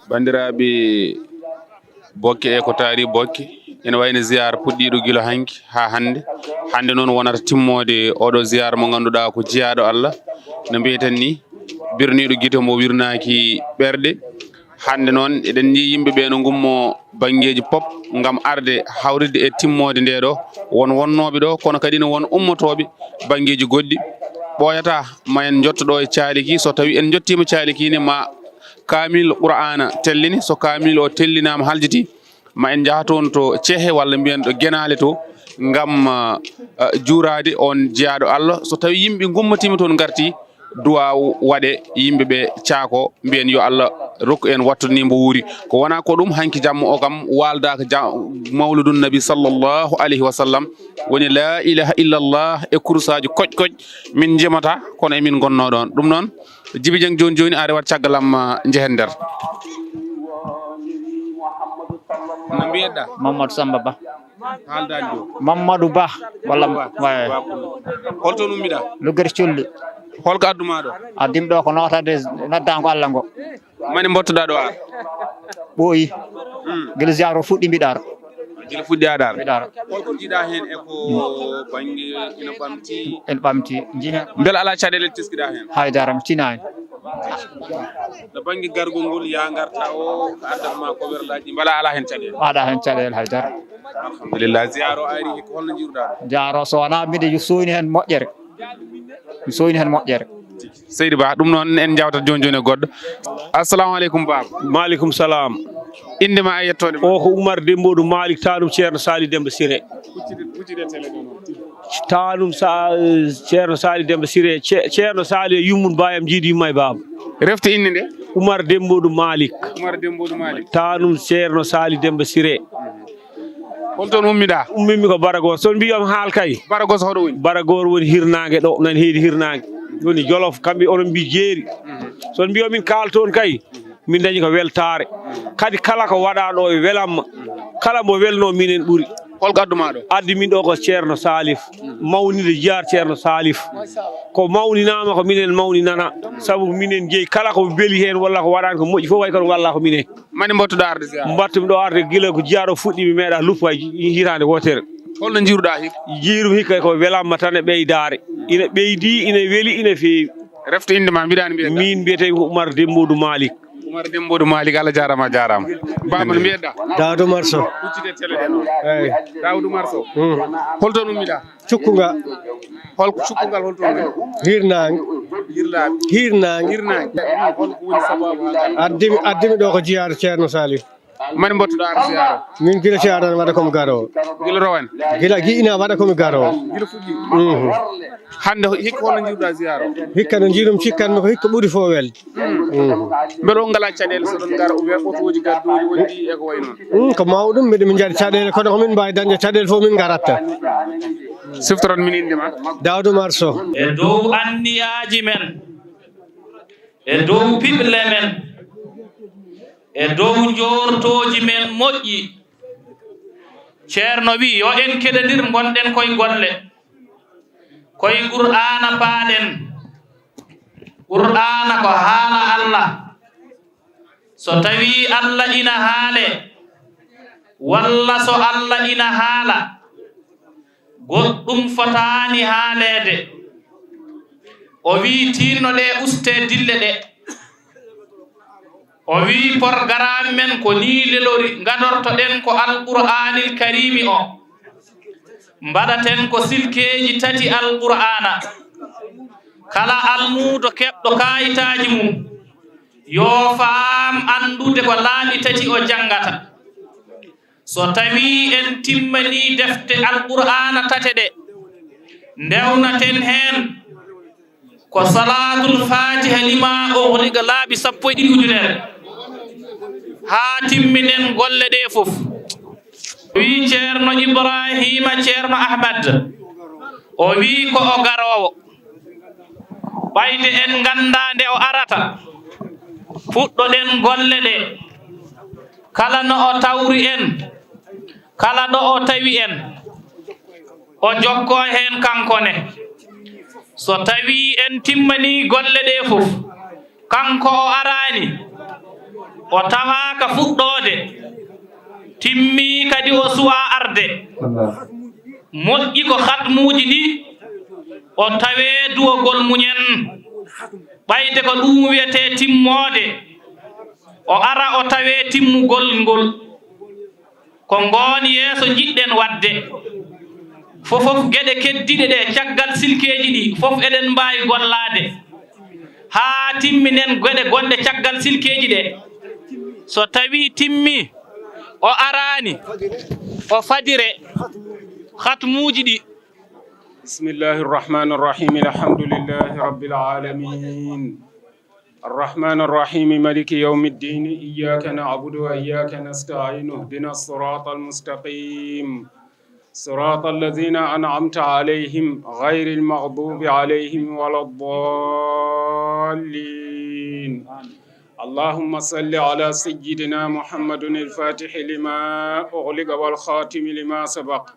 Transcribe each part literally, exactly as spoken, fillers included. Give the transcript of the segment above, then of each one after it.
Banndiraaɓe Bokke e ko taari Bokke, ene wayno ziyaar puɗɗiiɗo gila hanki haa hannde. Hannde noon wonata timmoode oɗo ziyaar mo ngannduɗaa ko jiyaaɗo Allah, no mbiyeten ni, birniiɗo gite mbo wirnaaki ɓerɗe. Hannde noon eɗen njii yimɓe ɓe no ngummo banngeeji pop ngam arde hawritde e timmoode nde ɗo. Won wonnooɓe ɗo, kono kadi ne won ummotooɓe banngeeji goɗɗi. Ɓooyataa ma en njotto ɗo e Caaliki, so tawi en njottiima Caaliki ne ma kaamil Qur'aana tellini, so kaamil o tellinaama haljiti, ma en njaha toon to Cehe walla mbiyen ɗo Genaale to, ngam, ah, ah, juuraade oon jiyaaɗo Allah. So tawi yimɓe ngummatiima toon ngarti, duwaaw waɗe yimɓe ɓe caako, mbiyen yo Allah rokku en wattude ni mbo wuuri. Ko wonaa ko ɗum, hanki jamma o kam waaldaaka ja-, Mawludun Nabi sallallahu alayhi wa sallam, woni laa ilaha illallah e kurusaaji koƴ koƴ, min njimata, kono emin ngonnoo ɗoon. Ɗum noon, Jibi Jeng jooni jooni a rewat caggal am, ah, njehen nder. No mbiyeɗaa? Mamadou Samba Ba. Haaldaani ɗo. Mamadou Ba. Walla Ba. Waye. Ba Pullo. Holto nummiɗaa? Luggere Colli. Holko addu maa ɗo? Addim ɗo ko nootade noddaango Allah ngo. Mani mbottoɗaa ɗo ar? Ɓooyi. Hmm. Gila ziyaar o fuɗɗi mbiɗa ara. Gila fuɗɗi aɗa ara. Mbiɗa ara. Holko njiɗaa heen e ko bannge ina ɓamti? Ene ɓamti. Njiɗa. Mbela alaa caɗeele teskiɗaa heen? Hay dara, mi tinaani. No bannge gargol ngol, yaa ngarta o, ko addan ma ko werlaaji, mbela alaa heen caɗeele? Alaa heen caɗeele hay dara. Alhamdulillah. Ziyaar o ari, ko holno njiiruɗaa ɗum? Ziyaar o so wonaa mbiɗa soyni heen moƴƴere. Mi soyni heen moƴƴere. Seydi Ba, ɗum noon en njawtat jooni jooni e goɗɗo. Assalamu aleykum, Baaba. Maaleykum salaam. Innde ma e yettoode ma? O ko Umar Demboɗo Malik, taanum Ceerno Sali Demba Sire. Huccite, huccite télé ɗo noon. Taanum sa, Ceerno Sali Demba Sire, Ce-, Ceerno Sali e yummum baayam jiidi yumma e baaba. Refti innde nde? Umar Demboɗo Malik. Umar Demboɗo Malik. Taanum Ceerno Sali Demba Sire. Hol toon ummiɗaa? Ummimi ko Baragor. So on mbiyi on haal kay. Baragos hoɗo woni? Baragor woni hirnaange ɗo, nan heedi hirnaange. Woni Jolof, kamɓe onon mbiyi jeeri. Mhm. So on mbiyi on min kaal toon kay, min dañi ko weltaare. Kadi kala ko waɗaa ɗo e welamma. Kala mbo welnoo minen ɓuri. Hol ko addu maa ɗo? Addi min ɗo ko Ceerno Salif. Mawninde jiyaar Ceerno Salif. Ko mawninaama ko minen mawninana. Sabu minen jeyi kala ko weli heen walla ko waɗaani ko moƴƴi fof way kono walla ko minen. Mani mbattuɗaa arde ziyaara? Mbattu-mi ɗo arde gila ko jiyaar o fuɗɗi, mi meeɗaa luppu hay hitaande wootere. Holno njiiruɗaa hikka? Njiiru-mi hikka ko welamma tan e ɓeydaare. Ina ɓeydi, ina weli, ina feewi. Refto innde ma, mbiɗa anndi mbiyeɗaa? Min mbiyetee ko Umar Dembodu Malik. Umar Dembodu Malik, Allah jaaraama, a jaaraama. Baaba no mbiyeɗaa? Daawuda Umar Sow. Huccite télé ɗe noon. Eey. Daawuda Umar Sow. Hmm. Hol toon ummiɗaa? Cukkunga. Hol cukkungal hol toon? Hirnaange. Hirnaange. Hirnaange. Hirnaange. Hol ko woni sababu haa ngarɗaa? Addi mi, addi mi ɗo ko jiyaar Ceerno Salif. Mani mbattuɗaa arde ziyaara? Min gila ziyaara ne waɗa ko mi garoowo. Gila rowane? Gila gi ina waɗa ko mi garoowo. Gila fuɗɗi? Mhm. Hannde hikka holno njiiruɗaa ziyaara o? Hikka no njiirum cikkanmi ko hikka ɓuri fof welde. Mhm. Mbele on ngalaa caɗeele so ɗon ngara, ou bien otooji gaddooji wonɗi e ko wayi noon? Mm, ko mawɗum, mbiɗa min njaɗi caɗeele, kono ko min mbaawi dañde caɗeele fof min ngaratta. Siftoran min innde ma. Daawda Umar Sow. E dow anniyaaji men, e dow piɓle men, e dow njoortooji men moƴƴi. Ceerno wiyi, yo en keɗodir, ngonɗen koye golle. Koye Qur'aana paaɗen. Qur'aana ko haala Allah. So tawii Allah ina haale, walla so Allah ina haala, goɗɗum fotaani haaleede. O wiyi, tiinno ɗe, ustee dille ɗe. O wiyi, porgaraam men ko nii lelori, ngadortoɗen ko Alqur'aanil Kariimi o. Mbaɗaten ko silkeeji tati Alqur'aana. Kala almuudo keɓɗo kaayitaaji mum, yo faam anndude ko laabi tati o janngata. So tawii en timmanii defte Alqur'aana tate ɗe, ndewnaten heen ko Salaatul Faatiha lima ughliqa laabi sappo e ɗiɗi ujunere, haa timminen golle ɗe fof. O wiyi Ceerno Ibraahiima, Ceerno Ahmad, o wiyi ko o garoowo. Ɓayde en nganndaa nde o arata, puɗɗoɗen golle ɗe. Kala no o tawri en, kala ɗo o tawi en, o jokkoo heen kanko ne. So tawii en timmanii golle ɗe fof, kanko o araani, O tawaaka fuɗɗoode, timmii kadi o suwaa arde. Moƴƴi ko hatmuuji ɗi o tawee duwogol muñen, ɓayde ko ɗuum wiyetee timmoode, o ara o tawee timmugol ngol. Ko ngoon yeeso njiɗɗen waɗde. Fofof geɗe keddiiɗe ɗe caggal silkeeji ɗi fof eɗen mbaawi gollaade haa timminen geɗe gonɗe caggal silkeeji ɗe. So tawii timmii, o araani, o fadire hatmuuji ɗi. بسم الله الرحمن الرحيم. الحمد لله رب العالمين. الرحمن الرحيم. مالك يوم الدين. إياك نعبد وإياك نستعين. اهدنا الصراط المستقيم. صراط الذين أنعمت عليهم غير المغضوب عليهم ولا الضالين. اللهم صل على سيدنا محمد الفاتح لما أغلق والخاتم لما سبق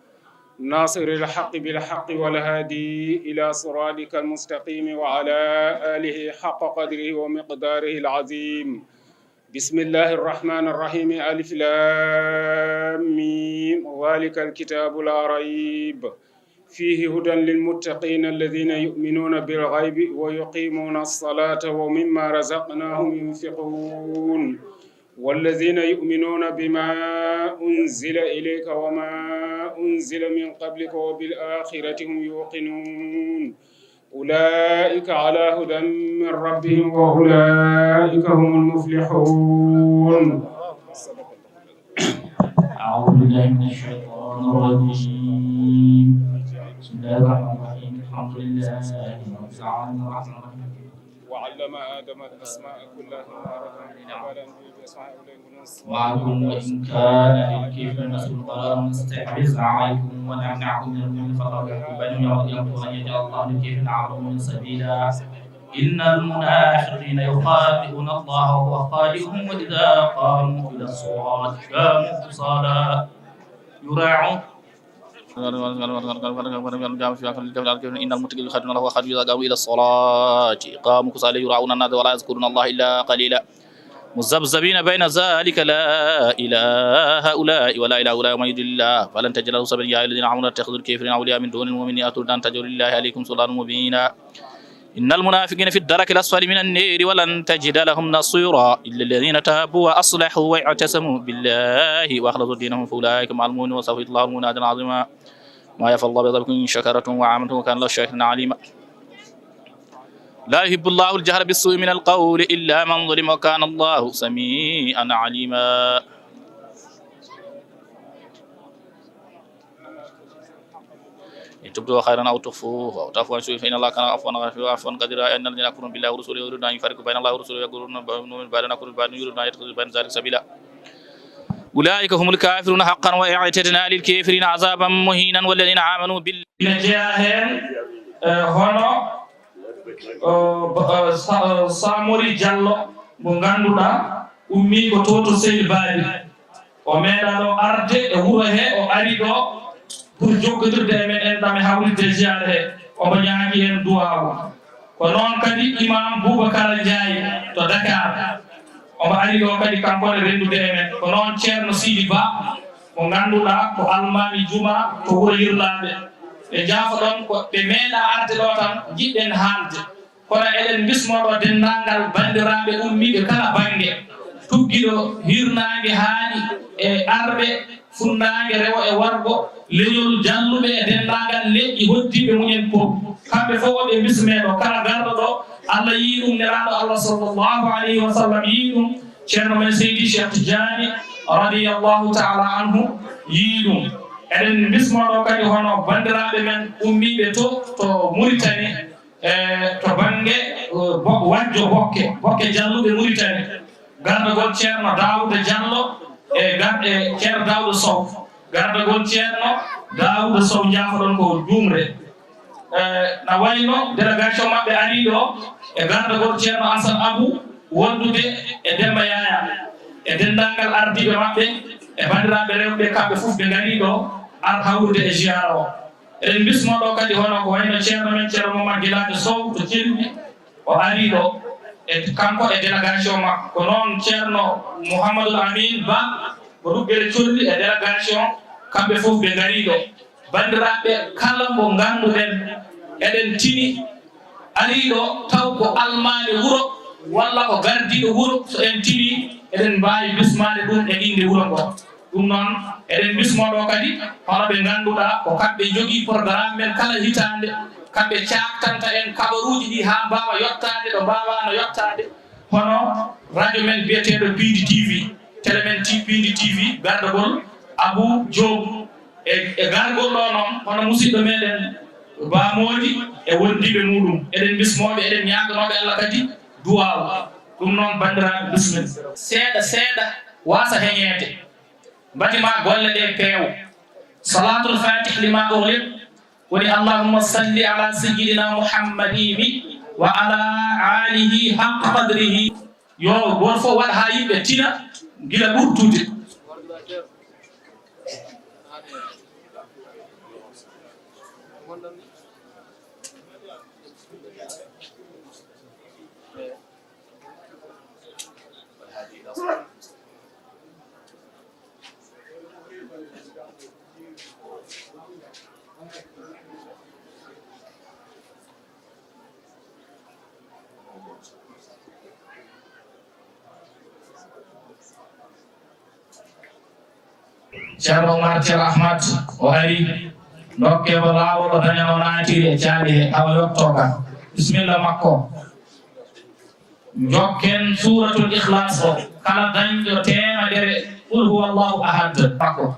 ناصر الحق بالحق والهادي إلى صراطك المستقيم وعلى آله حق قدره ومقداره العظيم. بسم الله الرحمن الرحيم. ألف لام ميم. ذلك الكتاب لا ريب فيه هدى للمتقين الذين يؤمنون بالغيب ويقيمون الصلاة ومما رزقناهم ينفقون. والذين يؤمنون بما أنزل إليك وما أنزل من قبلك وبالآخرة هم يوقنون. أولئك على هدى من ربهم وأولئك هم المفلحون. أعوذ بالله من الشيطان الرجيم. بسم الله الرحمن الرحيم. الحمد لله رب العالمين. الرحمن الرحيم. وعلم آدم الأسماء كلها وعرضهم على الأنبياء بأسمائهم. معكم وإن كان للكافرين سلطان مستحوذ عليكم ونمنعكم من المؤمنين فالله يحكم بينهم يوم القيامة ولن يجعل الله للكافرين على المؤمنين سبيلا. إن المنافقين يخادعون الله وهو خادعهم وإذا قاموا إلى الصلاة قاموا كسالى يراءون إن المتقين يخادعون الله وهو خادعهم إذا قاموا إلى الصلاة قاموا كسالى يراءون الناس ولا يذكرون الله إلا قليلا مذبذبين بين ذلك لا إلى هؤلاء ولا إلى هؤلاء ومن يضلل الله فلن تجد له سبيلا يا أيها الذين آمنوا لا تتخذوا الكافرين أولياء من دون المؤمنين أتريدون أن تجعلوا لله عليكم سلطانا مبينا إن المنافقين في الدرك الأسفل من النار ولن تجد لهم نصيرا إلا الذين تابوا وأصلحوا واعتصموا بالله وأخلصوا دينهم فأولئك مع المؤمنين وسوف يؤتي الله المؤمنين أجرا عظيما ما يفعل الله بعذابكم إن شكرتم وآمنتم وكان الله شاكرا عليما لا يحب الله الجهر بالسوء من القول إلا من ظلم وكان الله سميعا عليما إن تبدوا خيرا أو تخفوه أو تعفو عن سوء فإن الله كان عفوا غفورا عفوا قديرا إن الذين يكفرون بالله ورسله يريدون أن يفرقوا بين الله ورسله ويقولون نؤمن ببعض ونكفر ببعض يريدون أن يتخذوا بين ذلك سبيلا أولئك هم الكافرون حقا وأعتدنا للكافرين عذابا مهينا والذين آمنوا بالله ina jeyaa heen hono Samori Jallo mo ngannduɗaa ummii ko to to Seydi Baabi. O meeɗaano arde e wuro he, o ari ɗo pour jokkondirde e men enɗam e hawritde e ziyaara he. Omo ñaagi en duwaawu. Ko noon kadi Imam Boubacara Ndiaye to Dakar, omo ari ɗo kadi kanko ne renndude e men. Ko noon Ceerno Siidi Ba mo ngannduɗaa ko almaami juma to wuro Yirlaaɓe. Ɓe njaafoɗon ko ɓe meeɗaa arde ɗo tan njiɗɗen haalde. Kono eɗen mbismoo ɗo denndaangal banndiraaɓe ummiiɓe kala bannge, tuggiiɗo hirnaange haali e arɓe funnaange rewo e worgo, leñol jalluɓe e denndaangal leƴƴi hoddiiɓe mumen fof. Kamɓe fof ɓe mbismee ɗo, kala garɗo ɗo Allah yii ɗum, Nelaaɗo Allah sallallahu alayhi wa sallam yii ɗum, Ceerno men Seydi Cheikh Tidiane radiyallahu taala anhu yii ɗum. Eɗen mbismoo ɗo kadi hono banndiraaɓe men ummiiɓe to to Muritani, e to bannge Wajjo Bokke, Bokke Jalluɓe Muritani, gardagol Ceerno Daawuda Jallo e gar e Ceerno Daawuda Sow, gardagol Ceerno Daawuda Sow, njaafoɗon ko juumre. E na wayno délégation maɓɓe arii ɗo e gardagol Ceerno Asan Abu wondude e Demba Yaaya e denndaangal ardiiɓe maɓɓe e banndiraaɓe rewɓe, kamɓe fof ɓe ngarii ɗo ar hawrude e ziyaara o. Eɗen mbismoo ɗo kadi hono ko wayno ceerno men Ceerno Momar Gilaajo Sow to Celbi, o arii ɗo e kanko e délégation makko. Ko noon Ceerno Mouhamadoul Amine Ba, ko Ruggere Colli e délégation, kamɓe fof ɓe ngarii ɗo. Banndiraaɓe, kala mo ngannduɗen eɗen tini arii ɗo taw ko almaande wuro walla ko gardiiɗo wuro, so en tinii eɗen mbaawi bismaade ɗum e innde wuro ngo. Ɗum noon, eɗen bismoo ɗo kadi hono ɓe ngannduɗaa ko kamɓe njogii programme men kala hitaande, kamɓe caaktanta en kabaruuji ɗi haa mbaawa yottaade ɗo mbaawaano yottaade, hono radio men biyeteeɗo Piindi T V, télé men ti-, Piindi T V, gardagol Abou Diop. E, e gargol ɗo noon, hono musidɗo meɗen Ba Moodi e wondiiɓe muɗum, eɗen bismooɓe, eɗen ñaaganooɓe Allah kadi duwaaw. Ɗum noon, banndiraaɓe, bismilla. Seeɗa, seeɗa waasa heñeede. Mbaɗi ma golle ɗe peew. Salaatul Faatih lima ughliq woni Allahumma salli ala sayyidina Muhammadin wa ala alihi haqqa qadrihi. Yo gooto fof waɗ haa yimɓe tina gila ɓurtude. Ceerno Umar, Ceerno Ahmad o ari, ndokke mo laawol, o dañano naatiri e caali he, awa yotto ka. Bismilla makko. Njokken Suuratul Ikhlaas o, kala dañɗo teemedere Qul huwallahu ahad makko.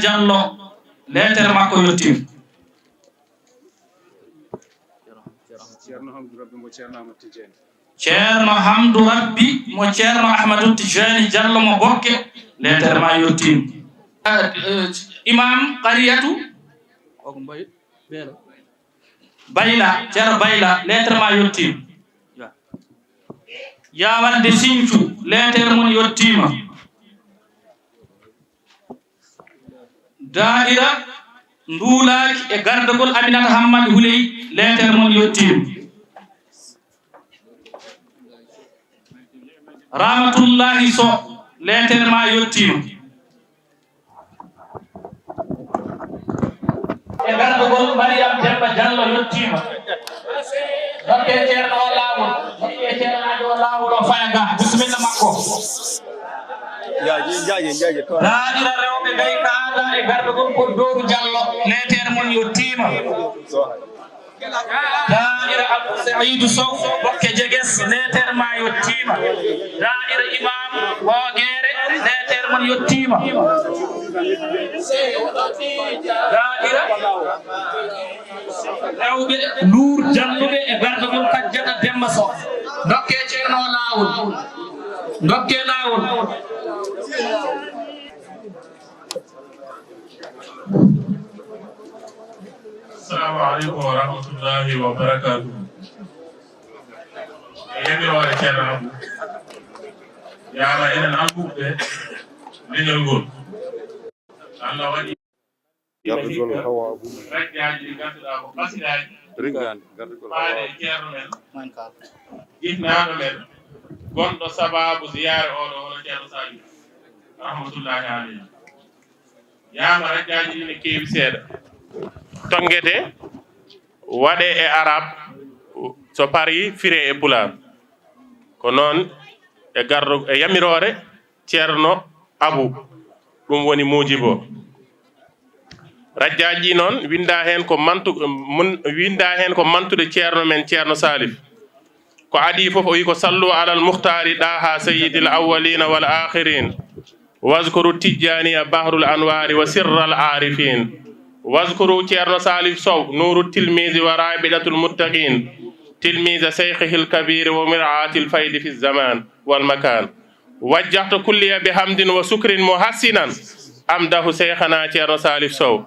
Jallo, leetere makko yettiima. Ceerno Hamdu Rabbi mo Ceerno Ahmad Tijjani. Ceerno Hamdu Rabbi mo Ceerno Ahmadu Tijjani Jallo mo Bokke, leetere ma yettiima. Eh, eh, Imam Qariyatu. Koko Mbaye, Beela. Bayla, Ceerno Bayla, leetere ma yettiima. Ya. Yaawarde Siñcu, leetere mon yettiima. Daa'ira Nduulaaki e gardagol Aminata Hammadi Huley, leetere mon yettiima. Ramatullahi Soh, leetere ma yettiima. E gardagol Mariam Demba Jallo yettiima. Dokke Ceerno o laawol. Dokke Ceerno o laawol o faya ga. Bismilla makko. Jaaji, jaaji, jaaji, to. Daa'ira rewɓe Gayka Aada e gardagol Koddooru Jallo, leetere mon yettiima. Daa'ira Abdou Saïdou Sow, Bokke Jeges, leetere ma yettiima. Daa'ira Imam Boogere, leetere mon yettiima. Daa'ira rewɓe Nduur Jalluɓe e gardagol Kajjata Demba Sow. Dokke Ceerno laawol. Dokke laawol. Assalamu aleykum wa rahmatullahi wa barakatuh. E yamiroore Ceerno Abu, yaama enen almuɓɓe leñol ngol. Allah waɗi Gardagol Hawa Abu. Rajjaaji ɗi ngannduɗaa ko kasidaaji. Ringaande, gardagol Hawa Abu. Faade e ceerno men. Jinnaaɗo men. Gonɗo sabaabu ziyaare oɗo, hono Ceerno Saliou. Rahmatullahi aleyhi. Yaama rajjaaji ɗi ne keewi seeɗa. Tonngete, waɗe e Arab, so parii, firee e Pulaar. Ko noon e gardo, e yamiroore Ceerno Abu, ɗum woni Mojibo. Rajjaaji noon, winndaa heen ko mantu-, mun-, winndaa heen ko mantude ceerno men, Ceerno Salif. Ko adii fof o wi ko, "Sallu alal mukhtaari ɗaaha sayyidil awwaliina wal aakhiriin. Wazkuru Tijjaaniya bahrul anwaari wa sirral aarifiin. Wazkuru Ceerno Salif Sow, nuuru tilmiizi wa raabiɗatul muttaqiin. Tilmiiza seykhihil kabiiri wa mir'aatil faydi fi zamaan wal makaan." وجهت كلي بحمد وشكر محسنا أمده شيخنا Ceerno Saalif Sow.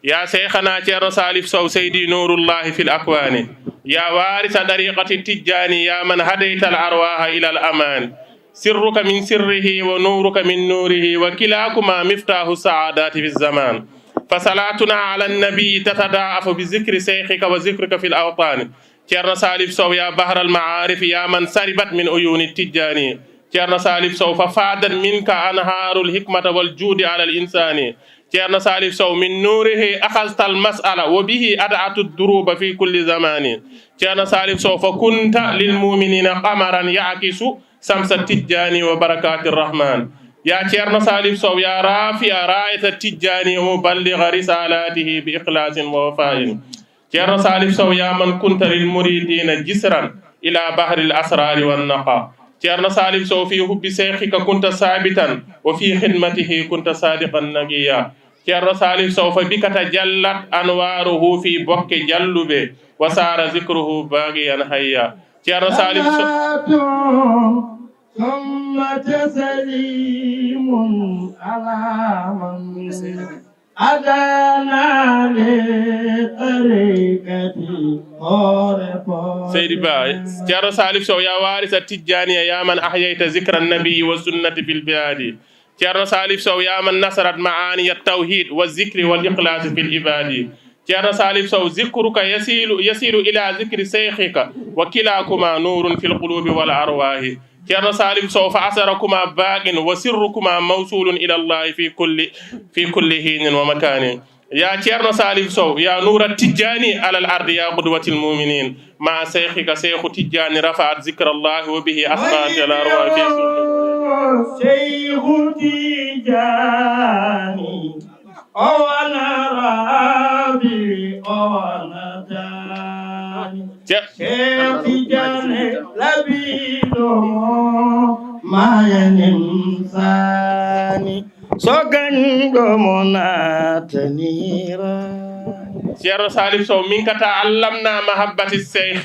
يا شيخنا Ceerno Saalif Sow سيدي نور الله في الأكوان. يا وارث طريقة التجاني يا من هديت الأرواح إلى الأمان. سرك من سره ونورك من نوره وكلاكما مفتاح السعادات في الزمان. فصلاتنا على النبي تتضاعف بذكر شيخك وذكرك في الأوطان. Ceerno Saalif Sow يا بحر المعارف يا من شربت من عيون التجاني. Ceerno Saalif Sow ففاضت منك أنهار الحكمة والجود على الإنسان. Ceerno Saalif Sow من نوره أخذت المسألة وبه أضعت الدروب في كل زمان. Ceerno Saalif Sow فكنت للمؤمنين قمرا يعكس شمس التجاني وبركات الرحمن. يا Ceerno Saalif Sow يا رافع راية التجاني ومبلغ رسالاته بإخلاص ووفاء. Ceerno Saalif Sow يا من كنت للمريدين جسرا إلى بحر الأسرار والنقاء. Ceerno Saalif Sow في حب شيخك كنت ثابتا وفي خدمته كنت صادقا نقيا. Ceerno Saalif Sow فبك تجلت أنواره في bokke jalluɓe وصار ذكره باقيا حيا. Ceerno Saalif Sow. صلاة ثم تسليم على من هدانا لطريقة الطرق. Seydi Ba, Ceerno Saalif Sow يا وارث التجاني يا من أحييت ذكر النبي والسنة في البلاد. Ceerno Saalif Sow يا من نشرت معاني التوحيد والذكر والإخلاص في العباد. Ceerno Saalif Sow ذكرك يصل يصل إلى ذكر شيخك وكلاكما نور في القلوب والأرواح. Ceerno Saalif Sow فأثركما باق وسركما موصول إلى الله في كل في كل حين ومكان. يا Ceerno Saalif Sow يا نور التجاني على الأرض يا قدوة المؤمنين. مع شيخك شيخ تجاني رفعت ذكر الله وبه أسقط الأرواح في سوق. Seexu Tijaani o wona Raabi o wona Taani. Seex Tijaani labiiɗo mo maayanin saani. So gañɗo mo naataniira. Ceerno Saalif Sow, منك تعلمنا محبة الشيخ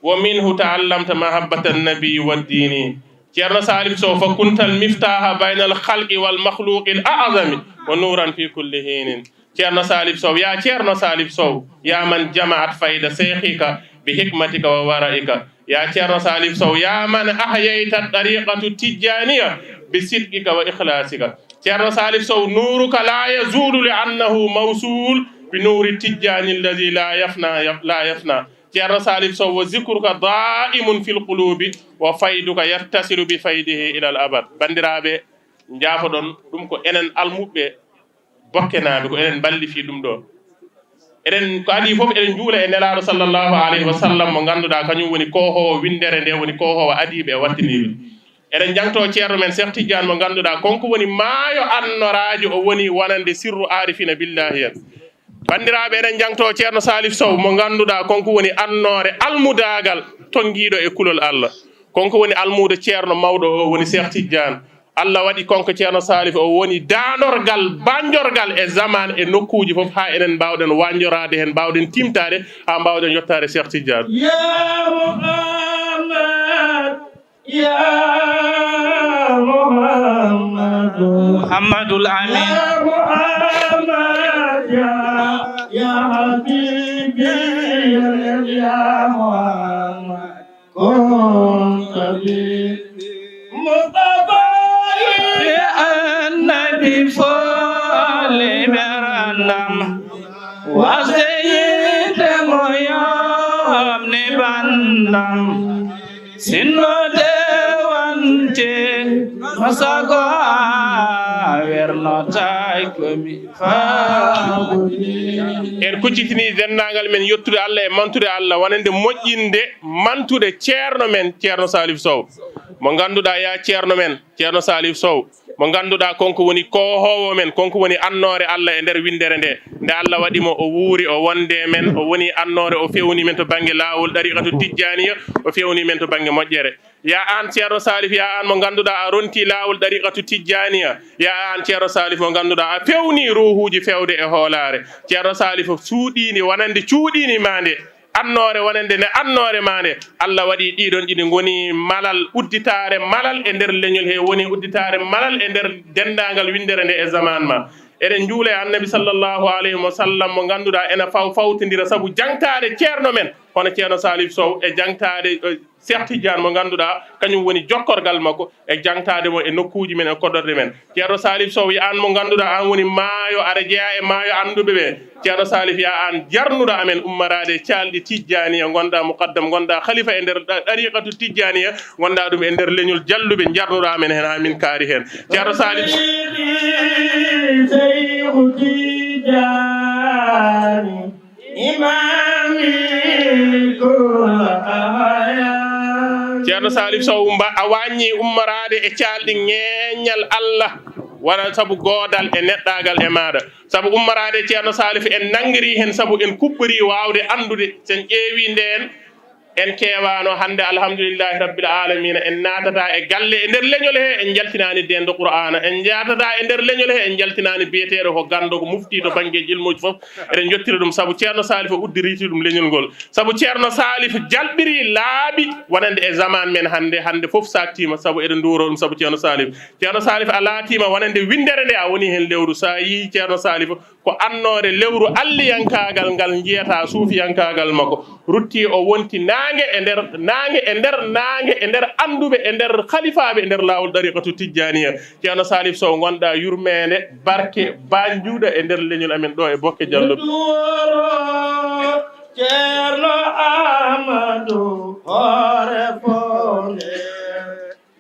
ومنه تعلمت محبة النبي والدين. Ceerno Saalif Sow, فكنت المفتاح بين الخلق والمخلوق الأعظم ونورا في كل حين. Ceerno Saalif Sow, يا Ceerno Saalif Sow يا من جمعت فيض شيخك بحكمتك وورعك. يا Ceerno Saalif Sow يا من أحييت الطريقة التجانية بصدقك وإخلاصك. Ceerno Saalif Sow نورك لا يزول لأنه موصول بنور التجاني الذي لا يفنى لا يفنى. Ceerno Saalif Sow وذكرك دائم في القلوب وفيضك يتصل بفيضه إلى الأبد. Banndiraaɓe, njaafoɗon, ɗum ko enen almuɓɓe Bokkenaaɓe, ko enen mballifii ɗum ɗoo. Eɗen, ko adii fof, eɗen njuula e Nelaaɗo sallallahu alayhi wa sallam, mo ngannduɗaa kañum woni koohoowo winndere nde, woni koohoowo adiiɓe e wattiniiɓe. Eɗen njangtoo ceerno men Seex Tijjaan, mo ngannduɗaa kon ko woni maayo annoraajo, o woni wonande sirru aarifiina billaahi en. Banndiraaɓe, eɗen njangtoo ceerno Saalif Sow, mo ngannduɗaa kon ko woni annoore almudaagal tonngiiɗo e kulol Allah. Kon ko woni almuudo ceerno mawɗo o woni Seex Tijjaan. Allah waɗi kon ko ceerno Saalif o woni daandorgal, banjorgal e zaman e nokkuuji fof, haa enen mbaawɗen wanjoraade heen, mbaawɗen timtaade, haa mbaawɗen yottaade Seex Tijjaan. يا محمد، يا محمد، محمد الأمين. يا محمد، يا، يا حبيبي، يا محمد. Kon tawi Mustafa e annabi foole meranam, wasde yiide mo yamni bandam, sinno de wante masago a wernotay komi. En kuccitini denndaangal men yettude Allah e mantude Allah, wonande moƴƴinde mantude ceerno men, ceerno Saalif Sow. Mo ngannduɗaa, yaa ceerno men, ceerno Saalif Sow, mo ngannduɗaa, kon ko woni koohoowo men, kon ko woni annoore Allah e nder winndere nde. Nde Allah waɗi mo, o wuuri, o wondi e men, o woni annoore, o fewni men to bannge laawol ɗariiqatu Tijjaaniya, o fewni men to bannge moƴƴere. Yaa aan Ceerno Saalif, yaa aan mo ngannduɗaa a rontii laawol ɗariiqatu Tijjaaniya, yaa aan Ceerno Saalif mo ngannduɗaa a fewnii ruuhuuji feewde e hoolaare. Ceerno Saalif suuɗiini wonande cuuɗiini maa nde. Annoore wonande nde annoore maa nde, Allah waɗi ɗiɗon ɗiɗi ngoni malal, udditaare malal e nder leñol he, woni udditaare malal e nder denndaangal winndere nde e zaman ma. Eɗen njuula e Annabi sallallahu alayhi wa sallam mo ngannduɗaa ena faw fawtindira sabu jaŋtaade ceerno men, hono Ceerno Salif Sow, e jaŋtaade, eh, Cheikh Tidiane mo ngannduɗaa kañum woni jokkorgal makko e jaŋtaade mo e nokkuuji men e koɗorɗe men. Ceerno Salif Sow, yo aan mo ngannduɗaa aan woni maayo, aɗa jeyaa e maayo annduɓe ɓe. Ceerno Salif, yo aan jarnuɗo amen ummaraade e caalɗi Tijjaaniya, ngonɗaa muqaddam, ngonɗaa khalifa e nder ɗa-, ɗariiqatu Tijjaaniya, ngonɗaa ɗum e nder leñol jalluɓe, jarnuɗo amen heen haa min kaari heen. Ceerno Salif. Seyku Tijjaani. Imaami kula ahaya. Ceerno Salif Sow, mba-, a waññii ummoraade e caalɗi ñeeñal Allah, wona sabu goodal e neɗɗaagal e maaɗa. Sabu ummoraade Ceerno Salif, en nanngiri heen, sabu en kuɓɓorii waawde anndude, so en ƴeewii ndeen, en keewaano. Hannde, alhamdulillahi rabbil aalamiina, en naatataa e galle e nder leñol he, en njaltinaani deenndo Qur'aana, en njaatataa e nder leñol he, en njaltinaani biyeteeɗo ko ganndo, ko mufti to banngeeji ilmuuji fof. Eɗen njottira ɗum, sabu Ceerno Salif o uddiritii ɗum leñol ngol. Sabu Ceerno Salif jalɓirii laabi wonande e zaman men hannde, hannde fof saaktiima, sabu eɗen nduwroo ɗum, sabu Ceerno Salif. Ceerno Salif, a laatiima wonande winndere nde, a woni heen lewru. So a yii Ceerno Salif, ko annoore lewru alliyankaagal ngal njiyata suufiyankaagal makko. Rutti o wonti naange e nder, naange e nder, naange e nder annduɓe, e nder khalifaaɓe, e nder laawol ɗariiqatu Tijjaaniya. Ceerno Salif Sow, ngonɗaa yurmeende, barke, banjuuɗa e nder leñol amen ɗo e Bokke Jallo. Duworo Ceerno Amadou hoore fonde.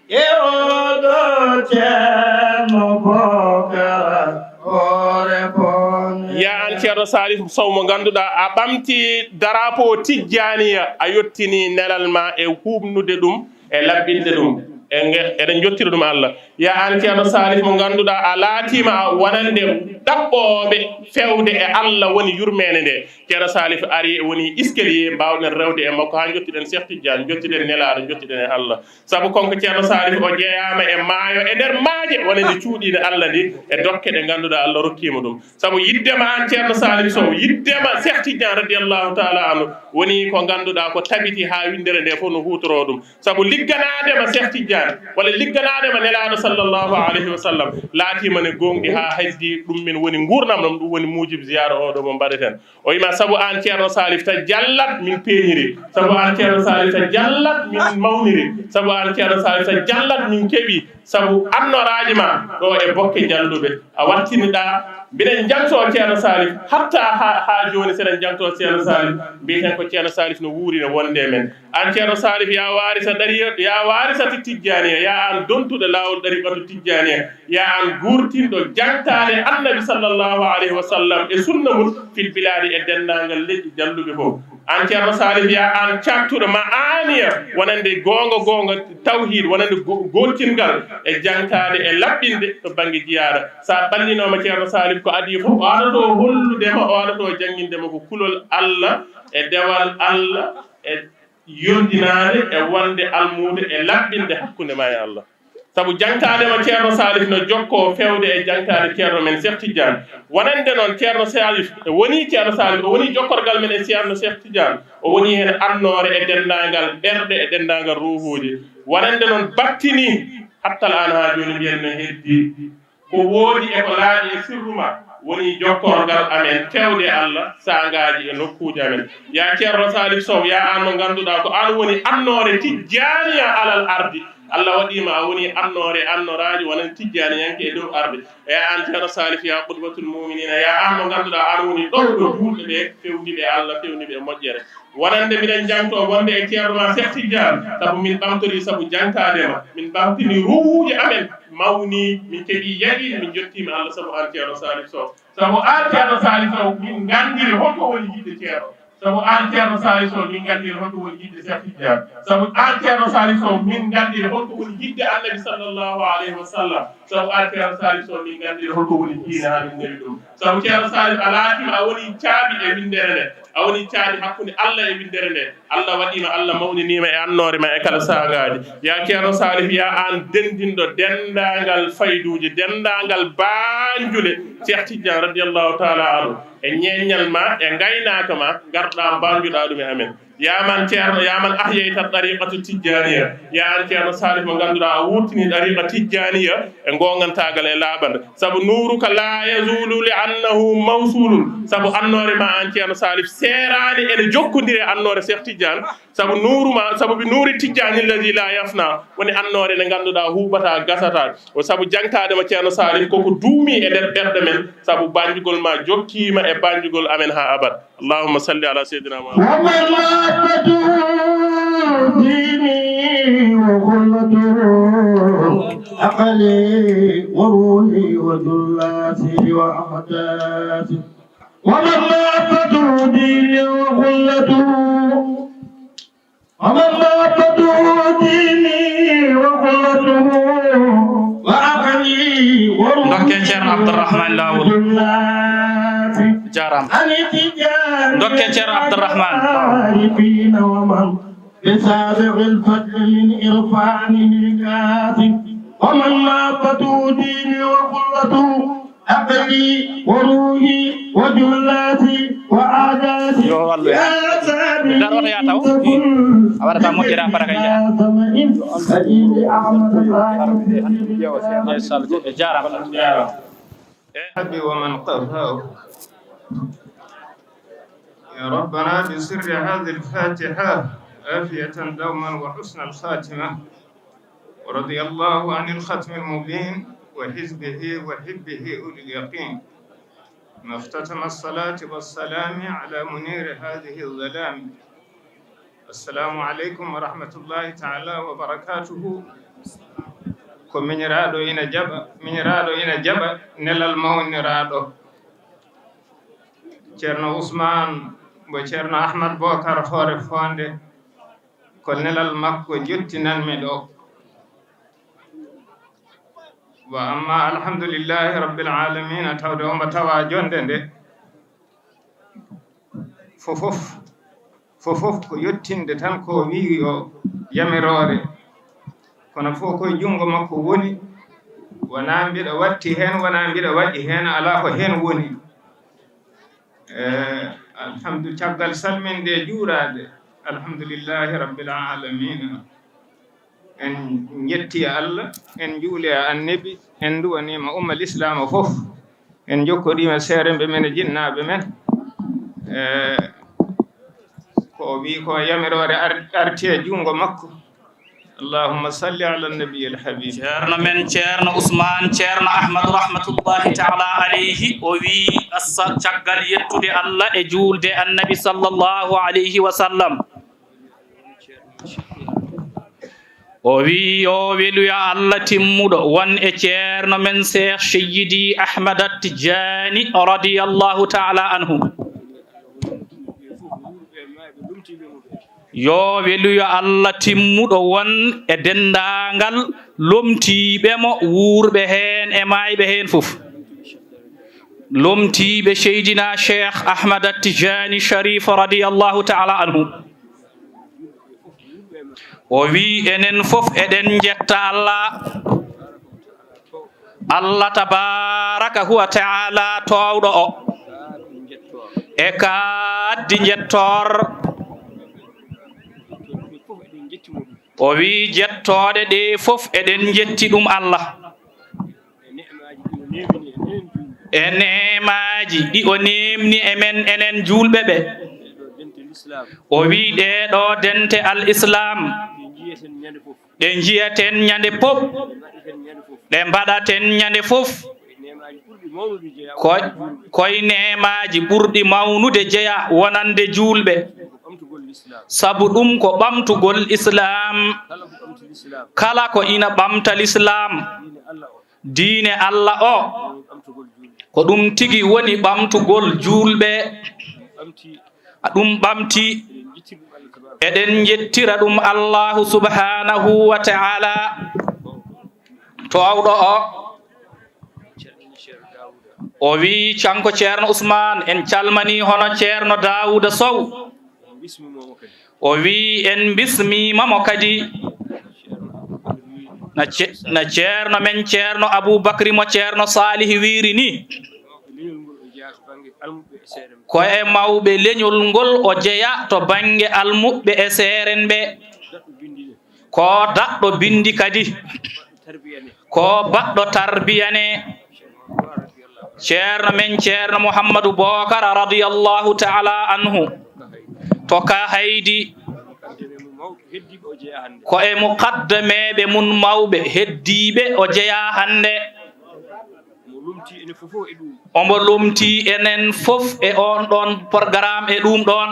E oɗo Ceerno Bokara hoore fonde. Ya aan Ceerno Salif Sow mo ngannduɗaa a ɓamti daraapo Tijjaaniya, a yottini nelal ma e huuɓnude ɗum, e laɓɓinde ɗum. E nge-, eɗen njottira ɗum Allah. Ya aan Ceerno Salif mo ngannduɗaa a laatiima a wonande ɗaɓɓooɓe fewde e Allah woni yurmeende nde. Ceerno Salif ari woni escalier mbaawɗen rewde e makko haa njottiɗen Cheikh Tidiane, njottiɗen nelaaɗo, njottiɗen e Allah. Sabu kanko Ceerno Salif o jeyaama e maayo e nder maaje wonande cuuɗiinde Allah ndi e dokke ɗe ngannduɗaa Allah rokkiima ɗum. Sabu yiddema aan Ceerno Salif Sow, yiddema Cheikh Tidiane radiyallahu taala anhu woni ko ngannduɗaa ko tabiti haa winndere nde fof no huutoroo ɗum. Sabu ligganaadema Cheikh Tidiane walla ligganaadema nelaaɗo sallallahu alayhi wa sallam laatiima ne gooŋɗi haa heddi ɗum min woni nguurndam ɗam, ɗum woni muujib ziyaara oo ɗo mo mbaɗeten. O wiima, sabu aan Ceerno Salif ta jallat min peeñiri, sabu aan Ceerno Salif ta jallat min mawniri, sabu aan Ceerno Salif ta jallat min keɓi, sabu annoraaji ma ɗo e Bokke Jalluɓe a wattiniɗaa. Mbiɗen jangtoo Ceerno Salif, hatta haa, haa jooni seɗen jangtoo Ceerno Salif, mbiyeten ko Ceerno Salif no wuuri no wonde e men. Aan Ceerno Salif, ya waarisa ɗariya, ya waarisata Tijjaaniya, ya aan dontuɗo laawol ɗariqatu Tijjaaniya, ya aan guurtinɗo jangtaade Annabi sallallahu alayhi wa sallam e sunna mum fil bilaadi e denndaangal leƴƴi jalluɓe fof. Aan Ceerno Salif, ya aan caaktuɗo ma'aaniya wonande goonga goonga tawhiid, wonande go-, goottingal e jangtaade e laɓɓinde to bannge jiyaada. So a ɓallinooma Ceerno Salif ko adii fof, o aratoo hollude ma, o aratoo jannginde ma ko kulol Allah e dewal Allah e yondinaade e wonde almuude e laɓɓinde hakkunde ma e Allah. Sabu jangtaade ma Ceerno Salif no jokkoo fewde e jangtaade Ceerno men Cheikh Tidiane. Wonande noon Ceerno Salif, o wonii Ceerno Salif, o wonii jokkorgal men e Ceerno Cheikh Tidiane. O wonii heen annoore e denndaangal ɓerɗe, e denndaangal ruuhuuji. Wonande noon battinii, hatta al aan haa jooni mbiyen no heddii. Ko woodi e ko laaɓi e sirru ma woni jokkorgal amen fewde Allah, saangaaji e nokkuuji amen. Ya Ceerno Salif Sow, ya aan mo ngannduɗaa ko aan woni annoore Tijjaaniya alal ardi. Allah waɗii ma a woni annoore annoraaji, wonande Tijjaaniyanke e dow arde. Ya aan Ceerno Salif, ya qutbatul mu'miniina, ya aan mo ngannduɗaa aan woni ɗoyɗo juulɓe ɓe, fewndi ɓe Allah, fewndi ɓe moƴƴere. Wonande mbiɗen jangtoo wonde e Ceerno ma Cheikh Tidiane, sabu min ɓamtorii, sabu jangtaade ma, min ɓamtini ruuhuuji amen, mawni, min keɓii yaqiin, min njottiima Allah sabu aan Ceerno Salif Sow. Sabu aan Ceerno Salif Sow, min nganndiri holko woni yiɗde Ceerno. Sabu aan Ceerno Salif Sow, min nganndiri holko woni yiɗde Cheikh Tidiane. Sabu aan Ceerno Salif Sow, min nganndiri holko woni yiɗde Annabi sallallahu alayhi wa sallam. Sabu aan Ceerno Salif Sow, min nganndiri holko woni diine haa min ndewi ɗum. Sabu Ceerno Salif, a laatiima a woni caabi e winndere nde. A woni caabi hakkunde Allah e winndere nde. Allah waɗii ma, Allah mawninii ma e annoore ma e kala saangaaji. Ya Ceerno Salif, ya aan denndinɗo denndaangal fayduuji, denndaangal baanjule Cheikh Tidiane radiyallahu taala anhu. e ñeeñal ma, e ngaynaaka ma, ngarɗaa mbañjuɗaa ɗum e amen. Yaa man ceerno, yaa man ahyayta tariqatu tijjaniya, yaa an ceerno Salif mo ngannduɗaa a wuurtini tariqa tijjaniya e goongantaagal e laaɓal. Sabu nuuruka laa yazulu li annahu mawsulun. Sabu annoore ma an ceerno Salif seeraani ene jokkondiri e annoore Cheikh Tidiane. Sabu nuuru ma, sabu bi nuuri tijjani allazi la yafna, woni annoore nde ngannduɗaa huuɓataa, gasataa. O sabu jaŋtaade ma ceerno Salif koko duumi e nder ɓerɗe men, sabu mbañjugol ma jokkiima e mbañjugol amen haa abad. Allahumma salli ala sayyidina Muhammad. ومن محبته ديني وخلته عقلي وروحي وجلاتي وأحداثي. ومن محبته ديني وخلته. ومن محبته ديني وخلته وعقلي وروحي. Ndokkee Ceerno Abdourahmane Lawol. Jaaraama. Ndokkee Ceerno Abdourahmane. عارفين ومن بسابق الفضل من عرفانه كاثر. ومن محبته ديني وخلته عقلي وروحي وجلاتي وعاداتي. Yo Allah. يا سامي. Dar oto yaa taw. A waɗata moƴƴere a fara kay njaha. يا سامي. سيدي أحمد. Ndeysaan, e jaaraama. أبي ومن قفاه. يا ربنا بسر هذه الفاتحة عافية دوما وحسن الخاتمة. ورضي الله عن الختم المبين وحزبه وحبه أولي اليقين. ما اختتم الصلاة والسلام على منير هذه الظلام. السلام عليكم ورحمة الله تعالى وبركاته. Ko miñiraaɗo ina jaɓa, miñiraaɗo ina jaɓa nelal mawniraaɗo. Ceerno Usmaan, mbo Ceerno Ahmad Bokar Hoore Foonde, ko nelal makko jottinanmi ɗo. Wa amma alhamdulillahi rabbil alamina, tawde omo tawa jonde nde, fofof, fofof ko yettinde tan ko wi'i o yamiroore. Kono fof koye junngo makko woni, wonaa mbiɗa watti heen, wonaa mbiɗa waɗi heen, alaa ko heen woni. Eh, alhamdu-, caggal salminde e juuraade, alhamdulillahi rabbil alamina. En njetti Allah, en njuuli e Annabi, en nduwaniima umma lislaama fof. En njokkoriima seeremɓe men e jinnaaɓe men. Eh, ko o wi'i ko yamiroore ar-, arti e junngo makko. Allahumma salli ala nabiyil habib. Ceerno men, Ceerno Usmaan, Ceerno Ahmadu rahmatullahi taala alayhi, o wi'i, assa-, caggal yettude Allah e juulde Annabi sallallahu alayhi wa sallam, o wi'i yo weluya Allah timmuɗo won e Ceerno men Seex Seyyidi Ahmada Tijjaani radiyallahu taala anhu. Yo weluya Allah timmuɗo won e denndaangal lomtiiɓe mo, wuurɓe heen e maayɓe heen fof. Lomtiiɓe Seydina Cheikh Ahmada Tijani Sharif radiyallahu taala anhu. O wi'i enen fof eɗen njetta Allah. Allah tabaraka huwa taala toowɗo o. E ka addi njettoor. O wi'i jettooɗe ɗe fof eɗen njetti ɗum Allah. E neemaaji ɗi o neemni e men enen juulɓe ɓe. O wi'i ɗee ɗoo dente al Islam. Ɗe njiyeten ñande pop. Ɗe mbaɗaten ñande fof. Koy, koy neemaaji ɓurɗi mawnude jeya wonande juulɓe. Sabu ɗum ko ɓamtugol Islaam. Kala ko ina ɓamta Lislaam, diine Allah o, ko ɗum tigi woni ɓamtugol juulɓe. Ɗum ɓamti. Eɗen njettira ɗum Allahu subhanahu wa ta'ala, toowɗo o. O wi'i, kanko Ceerno Usmaan, en calmanii hono Ceerno Daawuda Sow. O wi'i, en mbismiima mo kadi. Na ce-, na Ceerno men Ceerno Abuu Bakri mo Ceerno Saalihi wiiri ni. Almuɓɓe e seerenɓe. Ko e mawɓe leñol ngol o jeya to bannge almuɓɓe e seerenɓe. Daɗɗo bindi ne. Ko daɗɗo bindi kadi. Tarbiya ne. Ko baɗɗo tarbiya ne. Ceerno men, Ceerno Muhammadu Bookara radiyallahu ta'ala anhu. To Kahaydi. Muqaddame mum mawɓe heddiiɓe o jeyaa hannde. Ko e muqaddameeɓe mum mawɓe heddiiɓe o jeyaa hannde. Omo lomtii enen fof e ɗum. Omo lomtii enen fof e on ɗon programme e ɗum ɗon.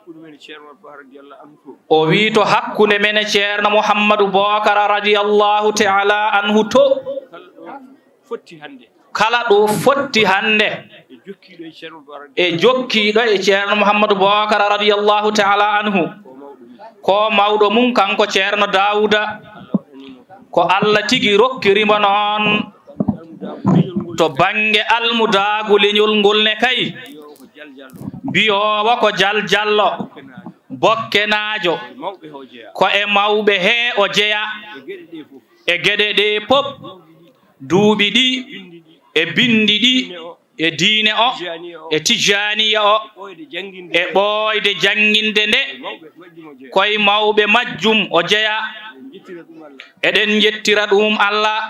Hakkunde men e Ceerno Umar Bah radiyallahu anhu to. O wii to hakkunde men e Ceerno Muhammadu Bookara radiyallahu ta'ala anhu to. Kala ɗo fotti hannde. Kala ɗo fotti hannde. E jokkiiɗo e Ceerno Umar. E jokkiiɗo e Ceerno Muhammadu Bookara radiyallahu ta'ala anhu. Ko mawɗo mum. Ko mawɗo mum kanko Ceerno Daawuda. Ko Allah tigi rokkiri mo noon. To bannge almudaagu leñol ngol ne kay, mbiyoowo ko Jal Jallo, Bokkenaajo, ko e mawɓe he o jeyaa. E geɗe ɗe fof, duuɓi ɗi, e binndi ɗi, e diine o, e Tijaaniya o, e ɓooyde jannginde nde, koye mawɓe majjum o jeyaa. Eɗen njettira ɗum Allah.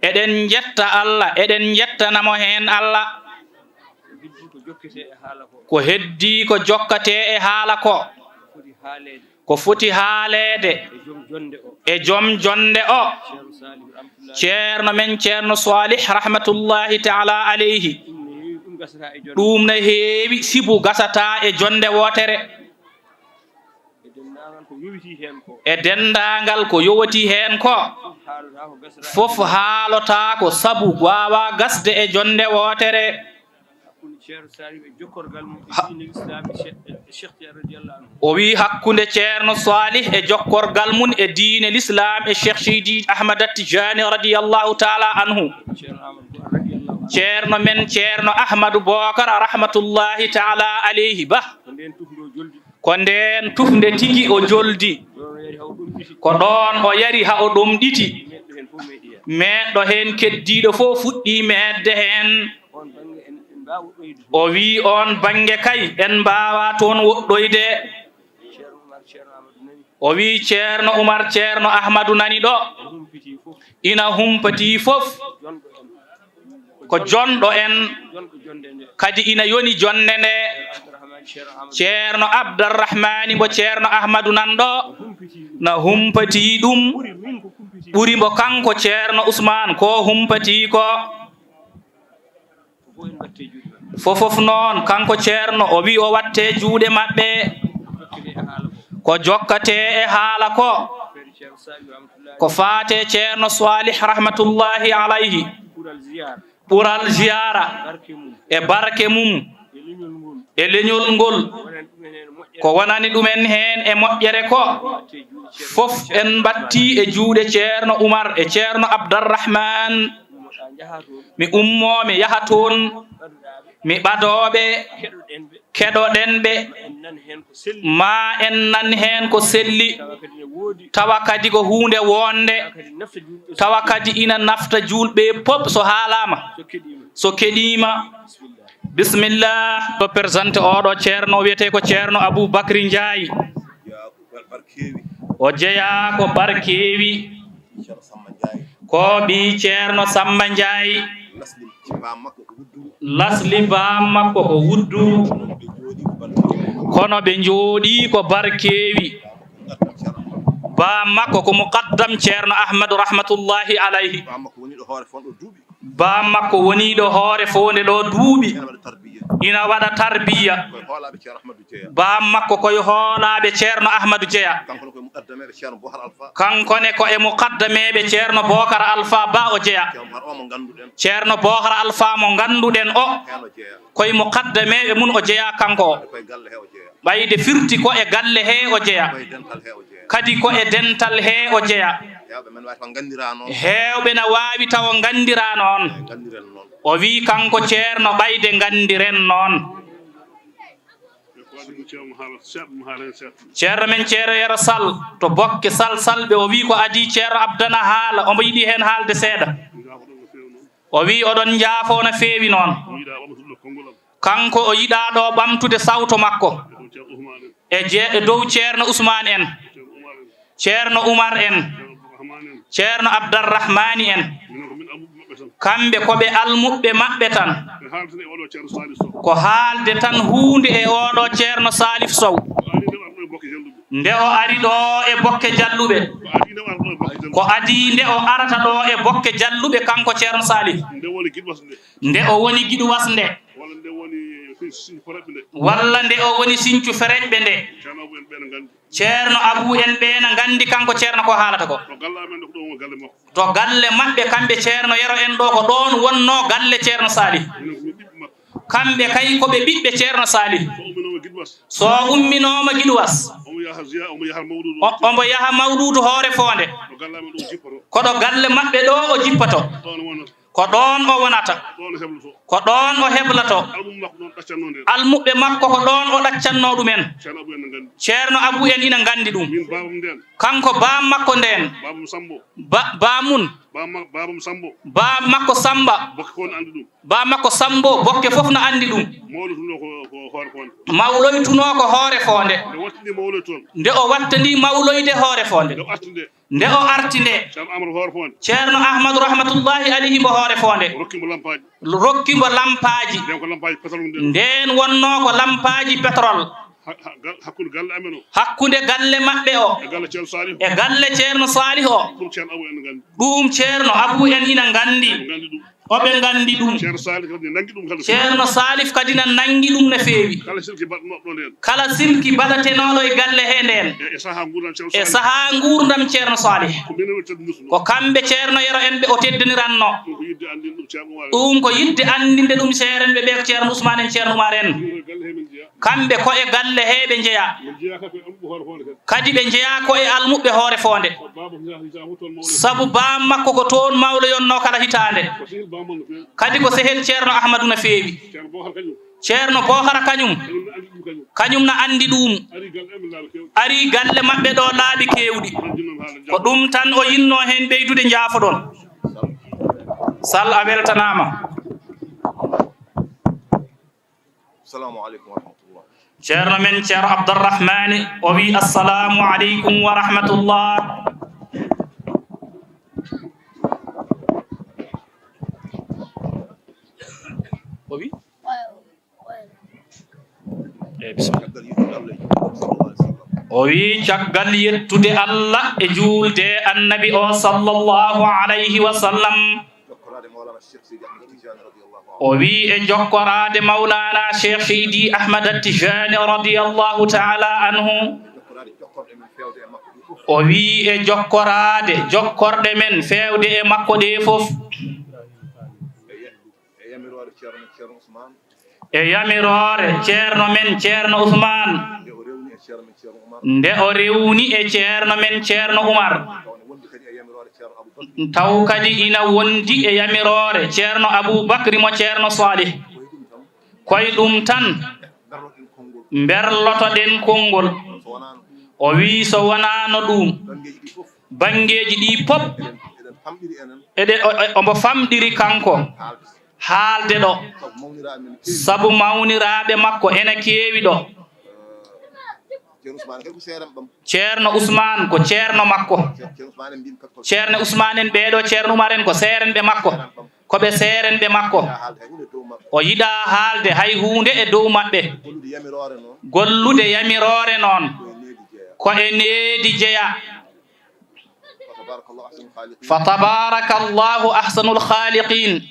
Eɗen njetta Allah, eɗen njettana mo heen Allah. Ko heddii ko jokketee e haala ko. Ko foti haaleede e joom jonnde o. Ceerno men Ceerno Saalih rahmatullahi ta'ala aleyhi. Ɗum ne heewi sibu gasataa e jonnde wootere. E denndaangal ko yowitii heen ko. E denndaangal ko yowitii heen ko. Fof haalotaako gasata. Fof haalotaako sabu waawaa gasde e jonnde wootere. Hakkunde Ceerno Saliou e jokkorgal mum e diine Lislaam e Che-, e Cheikh Tidiane radiyallahu anhu. O wii hakkunde Ceerno Saalih e jokkorgal mum e diine Lislaam e Cheikh Seydi Ahmad Tijaani radiyallahu ta'ala anhu. Ceerno Amadou Ba radiyallahu anhu. Ceerno men Ceerno Ahmadu Bookara rahmatullahi ta'ala aleyhi Ba. Ko ndeen tufnde o joldi. Ko ndeen tufnde tigi o joldi. Ko ɗoon o yari haa o ɗomɗiti. Meeɗɗo heen keddiiɗo fof fuɗɗii meeɗde heen. O wii oon bannge kay en mbaawaa toon woɗɗoyde. O wii Ceerno Umar, Ceerno Ahmadu nani ɗo. Ina humpatii fof. Ko jonɗo en, kadi ina yoni jonnde nde. Ceerno Abdarrahmaani mo Ceerno Ahmadu nan ɗo, na humpatii ɗum, ɓuri mbo kanko Ceerno Usmaan ko humpatii ko. Fofof noon, kanko Ceerno, o wi o watte juuɗe maɓɓe. Ko jokkatee e haala ko, ko faate Ceerno Saalih rahmatullahi alayhi. Ɓural ziyaara e barke mum e leñol ngol, ko wonani ɗumen heen e moƴƴere ko, fof en mbattii e juuɗe Ceerno Umar e Ceerno Abdarrahman. Mi ummoo, mi yaha toon, mi ɓadooɓe, keɗoɗen ɓe, ma en nan heen ko selli, tawa kadi ko huunde woonde, tawa kadi ina nafta juulɓe pop so haalaama, so keɗiima. Bisimilla. To présente oɗo ceerno, o wiyetee ko Ceerno Abou Bakri Njaay. O jeyaa ko Barkeewi. Ko ɓii Ceerno Samba Njaay. Lasli baam makko ko Wuddu. Kono ɓe njooɗii ko Barkeewi. Baam makko ko muqaddam Ceerno Ahmadu rahmatullahi alayhi. Baam makko woniiɗo hoore foonde ɗo duuɓi. Ina waɗa tarbiya. Baam makko koye hoolaaɓe Ceerno Ahmadu jeyaa. Kanko ne ko e muqaddameeɓe Ceerno Bookar Alfa Ba o jeyaa. Ceerno Bookar Alfa mo ngannduɗen o, koye muqaddameeɓe mum o jeyaa kanko o. Ɓayde firti ko e galle hee o jeyaa. Kadi ko e dental hee o jeyaa. Heewɓe na waawi tawa nganndiraa noon. O wii kanko Ceerno, ɓayde nganndiren noon. Ceerno men Ceerno Yero Sal to Bokke Sal Salɓe, o wii ko adii Ceerno Abdana haala, omo yiɗi heen haalde seeɗa. O wii oɗon njaafoo no feewi noon. Kanko o yiɗaa ɗo ɓamtude sawto makko. E je-, e dow Ceerno Usmaan en, Ceerno Umar en, Ceerno Abdarrahmaani en. Kamɓe ko ɓe almuɓɓe maɓɓe tan. Ko haalde tan huunde e oɗo Ceerno Salif Sow. Nde o ari ɗo e Bokke Jalluɓe. Ko adii nde o arata ɗo e Bokke Jalluɓe, kanko Ceerno Salif. Nde o woni Giɗwas nde. Walla nde o woni Sincu Fereƴɓe nde. Ceerno Abu en ɓe na nganndi kanko Ceerno ko haalata ko. To galle maɓɓe kamɓe Ceerno Yero en ɗo, ko ɗoon wonnoo galle Ceerno Salih. Kamɓe kay ko ɓe ɓiɓɓe Ceerno Salih. So umminooma Giɗwas, o-, omo yaha Mawɗuudu Hoore Foonde. Ko ɗo galle maɓɓe ɗo o jippoto. Ko ɗoon o wonata. Ko ɗoon o heblato. Almuɓɓe makko ko ɗoon o ɗaccannoo ɗumen. Ceerno Abu en ina nganndi ɗum. Kanko baam makko ndeen. Ba-, baamun. Baam makko Samba. Baam makko Sambo, Bokke fof na anndi ɗum. Mawloytunoo ko Hoore Foonde. Nde o wattani mawloyde Hoore Foonde. Nde o arti nde, Ceerno Ahmadu Rahmatullahi Alayhi mbo Hoore Foonde rokki mbo lampaaji. Ndeen wonnoo ko lampaaji pétrole. Hakkunde galle maɓɓe o e galle Ceerno Salih o, ɗum Ceerno Abu en ina nganndi. O ɓe nganndi ɗum. Ceerno Salif kadi na nanngi ɗum no feewi. Kala silki baɗatenooɗo e galle he ndeen, e sahaa nguurndam Ceerno Salih, ko kamɓe Ceerno Yero en ɓe o teddiniranno. Ɗum ko yidde anndinde ɗum Ceerno Umar en. Ɗum ko yidde anndinde ɗum seerenɓe ɓe, ko Ceerno Usmaan en, Ceerno Umar en. Kamɓe ko e galle he ɓe njeyaa. Kadi ɓe njeyaa ko e almuɓɓe Hoore Foonde. Sabu baam makko ko toon mawloyonnoo kala hitaande. Kadi ko sehil Ceerno Ahmadu no feewi. Ceerno Boohara kañum, kañum na anndi ɗum. Ari galle maɓɓe ɗo laabi keewɗi. Ko ɗum tan o yinnoo heen ɓeydude, njaafoɗon. Sal, a weltanaama. Assalamu aleykum wa rahmatullah. Ceerno men, Ceerno Abdarrahmani, o wi, "Assalamu aleykum wa rahmatullah." O wi? Eh, bisimilla. O wi, "Caggal yettude Allah e juulde Annabi o sallallahu alayhi wa sallam." O wi e jokkoraade Mawlana Cheikh Seydi Ahmad Tijani radiyallahu ta'ala anhu. O wi e jokkoraade jokkorɗe men feewde e makko ɗe fof. E yamiroore Ceerno men Ceerno Usmaan. Nde o rewni e Ceerno men Ceerno Umar. Taw kadi ina wondi e yamiroore Ceerno Abu Bakri mo Ceerno Salih. Koye ɗum tan mberlotoɗen konngol. O wi so wonaano ɗum, banngeeji ɗi pop eɗen, o, o, omo famɗiri kanko haalde ɗo, sabu mawniraaɓe makko ena keewi ɗo. Ceerno Usmaan ko ceerno makko. Ceerno Usmaan en ɓeeɗo, Ceerno Umar en ko seerenɓe makko. Ko ɓe seerenɓe makko. O yiɗaa haalde hay huunde e dow maɓɓe. Gollude yamiroore noon, ko e needi jeyaa. Fa tabarakallahu ahsanul khaliqin.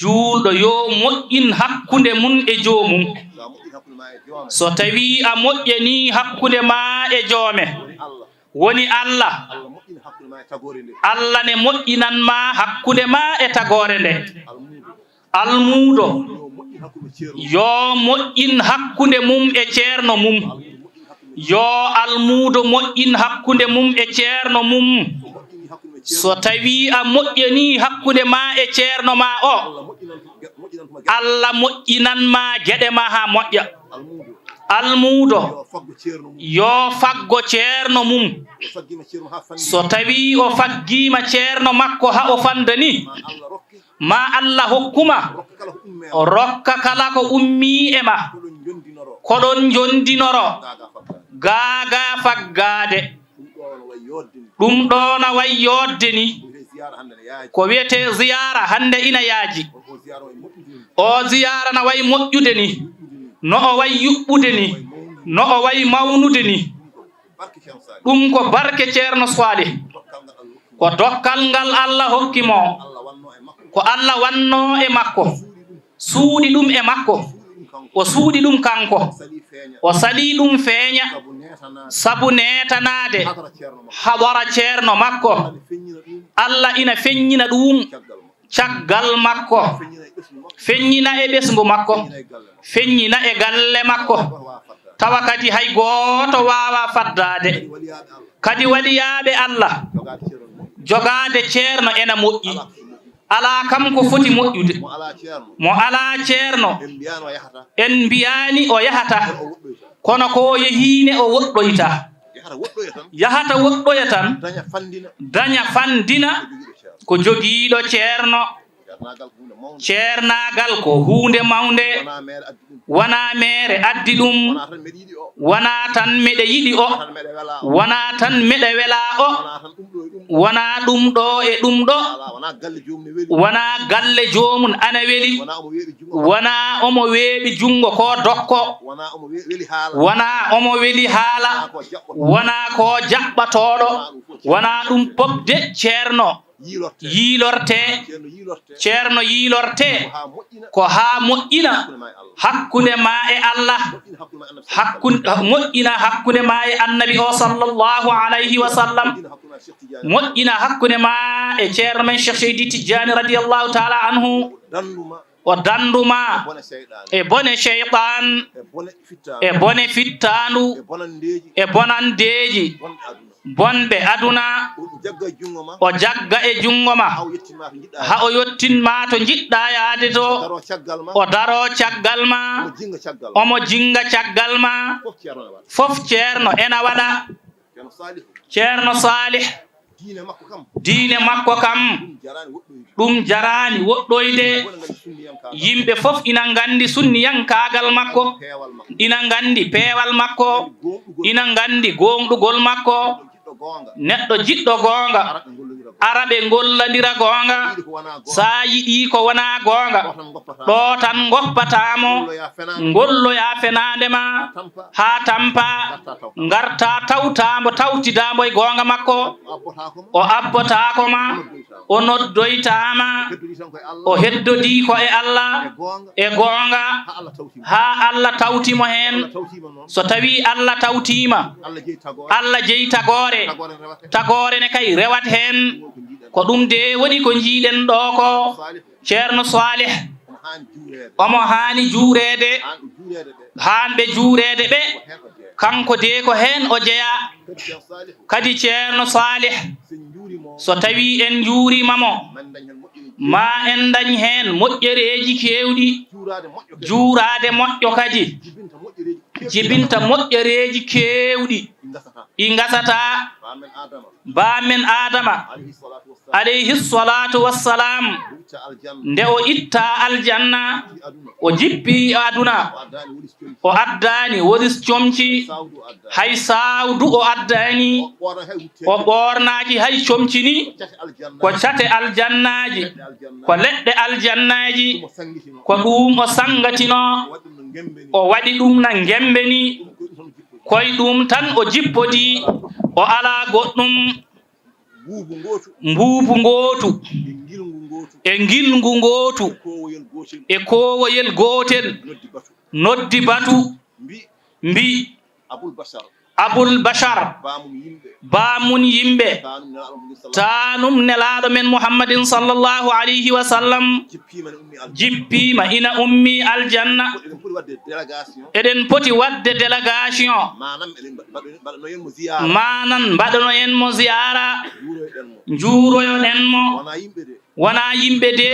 Juulɗo yo moƴƴin hakkunde mum e joomum. So tawii a moƴƴanii hakkunde ma e joome, woni Allah, Allah ne moƴƴinan ma hakkunde ma e tagoore nde. Almuudo yo moƴƴin hakkunde mum e ceerno mum. Yo almuudo moƴƴin hakkunde mum e ceerno mum. So tawii a moƴƴanii hakkunde ma e ceerno ma o, Allah moƴƴinan ma geɗe ma haa moƴƴa. Almuudo yo faggo ceerno mum. So tawii o faggiima ceerno makko haa o fanda ni, ma Allah hokku ma, rokka kala ko ummii e ma, koɗon njondinoro, gaagaa faggaade. Ɗum ɗoo na wayi yooɗde ni. Ko wiyetee ziyaara hannde ina yaaji. O ziyaara na wayi moƴƴude ni. No o wayi yuɓɓude ni. No o wayi mawnude ni. Ɗum ko barke Ceerno Saalih. Ko dokkal ngal Allah hokki mo. Ko Allah wannoo e makko. Suuɗi ɗum e makko. O suuɗi ɗum kanko. O salii ɗum feeña. Sabu neetanaade hadara Ceerno makko. Allah ina feññina ɗum caggal makko. Feññina e ɓesngu makko. Feññina e galle makko. Tawa kadi hay gooto waawaa faddaade. Kadi waliyaaɓe Allah, jogaade Ceerno ena moƴƴi. Alaa kam ko foti moƴƴude. Mo alaa Ceerno, en mbiyaani o yahata. Kono ko o yehii ne o woɗɗoyta. Yahata woɗɗoya tan, daña fanndina ko jogiiɗo Ceerno. Ceernaagal ko huunde mawnde. Wonaa meere addi ɗum. Wonaa tan meɗe yiɗi o. Wonaa tan meɗe welaa o. Wonaa ɗum ɗo e ɗum ɗo. Wonaa galle joomum ana weli. Wonaa omo weeɓi junngo ko dokko. Wonaa omo weli haala. Wonaa ko jaɓɓatooɗo. Wonaa ɗum fof de Ceerno yiilortee. Ceerno yiilortee. Ko haa moƴƴina hakkunde ma e Allah. Moƴƴina hakkunde ma e Annabi o sallallahu alayhi wa sallam. Moƴƴina hakkunde ma e Ceerno men Cheikh Seydi Tijjaani radiyallahu taala anhu. O dandu ma e bone seyɗaan, e bone fittaandu, e bonandeeji bonɓe aduna. O jagga e junngo ma ha o yottin ma to njiɗɗa yaade to. O daro caggal ma, omo jinnga caggal ma. Fof Ceerno ena waɗa. Ceerno Saalih, diine makko kam, ɗum jaraani woɗɗoyde. Yimɓe fof ina nganndi sunniyankaagal makko, ina nganndi peewal makko, ina nganndi gooŋɗugol makko. Neɗɗo jiɗɗo goonga, ara ɓe ngollandira goonga. So a yiɗii ko wonaa goonga, ɗo tan ngoppataa mo, ngolloya fenaande ma, haa tampa, ngarta tawta mbo, tawtida mbo e goonga makko. O abbotaako ma, o noddoytaa ma, o heddodii ko e Allah e goonga, haa Allah tawti mo heen. So tawii Allah tawtiima, Allah jeyi tagoore, tagoore ne kay rewat heen. Ko ɗum de woni ko njiiɗen ɗo ko. Ceerno Saalih, omo haani juureede. Haan ɓe juureede ɓe, kanko de ko heen o jeyaa. Kadi Ceerno Saalih, so tawii en njuuriima mo, ma en ndañ heen moƴƴereeji keewɗi. Juuraade moƴƴo kadi jibinta moƴƴereeji keewɗi, ɗi ngasataa. Baa men Aadama, alayhi salaatu wassalaam, nde o itta aljanna, o jippi aduna, o addaani wolis comci, hay saawdu o addaani, o ɓoornaaki hay comci ni. Ko cate aljannaaji, ko leɗɗe aljannaaji, ko ɗum o sanngatinoo, o waɗi ɗum na ngemmbe ni. Koy ɗum tan o jippodii, o alaa goɗɗum. Mbuubu ngootu, e ngilngu ngootu, e koowoyel gootel, noddi batu, mbi, Abul Bachar, baamun yimɓe, taanum Nelaaɗo men Muhammadin sallallahu alayhi wa sallam, jippiima ina ummii aljanna. Eɗen poti waɗde délégation. Maanam, mbaɗonoyen mo ziyaara, njuuroyoɗen mo. Wonaa yimɓe de,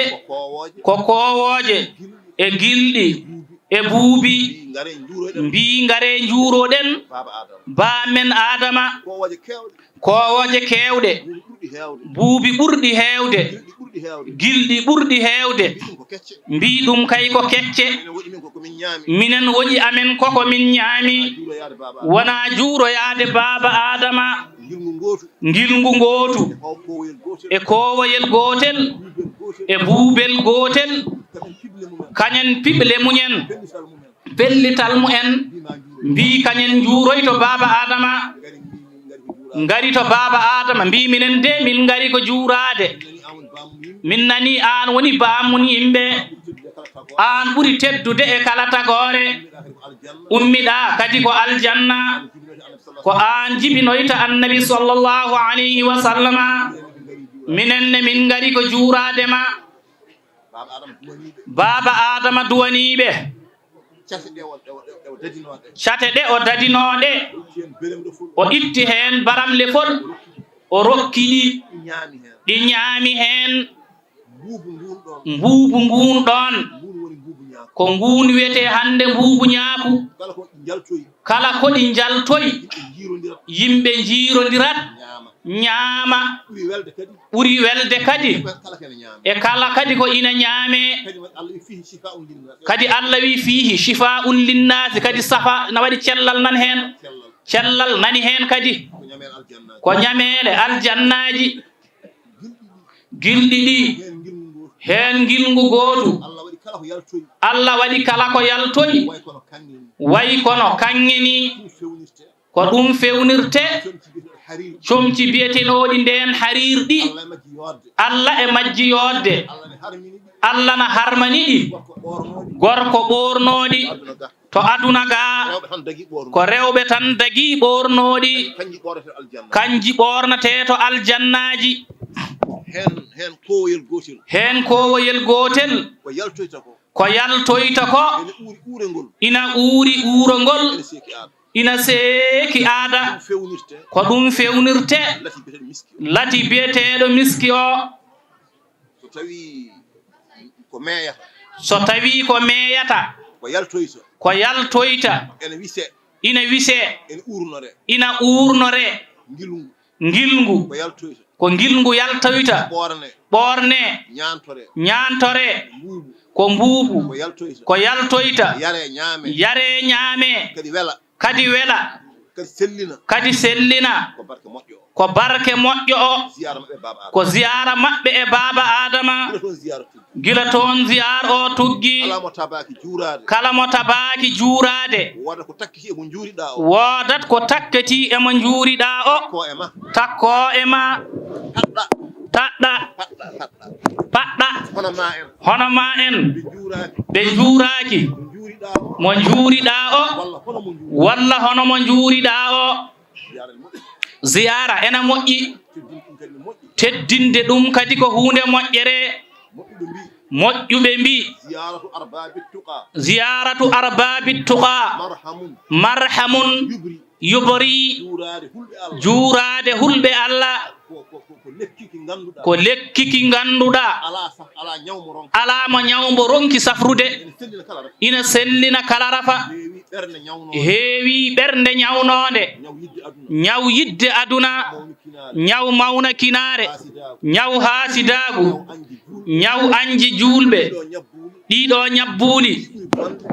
ko koowooje e gilɗi. e buubi, mbii, ngare njuuroɗen baa men Aadama, koowooje keewɗe, buubi ɓurɗi heewde, gilɗi ɓurɗi heewde, mbii, ɗum kay ko kecce. Minen woƴi amen ko ko min ñaami, wonaa juuroyaade baaba Aadama. Ngilngu ngootu, e koowoyel gootel, e buubel gootel, kañen piɓle mumen, pellital mumen, mbii kañen njuuroyto baaba Aadama, ngari to baaba Aadama, mbii minen de min ngari ko juuraade. Min nanii aan woni baamun yimɓe, aan ɓuri teddude e kala tagoore, ummiɗaa kadi ko aljanna. Ko aan jibinoyta Annabi sallallahu alayhi wa sallama. Minen ne min ngari ko juuraade ma. Baaba Aadama duwaniiɓe. Cate ɗe o dadinooɗe. O itti heen baramle fol. O rokki ɗi. Ɗi ñaami heen. Mbuubu ngun ɗon. Mbuubu ngun ɗon. Ngun woni mbuubu ñaaku. Ko ngun wiyetee hannde mbuubu ñaaku. Kala ko ɗi njaltoyi. Kala ko ɗi njaltoyi. Yimɓe njiirondirat. Yimɓe njiirondirat. Ñaama. Ñaama. Ɓuri welde kadi. Ɓuri welde kadi. Kala kene ñaame. E kala kadi ko ina ñaame. Kadi Allah wi fihi shifa'un linnas. Kadi Allah wi fihi shifa'un linnaasi. Kadi safa na waɗi cellal nan heen. Cellal. Cellal nani heen kadi. Ko ñameele aljanna. Ko ñameele aljannaaji. Gilɗi ɗi, heen ngilngu gootu. Allah waɗi kala ko yaltoyi. Allah waɗi kala ko yaltoyi. Way kono kaŋŋe ni. Way kono kaŋŋe ni. Ɗum fewnirte. Ko ɗum fewnirte. Comci biyeteeɗo hariir. Comci biyetenooɗi ndeen hariir ɗi. Allah e majji yoodde. Allah e majji yoodde. Allah ne harmini ɗi. Allah na harmani ɗi. Gorko ɓoornooɗi. Gorko ɓoornooɗi. Aduna ga. To aduna ga, rewɓe tan dagi ɓoornooɗi. Ko rewɓe tan dagi ɓoornooɗi. Kanji ɓoornete aljanna. Kanji ɓoornete to aljannaaji. Heen, heen koowoyel gootel. Heen koowoyel gootel. Ko yaltoyta ko. Ko yaltoyta ko. Ene uuri uurengol. Ina uuri uurongol. Ene seeki aada. Ina seeki aada. Ɗum fewnirte. Ko ɗum fewnirte. Lati biyeteeɗo miski o. Lati biyeteeɗo miski o. So tawii ko meeyata. So tawii ko meeyata. Ko yaltoyta. Ko yaltoyta. Ene wisee. Ina wisee. Ene uurnore. Ina uurnore. Ngilngu. Ngilngu. Ko yaltoyta. Ko ngilngu yaltoyta. Ɓoorne. Ɓoorne. Ñaantore. Ñaantore. Mbuubu. Ko mbuubu. Ko yaltoyta. Ko yaltoyta. Yaree ñaamee. Yaree ñaamee. Kadi wela. Kadi wela. Kadi sellina. Kadi sellina. Ko barke moƴƴo o. Ko barke moƴƴo o. Ziyaara maɓɓe Baaba Aadama. Ko ziyaara maɓɓe e Baaba Aadama. Gila toon ziyaara tuggi. Gila toon ziyaara o tuggi. Kala mo tabaaki juuraade. Kala mo tabaaki juuraade. Woodat ko takkiti e mo njuuriɗaa o. Woodat ko takkiti e mo njuuriɗaa o. Takkoo e ma. Takkoo e ma. Taɗɗa. Taɗɗa. Paɗɗa, paɗɗa. Paɗɗa. Hono ma en. Hono ma en. Ɓe njuuraaki. Ɓe njuuraaki. Mo njuuriɗaa o. Mo njuuriɗaa o. Walla hono mo njuuri-, walla hono mo njuuriɗaa o. Ziyaara ene moƴƴi. Ziyaara ene moƴƴi. Teddin-, ɗum kadi ne moƴƴi. Teddinde ɗum kadi ko huunde moƴƴere. Moƴƴuɓe mbii. Moƴƴuɓe mbii. Ziyaaratu arbaabi tuqaa. Ziyaaratu arbaabi tuqaa. Marhamun. Marhamun. Yubri. Yubri. Juuraade hulɓe Allah. Juuraade hulɓe Allah. Ko, ko, ko, ko lekki ki ngannduɗaa. Ko lekki ki ngannduɗaa. Alaa saf-, alaa ñaw mo ronki. Alaa mo ñaw mo ronki safrude. Ene sellina kala rafa. Ina sellina kala rafa. Heewi ɓernde ñawnoonde. Heewi ɓernde ñawnoonde. Ñaw yidde aduna. Ñaw yidde aduna. Mawnikinaare. Ñaw mawnikinaare. Haasidaagu. Ñaw haasidaagu. Ñaw añji juulɓe. Ñaw añji juulɓe. Ɗiɗo ñabbuuli. Ɗiɗo ñabbuuli.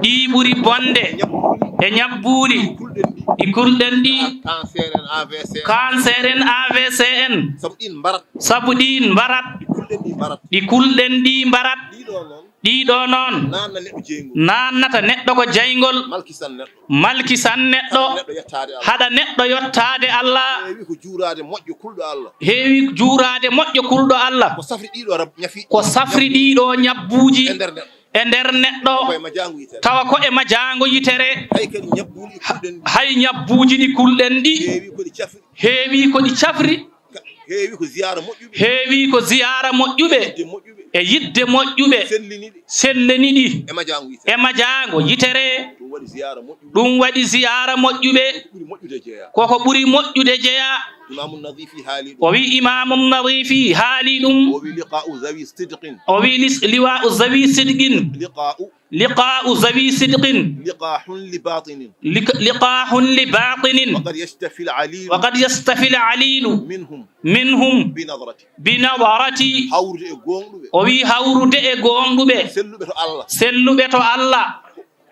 Ɗi ɓuri bonde. Ɗi ɓuri bonde. Ñabbuuli. E ñabbuuli. Ɗi kulɗen ɗi. Ɗi kulɗen ɗi. Cancer en, A V C en. Cancer en, A V C en. Sabu ɗiin mbarat. Sabu ɗiin mbarat. Ɗi kulɗen ɗi mbarat. Ɗi kulɗen ɗi mbarat. Ɗiɗo noon. Ɗiɗo noon. Naatna neɗɗo jeyngol. Naatnata neɗɗo ko jeyngol. Malkisan neɗɗo. Malkisan neɗɗo. Haɗa neɗɗo yottaade Allah. Haɗa neɗɗo yottaade Allah. Heewi ko juuraade moƴƴo kulɗo Allah. Heewi juuraade moƴƴo kulɗo Allah. Ko safri ɗiɗo rab-, ñafi-, ko safri ɗiɗo ñabbuuji. E nder neɗɗo. E nder neɗɗo. Ko e majaango yitere. Tawa ko e majaango yitere. Hay kadi ñabbuuli kulɗen ɗi. Hay ñabbuuji ɗi kulɗen ɗi. Heewi ko ɗi cafri. Heewi ko ɗi cafri. Ka-, heewi ko ziyaara moƴƴuɓe. Heewi ko ziyaara moƴƴuɓe. Yidde moƴƴuɓe. E yidde moƴƴuɓe. Sellini ɗi. Sellini ɗi. E majaango yitere. E majaango yitere. Ɗum waɗi ziyaara moƴƴuɓe. Ɗum waɗi ziyaara moƴƴuɓe. Ko ɓuri moƴƴude jeyaa. Koko ɓuri moƴƴude jeyaa. Imaamu Nadifi haali ɗum. O wi Imaamu Nadifi haali ɗum. O wi liqaa'u zawi sidqin. O wi lis-, liwaa'u zawi sidqin. Liqaa'u. Liqaa'u zawi sidqin. Liqaahun li baatinin. Liq-, liqaahun li baatinin. Wa qad yastafil alilu. Wa qad yastafil alilu. Minhum. Minhum. Bi nadrati. Bi nadrati. Hawrude e gooŋɗuɓe. O wi hawrude e gooŋɗuɓe. Selluɓe to Allah. Selluɓe to Allah.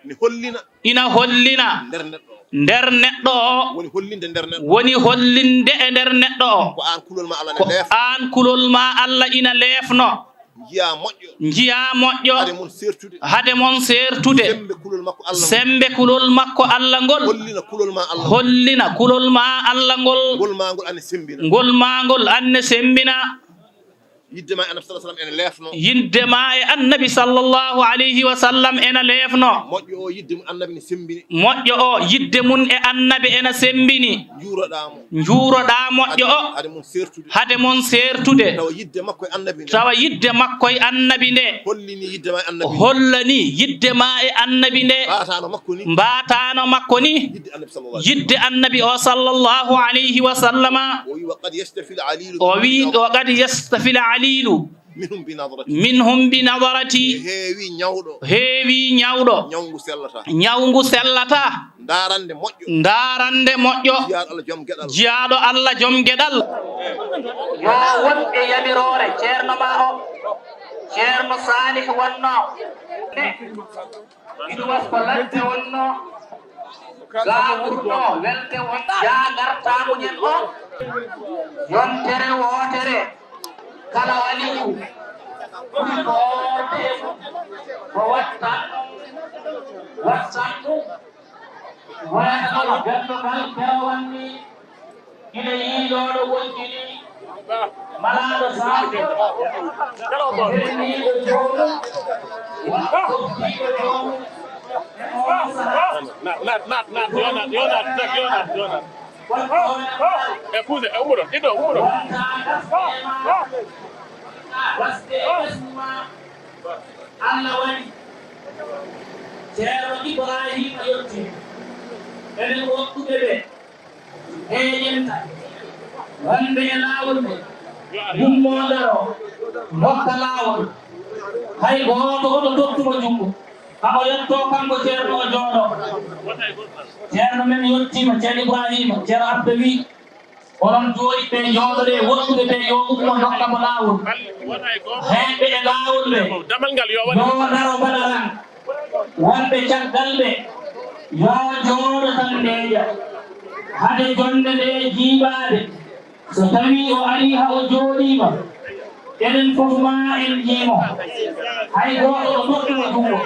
Ne hollina. Ina hollina. Nder neɗɗo o. Nder neɗɗo o. Woni hollinde nder neɗɗo. Woni hollinde e nder neɗɗo o. Ko aan kulol ma Allah ne leefno. Ko aan kulol ma Allah ina leefno. Njiyaa moƴƴo. Njiyaa moƴƴo. Hade mon seertude. Hade mon seertude. Semmbe kulol makko Allah ngol. Semmbe kulol makko Allah ngol. Hollina kulol ma Allah ngol. Hollina kulol ma Allah ngol. Ngol ma ngol ane semmbina. Ngol ma ngol ane semmbina. Yidde ma e Annabi sallallahu alaihi wasallam ene leefno. Yidde ma e Annabi sallallahu alayhi wa sallam ena leefno. Moƴƴo o yidde mum Annabi ne semmbini. Moƴƴo o yidde mum e Annabi ena semmbini. Njuuroɗaa mo. Njuuroɗaa moƴƴo o. Hade, hade mon seertude. Hade mon seertude. Tawa yidde makko e Annabi nde. Tawa yidde makko e Annabi nde. Hollini yidde ma e Annabi nde. Hollani yidde ma e Annabi nde. Mbaataano makko ni. Mbaataano makko ni. Yidde Annabi sallallahu alaihi wasallam. Yidde Annabi o sallallahu alayhi wa sallama. O wi, "Wa qad yastafil alilu." O wi, "Wa qad yastafil alilu." Minhum bi nadrati. Minhum bi nadrati. Heewi ñawɗo. Heewi ñawɗo. Ñaw ngu sellata. Ñaw ngu sellata. Ndaarande moƴƴo. Ndaarande moƴƴo. Jiyaaɗo Allah jom geɗal. Jiyaaɗo Allah jom geɗal. Yo won e yamiroore ceerno ma o. Ceerno Saalih wonno. Iduwas ko ladde wonno. Gaa ɓurɗo welde won. Jaa ngartaa muñen o. Yontere wootere. Kala waliyu ɓuri ko hoorde ko wattan, wattan ɗum. Wayata ɗo ganndugal peewal ni ina yiilooɗo wonjini malaaɗo saafo, berniiɗo joomu, walla ɗoftiiɗo joomu, e oon sahaa. Naat, naat, naat, naat, yo naat, yo naat, yo naat, yo naat. E puuse, e umro, ɗiɗo, umro. Allah waɗi Ceerno Ibraahiima yottii. Enen woɗɗuɓe ɓe heeƴenta wonɓe e laawol ɓe, gummoo daroo, ndokka laawol. Hay gooto oto tottu mo junngo. Haa o yottoo kanko Ceerno o jooɗoo. Ceerno men yottiima, Ceerno Ibraahiima, Ceerno Abba wii, onon jooɗiiɓe njooɗoɗee, woɗɗuɓe ɓe yo ummo ndokka mo laawol. Heeɓɓe e laawol ɓe, yo daro mbaɗa rang. Wonɓe caggal ɓe, yo njooɗo tan ndeeƴa. Hade jonnde nde jiiɓaade, so tawii o arii haa o jooɗiima, enen fof maa en njii mo. Hay gooto oto tottu mo junngo.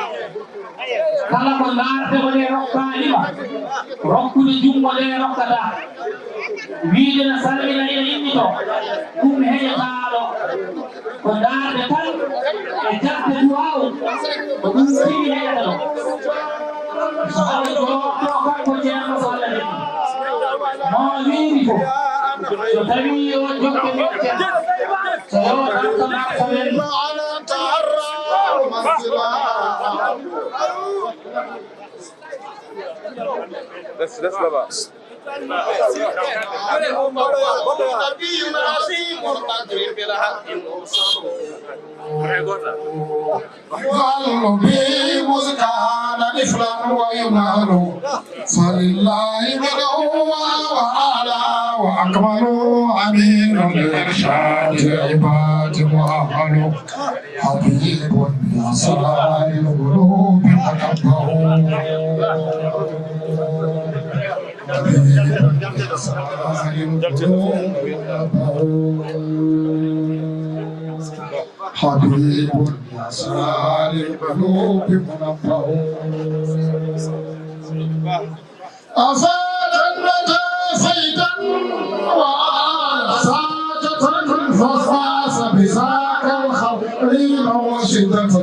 Kala ko ndaarde mo nde rokkaali ma, rokkude junngo nde rokkataa. Wiide na salmina ina immitoo, ɗum heƴataa ɗo. Ko ndaarde tan e jaɓde duwaaw, ko ɗum tigi heƴata ɗo. So Allah jooɗo kanko Ceerno, so Allah jaɓi. No wiiri ko, so tawii yo jokke jokke, so yo tan tan ko men. That's, that's Baba. نبي عظيم القدر بالحق مرسل. يظل به مذ كان طفلا وينال. فلله بدء وأعلى وأكمل. أمين لإرشاد العباد مؤهل. حبيب بأسرار القلوب تنبه. حبيب بأسرار القلوب تنبه. حبيب بأسرار القلوب منبه. أفاد الندى فيضا وأعاد سعادة ففاز بذاك الخير وشدة.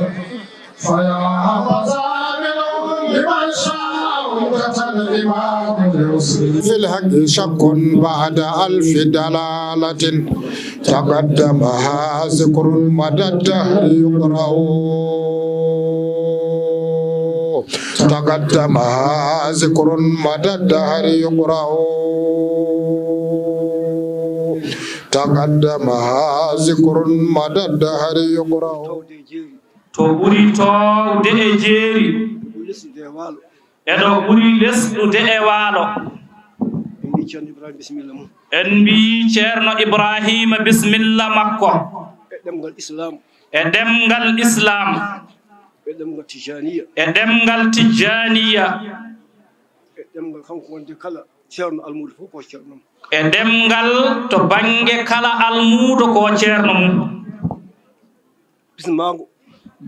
فيا حبذا منه لمن شاء أنكت الإمام الحسين. في الحق شك بعد ألف دلالة. تقدمها ذكر مدى الدهر يقرأ. تقدمها ذكر مدى الدهر يقرأ. تقدمها ذكر مدى الدهر يقرأ. Tawde e jeeri. To ɓuri toowde e jeeri. Ɓuri lesɗude e waalo. E ɗo ɓuri lesɗude e waalo. En mbii Ceerno Ibrahima bisimilla mum. En mbii Ceerno Ibrahima bisimilla makko. E ɗemngal Islaam. E ɗemngal Islaam. E ɗemngal Tijjaaniya. E ɗemngal Tijjaaniya. E ɗemngal kanko wonde kala ceerno almuudo fof ko ceerno mum. E ɗemngal to bannge kala almuudo ko ceerno mum. Bismaango.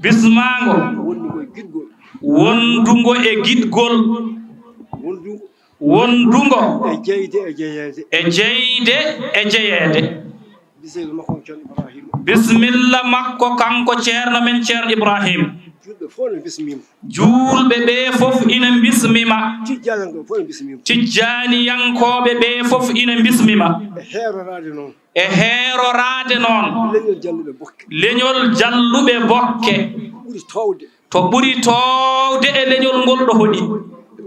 Bismaango. Wondugo e giɗgol. Wondugo e giɗgol. Wondugo. Wondugo. E jeyde e jeyeede. E jeyde e jeyeede. Bisimilla makko Ceerno Ibrahima. Bisimilla makko kanko ceerno men Ceerno Ibrahim. Juulɓe fof ne bismiima. Juulɓe ɓe fof ina bismiima. Tijjaaniyankooɓe fof ne bismiima. Tijjaaniyankooɓe ɓe fof ina bismiima. E heeroraade noon. E heeroraade noon. Leñol Jalluɓe Bokke. Leñol Jalluɓe Bokke. Ɓuri toowde. To ɓuri toowde e leñol ngol ɗo hoɗi.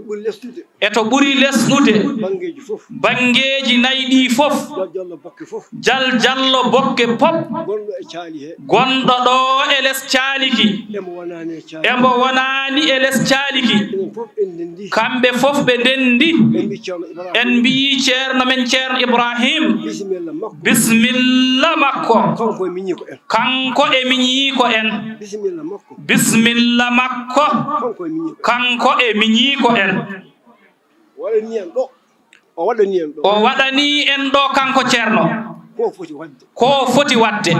Ɓuri lesɗude. E to ɓuri lesɗude. Banngeeji fof. Banngeeji nayi ɗi fof. Jal Jallo Bokke fof. Jal Jallo Bokke pop. Gonɗo e caali he. Gonɗo ɗo e les caali ki. Emo wonaani e caali. Emo wonaani e les caali ki. Enen fof en ndenndi. Kamɓe fof ɓe ndenndi. En mbii Ceerno Ibrahim. En mbii ceerno men Ceerno Ibrahim. Bisimilla makko. Bisimilla makko. Kanko e miñiiko en. Kanko e miñiiko en. Bisimilla makko. Bisimilla makko. Kanko e miñiiko en. Kanko e miñiiko en. O waɗanii en ɗo. O waɗanii en ɗo. O waɗanii en ɗo kanko ceerno. Ko foti waɗde. Ko foti waɗde.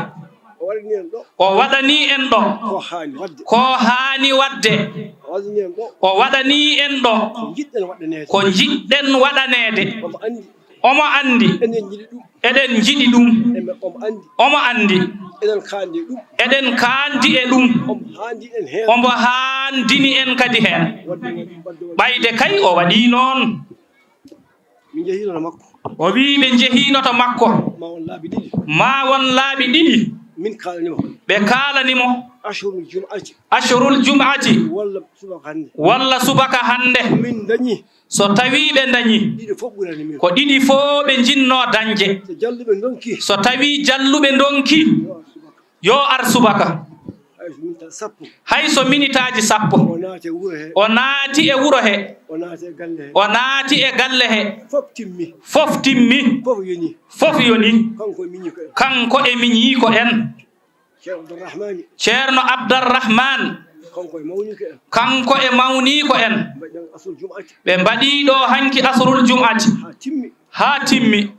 O waɗanii en ɗo. O waɗanii en ɗo. Ko haani waɗde. Ko haani waɗde. O waɗanii en ɗo. O waɗanii en ɗo. Ko njiɗɗen waɗaneede. Ko njiɗɗen waɗaneede. Omo anndi. Omo anndi. Eɗen njiɗi ɗum. Eɗen njiɗi ɗum. Emen, omo anndi. Omo anndi. Eɗen kaandi e ɗum. Eɗen kaandi e ɗum. Omo haandi en heen. Omo haandini en kadi heen. Waɗde, waɗde, waɗde. Ɓayde kay o waɗii noon. Min njehiino to makko. O wii ɓe njehiino to makko. Ma won laabi ɗiɗi. Ma won laabi ɗiɗi. Min kaalani mo. Ɓe kaalani mo. Ashhurul jum'ati. Ashhurul jum'ati. Walla subaka hannde. Walla subaka hannde. Min dañi. So tawii ɓe dañi. Ɗiɗi fof ɓurani min. Ko ɗiɗi fof ɓe njinnoo dañde. So jalluɓe ndonki. So tawii jalluɓe ndonki. Yo ar subaka. Yo ar subaka. Hay so minita sappo. Hay so minitaaji sappo. O naati e wuro he. O naati e wuro he. O naati e galle he. O naati e galle he. Fof timmi. Fof timmi. Fof yoni. Fof yoni. Kanko e miñiiko en. Kanko e miñiiko en. Ceerno Abdarrahmani. Ceerno Abdarrahman. Kanko e mawniiko en. Kanko e mawniiko en. Mbaɗɗen asrul jum'ati. Ɓe mbaɗii ɗo hanki asrul jum'ati. Haa timmi. Haa timmi.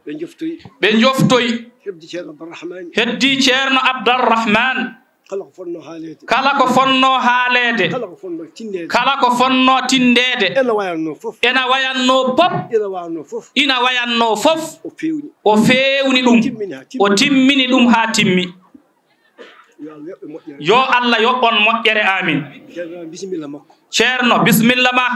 Ɓe njoftoyi. Ɓe njoftoyi. Heddi Ceerno Abdarrahmani. Heddi Ceerno Abdarrahman. Kala ko fotnoo haaleede. Kala ko fotnoo haaleede. Kala ko fotnoo tinndeede. Kala ko fotnoo tinndeede. Ena wayatnoo fof. Ena wayatnoo pop. Ena wayatnoo fof. Ina wayatnoo fof. O feewni. O feewni ɗum. Timmini haa timmi. O timmini ɗum haa timmi. Yo Allah yoɓ ɓe moƴƴere. Yo Allah yoɓ on moƴƴere, amiin. Ceerno, bisimilla makko. Ceerno, bisimilla ma.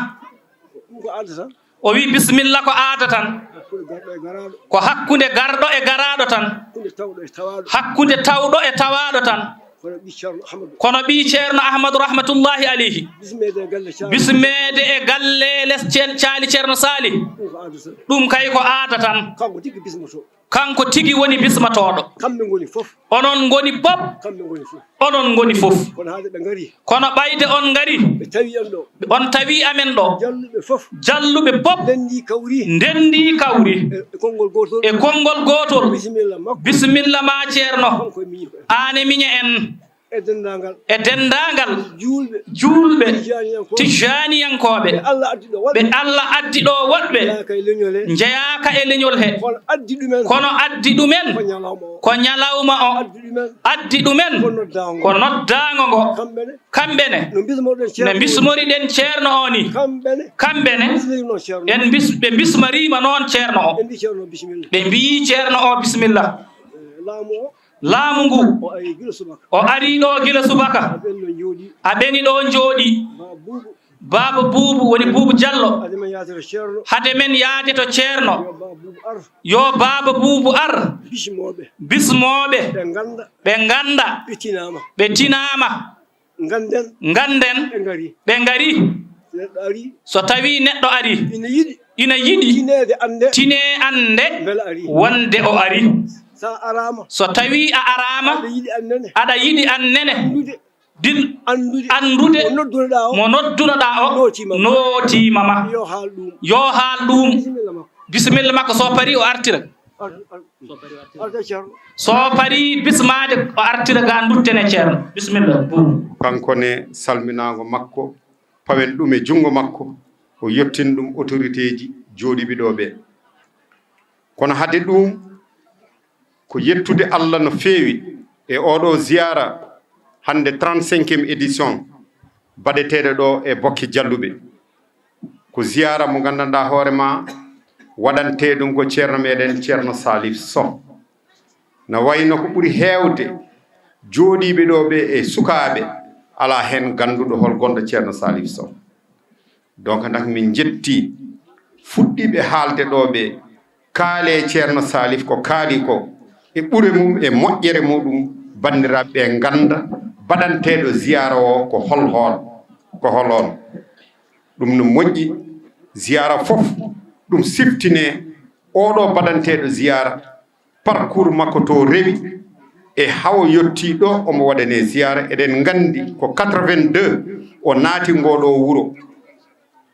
Ɗum ko aada tan. O wi, "Bisimilla, ko aada tan." Hakkunde garɗo e garaaɗo. Ko hakkunde garɗo e garaaɗo tan. Hakkunde tawɗo e tawaaɗo. Hakkunde tawɗo e tawaaɗo tan. Kono ɓii Ceerno Ahmadu. Kono ɓii Ceerno Ahmadu rahmatullahi alayhi. Bismeede e galle Caali. Bismeede e galle les Ceen-, Caali Ceerno Saali. Ɗum ko aada tan. Ɗum kay ko aada tan. Kanko tigi bismoto. Kanko tigi woni bismotooɗo. Kamɓe ngoni fof. Onon ngoni pop. Kamɓe ngoni fof. Onon ngoni fof. Kono haade ɓe ngari. Kono ɓayde on ngari. Ɓe tawi en ɗo. On tawi amen ɗo. Jalluɓe fof. Jalluɓe pop. Ndenndi kawri. Ndenndi kawri. E, e konngol gootol. E konngol gootol. Bisimilla makko. Bisimilla ma, Ceerno. Kanko e miñi ko en. Aan e miñe en. E denndaangal. E denndaangal. Juulɓe. Juulɓe. Tijjaaniyankooɓe. Tijjaaniyankooɓe. Ɓe Allah addi ɗo woɗɓe. Ɓe Allah addi ɗo woɗɓe. Njeyaaka e leñol he. Njeyaaka e leñol he. Kono addi ɗumen. Kono addi ɗumen. Ko ñalawma o. Ko ñalawma o. Addi ɗumen. Addi ɗumen. Ko noddaango. Ko noddaango ngo. Kamɓe ne. Kamɓe ne. No bismoriɗen Ceerno o ni. No bismoriɗen Ceerno o ni. Kamɓe ne. Kamɓe ne. Bismoriɗen Ceerno. En bis-, ɓe bismoriima noon Ceerno o. Ɓe mbii Ceerno bisimilla. Ɓe mbii Ceerno o bisimilla. Eh, laamu o. Laamu ngu. O ari gila subaka. O ari ɗo gila subaka. A ɓenno jooɗi. A ɓeni ɗo jooɗi. Baaba Buubu. Baaba Buubu woni Buubu Jallo. Hade men yaade to Ceerno. Hade men yaade to Ceerno. Yo Baaba Buubu ar. Yo Baaba Buubu ar. Bismooɓe. Bismooɓe. Ɓe ngannda. Ɓe ngannda. Ɓe tinaama. Ɓe tinaama. Ngannden. Ngannden. Ɓe ngari. Ɓe ngari. So neɗɗo ari. So tawii neɗɗo ari. Ina yiɗi. ina yiɗi tineede annde, tinee annde mbela ari, wonde o ari. So a araama, so tawii a araama, aɗa yiɗi annene, aɗa yiɗi annene, anndude, din anndude, anndude mo noddunoɗaa o, mo noddunoɗaa o nootiima ma, nootiima ma. Yo haal ɗum, yo haal ɗum. Bisimilla makko, bisimilla makko. So parii, o artira. Ar- ar- arta ceerno. So parii bismaade, o artira ga nduttene ceerno. Bisimilla, buubu. Kanko ne, salminaango makko, pawen ɗum e junngo makko, o yottin ɗum autorité ji jooɗiiɓe ɗo ɓe. Kono hade ɗum, ko yettude Allah no feewi e oɗo ziyaara, hannde trente-cinquième édition baɗeteeɗo ɗo e Bokke Jalluɓe. Ko ziyaara mo nganndanɗaa hoore ma, waɗantee ɗum ko ceerno meɗen, Ceerno Salif Soh. Na wayno ko ɓuri heewde jooɗiiɓe ɗo ɓe e sukaaɓe, alaa heen gannduɗo hol gonɗo Ceerno Salif Soh. Donc, nak min njetti fuɗɗiiɓe haalde ɗo ɓe, kaale Ceerno Salif ko kaali ko, e ɓure mum e moƴƴere muɗum, banndiraaɓe ɓe ngannda baɗanteeɗo ziyaara o ko hol hoon, ko hol on. Ɗum no moƴƴi, ziyaara fof ɗum siftinee oɗo baɗanteeɗo ziyaara, parcours makko to rewi e hawo yettii ɗo omo waɗanee ziyaara. Eɗen nganndi ko quatre-vingt-deux o naati ngoo ɗo wuro.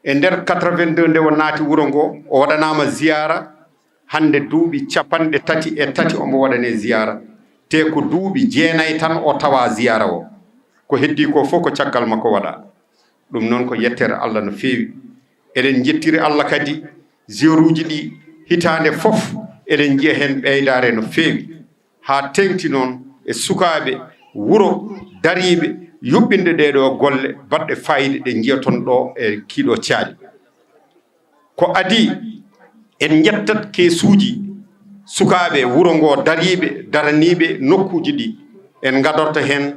E nder quatre-vingt-deux nde o naati wuro ngoo, o waɗanaama ziyaara, hannde duuɓi capanɗe tati e tati omo waɗanee ziyaara. Te ko duuɓi jeenay tan o tawaa ziyaara o. Ko heddii ko fof ko caggal makko waɗaa. Ɗum noon ko yettere Allah no feewi. Eɗen njettiri Allah kadi, ziyaruuji ɗi hitaande fof eɗen njiya heen ɓeydaare no feewi, haa teeŋti noon e sukaaɓe wuro dariiɓe yuɓɓinde ɗee ɗoo golle baɗɗe faayiida ɗe njiyaton ɗo e kii ɗoo caali. Ko adii en njettat keesuuji sukaaɓe wuro ngoo dariiɓe, daraniiɓe nokkuuji ɗi. En ngadorta heen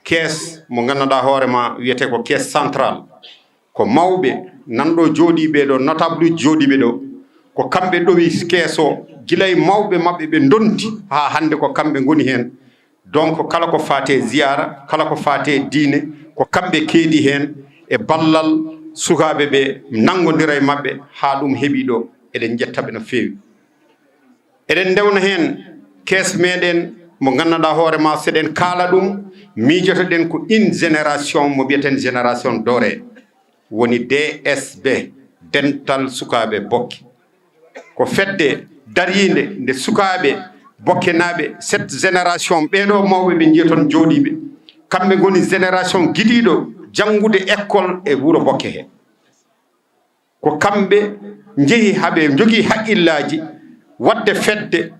kees mo nganndanɗaa hoore ma wiyetee ko kees central. Ko mawɓe nan ɗo jooɗiiɓe ɗo, notable uji jooɗiiɓe ɗo, ko kamɓe ɗowi kees o, gila e mawɓe maɓɓe ɓe ndonti haa hannde ko kamɓe ngoni heen. Donc, kala ko faati e ziyaara, kala ko faati e diine, ko kamɓe keedi heen e ballal sukaaɓe ɓe, nanngondira e maɓɓe haa ɗum heɓi ɗo. Eɗen njetta ɓe no feewi. Eɗen ndewna heen kees meɗen mo nganndanɗaa hoore ma, so eɗen kaala ɗum, miijotoɗen ko une génération mo mbiyeten génération dorée, woni D S B, Dental Sukaaɓe Bokke. Ko fedde dariinde nde sukaaɓe bokkenaaɓe, cette génération, ɓee ɗoo mawɓe ɓe njiyaton jooɗiiɓe, kamɓe ngoni génération gidiiɗo janngude école e wuro Bokke he. Ko kamɓe njehi haa ɓe njogii haqqillaaji waɗde fedde,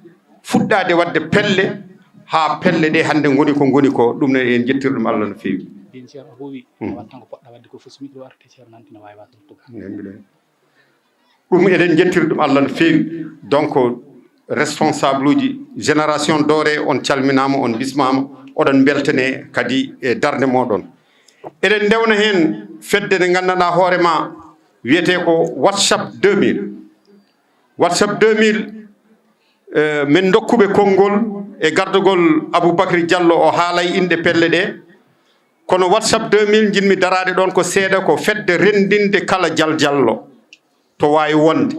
fuɗɗaade waɗde pelle, haa pelle ɗe hannde ngoni ko ngoni ko. Ɗum ne en njettir ɗum Allah no feewi. Din ceerno huuwi, hmm, waɗtan ko poɗɗa waɗde ko fof, so miɗo arde ceerno nantina waawi waɗde ɗum. Eeyi, mbiɗa. Ɗum eɗen njettir ɗum Allah no feewi. Donc, responsable uji génération dorée, on calminaama, on bismaama, oɗon mbeltane kadi e darnde moɗon. Eɗen ndewna heen fedde nde nganndanɗaa hoore ma wiyetee ko WhatsApp deux mille. WhatsApp deux mille, eh, min ndokkuɓe konngol e gardagol Aboubacry Diallo, o haalay inɗe pelle ɗe. Kono WhatsApp deux mille, njiɗmi daraade ɗoon ko seeɗa, ko fedde renndinde kala jaljallo to waawi wonde.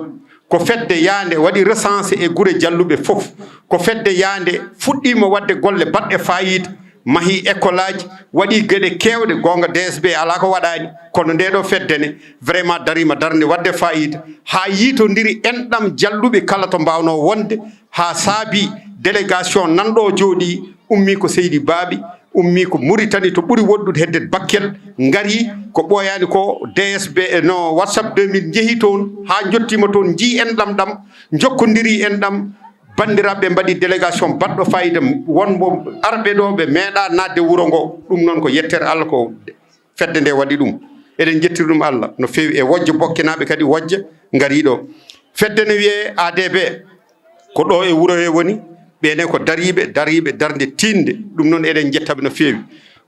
Ko fedde yaande waɗi recensé e gure jalluɓe fof. Ko fedde yaande fuɗɗiima waɗde golle baɗɗe faayiida, mahii école aji, waɗii geɗe keewɗe. Goonga, D S B alaa ko waɗaani, kono ndee ɗoo fedde ne vraiment dariima darnde waɗde faayiida, haa yiitondiri enɗam jalluɓe kala to mbaawnoo wonde, haa saabii délégation nan ɗo jooɗii, ummii ko Seydi Baaɓi, ummii ko Muritani to ɓuri woɗɗude hedde Bakkel, ngarii ko ɓooyaani ko D S B, e no WhatsApp deux mille njehi toon, haa njottiima toon, njii enɗam ɗam, njokkondirii enɗam, banndiraaɓe mbaɗi délégation baɗɗo faayiida, wonɓe arɓe ɗo ɓe meeɗaa naatde wuro ngo. Ɗum noon ko yettere Allah ko fedde nde waɗi ɗum. Eɗen njettiri ɗum Allah no feewi e Wojja, Bokkenaaɓe kadi Wojja ngarii ɗo. Fedde ne wiyee A D B, ko ɗo e wuro he woni, ɓeene ko dariiɓe, dariiɓe darnde tiiɗnde. Ɗum noon eɗen njetta ɓe no feewi.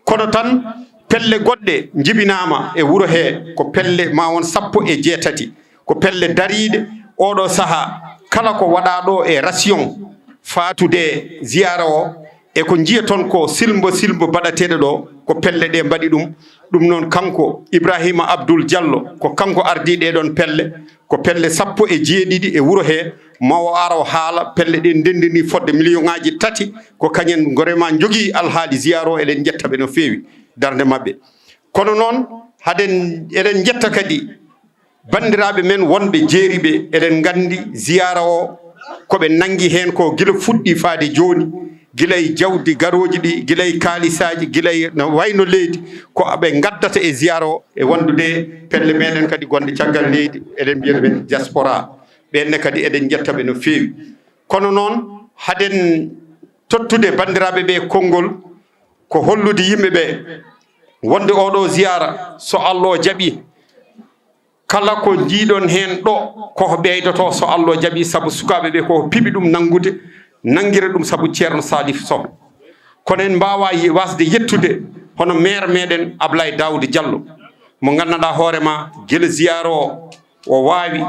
Kono tan pelle goɗɗe njibinaama e wuro he, ko pelle ma won sappo e jeetati. Ko pelle dariiɗe ooɗo sahaa, kala ko waɗaa ɗo e ration faatude ziyaara o, E ko njiyaton ko silmbo silmbo baɗateeɗo ɗo, ko pelle ɗe mbaɗi ɗum. Ɗum noon, kanko Ibrahima Abdoul Diallo, ko kanko ardii ɗee ɗoon pelle. Ko pelle sappo e jeeɗiɗi e wuro hee, ma o ar o haala pelle ɗe ndenndini fodde miliyoŋaaji tati. Ko kañen vraiment njogii alhaali ziyaara o, eɗen njetta ɓe no feewi darnde maɓɓe. Kono noon, haden, eɗen njetta kadi banndiraaɓe men wonɓe jeeri ɓe, eɗen nganndi ziyaara o, ko ɓe nanngi heen ko gila fuɗɗi faade jooni, gila e jawdi garooji ɗi, gila e kaalisaaji, gila e no wayno leydi, ko ɓe ngaddata e ziyaara o, e wondude pelle meɗen kadi gonɗe caggal leydi, eɗen mbiya ɗumen diaspora, ɓeen ne kadi eɗen njetta ɓe no feewi. Kono noon, haden tottude banndiraaɓe ɓe konngol, ko hollude yimɓe ɓe wonde oɗo ziyaara, so Allah o jaɓi, kala ko njiiɗon heen ɗo, ko ɓeydoto so Allah o jaɓi, sabu sukaaɓe ɓe ko piɓi ɗum nanngude, nanngira ɗum sabu Ceerno Salif Soh. Kono en mbaawa ye-, wasde yettude hono maire meɗen Ablaye Daouda Diallo, mo nganndanɗaa hoore ma gila ziyaara o, o waawi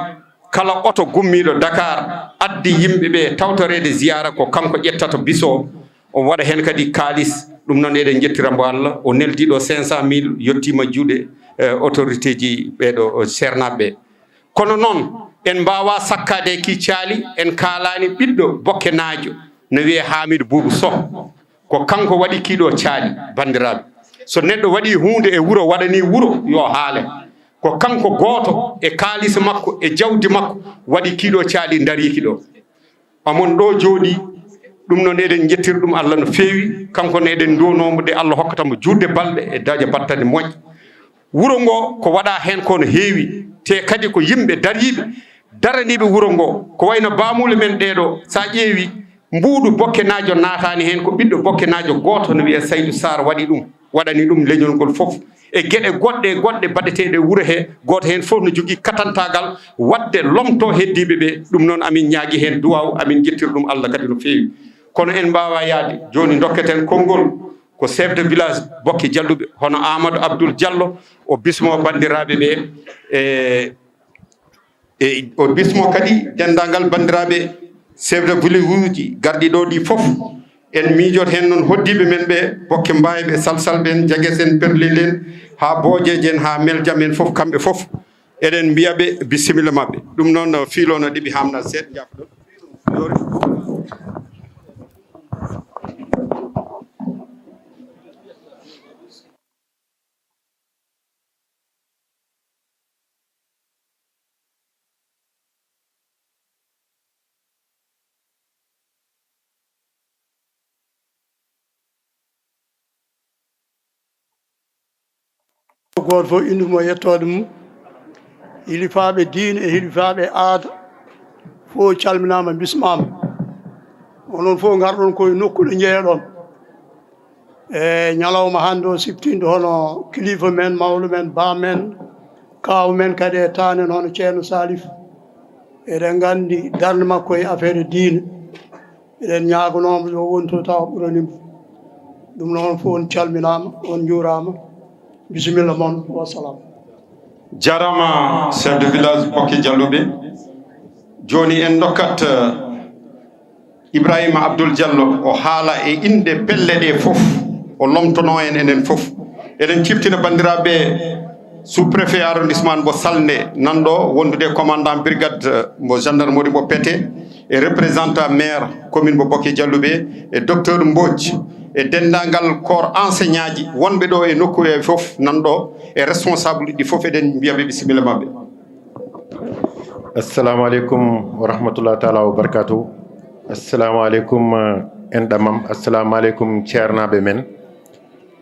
kala oto gummiiɗo Dakar addi yimɓe ɓe tawtoreede ziyaara, ko kanko ƴettata bis o, o waɗa heen kadi kaalis. Ɗum noon eɗen njettira mbo Allah, o neldi ɗo cinq cent mille, yettiima juuɗe, eh, autorité ji ɓeeɗo, eh, seernaaɓe ɓe. Kono noon, en mbaawaa sakkaade e kii caali, en kaalaani ɓiɗɗo Bokkenaajo, no wiyee Haamidou Boubou Soh. Ko kanko waɗi kii ɗo caali, banndiraaɓe. So neɗɗo waɗii huunde e wuro, waɗanii wuro, yo haale. Ko kanko gooto e kaalis makko, e jawdi makko, waɗi kii ɗo caali, ndarii ki ɗo. Amon ɗo jooɗii, ɗum noon eɗen njettira ɗum Allah no feewi. Kanko ne eɗen nduwanoo mo de Allah hokkata mo juutde balɗe e daaƴe battane moƴƴe. Wuro ngo ko waɗaa heen ko no heewi, te kadi ko yimɓe dariiɓe, daraniiɓe wuro ngo, ko wayno baamuule men ɗee ɗo, so a ƴeewi, mbuuɗu Bokkenaajo naataani heen, ko ɓiɗɗo Bokkenaajo gooto no wiyee Saydu Saar waɗi ɗum, waɗani ɗum leñol ngol fof. E geɗe goɗɗe e goɗɗe baɗeteeɗe wuro he, gooto heen fof no jogii katantaagal waɗde lomto heddiiɓe ɓe. Ɗum noon, amin ñaagi heen duwaaw, amin njettira ɗum Allah kadi no feewi. Kono en mbaawaa yahde, jooni ndokketen konngol ko chef de village Bokke Jalluɓe, hono Amadou Abdoul Diallo, o bismoo banndiraaɓe ɓe, e, e o bismoo kadi denndaangal banndiraaɓe chef de village uji garɗi ɗo ɗi fof. En miijot heen noon hoddiiɓe men ɓe, Bokke Mbaayɓe, Salsalɓe en, Jages en, Perlel en, haa Boojeeje en, haa Meljam en fof, kamɓe fof eɗen mbiya ɓe bisimilla maɓɓe. Ɗum noon, fiiloo no ɗiɓi, haamna seeɗa, njaafɗon. Yoori. Gooto fof innde mum e yettoode mum, hilifaaɓe diine e hilifaaɓe aada fof calminaama, mbismaama. Onon fof ngarɗon ko e nokku ɗo njeyaɗon. E ñalawma hannde o siftiiɗo hono kilifa men, mawɗo men, ba men, kaaw men kadi e taanen hono Ceerno Salif. Eɗen nganndi darnde makko e affaire diine. Eɗen ñaaganoo mo yo wontu tawa ɓurani mo. Ɗum noon fof on calminaama, on njuuraama. Bisimilla mon, wassalam. Jarama chef de village Bokke Jalluɓe. Jooni en ndokkat, eh, Ibrahima Abdoul Diallo, o haala e innde pelle ɗe fof, o lomtonoo en enen fof. Eɗen ciftina banndiraaɓe sous-préfet arrondissement mbo Salnde, nan ɗo wondude commandant brigade, eh, mbo gendarmerie mbo Pete, e représentant maire commune mbo Bokke Jalluɓe, e docteur Mbodj, e denndaangal corps enseignant ji wonɓe ɗo e nokku e fof nan ɗo, e responsable ɗi fof, eɗen mbiya ɓe bisimilla maɓɓe. Assalamu aleykum wa rahmatullahi taala wa barakatuh. Assalamu aleykum, eh, enɗam am. Assalamu aleykum, ceernaaɓe men.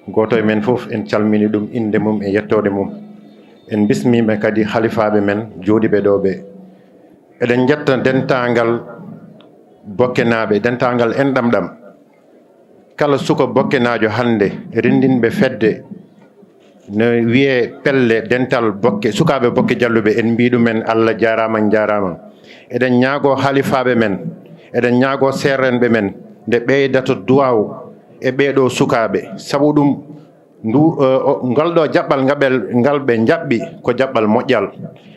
Gooto e men fof, en calmini ɗum innde mum e yettoode mum. En mbismiima kadi halifaaɓe men jooɗiiɓe ɗo ɓe. Eɗen njetta dentaangal Bokkenaaɓe, dentaangal enɗam ɗam. Kala suka Bokkenaajo hannde, renndinɓe fedde, no wiyee pelle dental Bokke, sukaaɓe Bokke Jalluɓe, en mbii ɗumen Allah jaaraama, njaaraama. Eɗen ñaagoo halifaaɓe men, eɗen ñaagoo seerenɓe men, nde ɓeydata duwaaw e ɓee ɗoo sukaaɓe. Sabu ɗum, ndu, eh, o, ngal ɗoo jaɓɓal ngaɓel, ngal ɓe njaɓɓi ko jaɓɓal moƴƴal.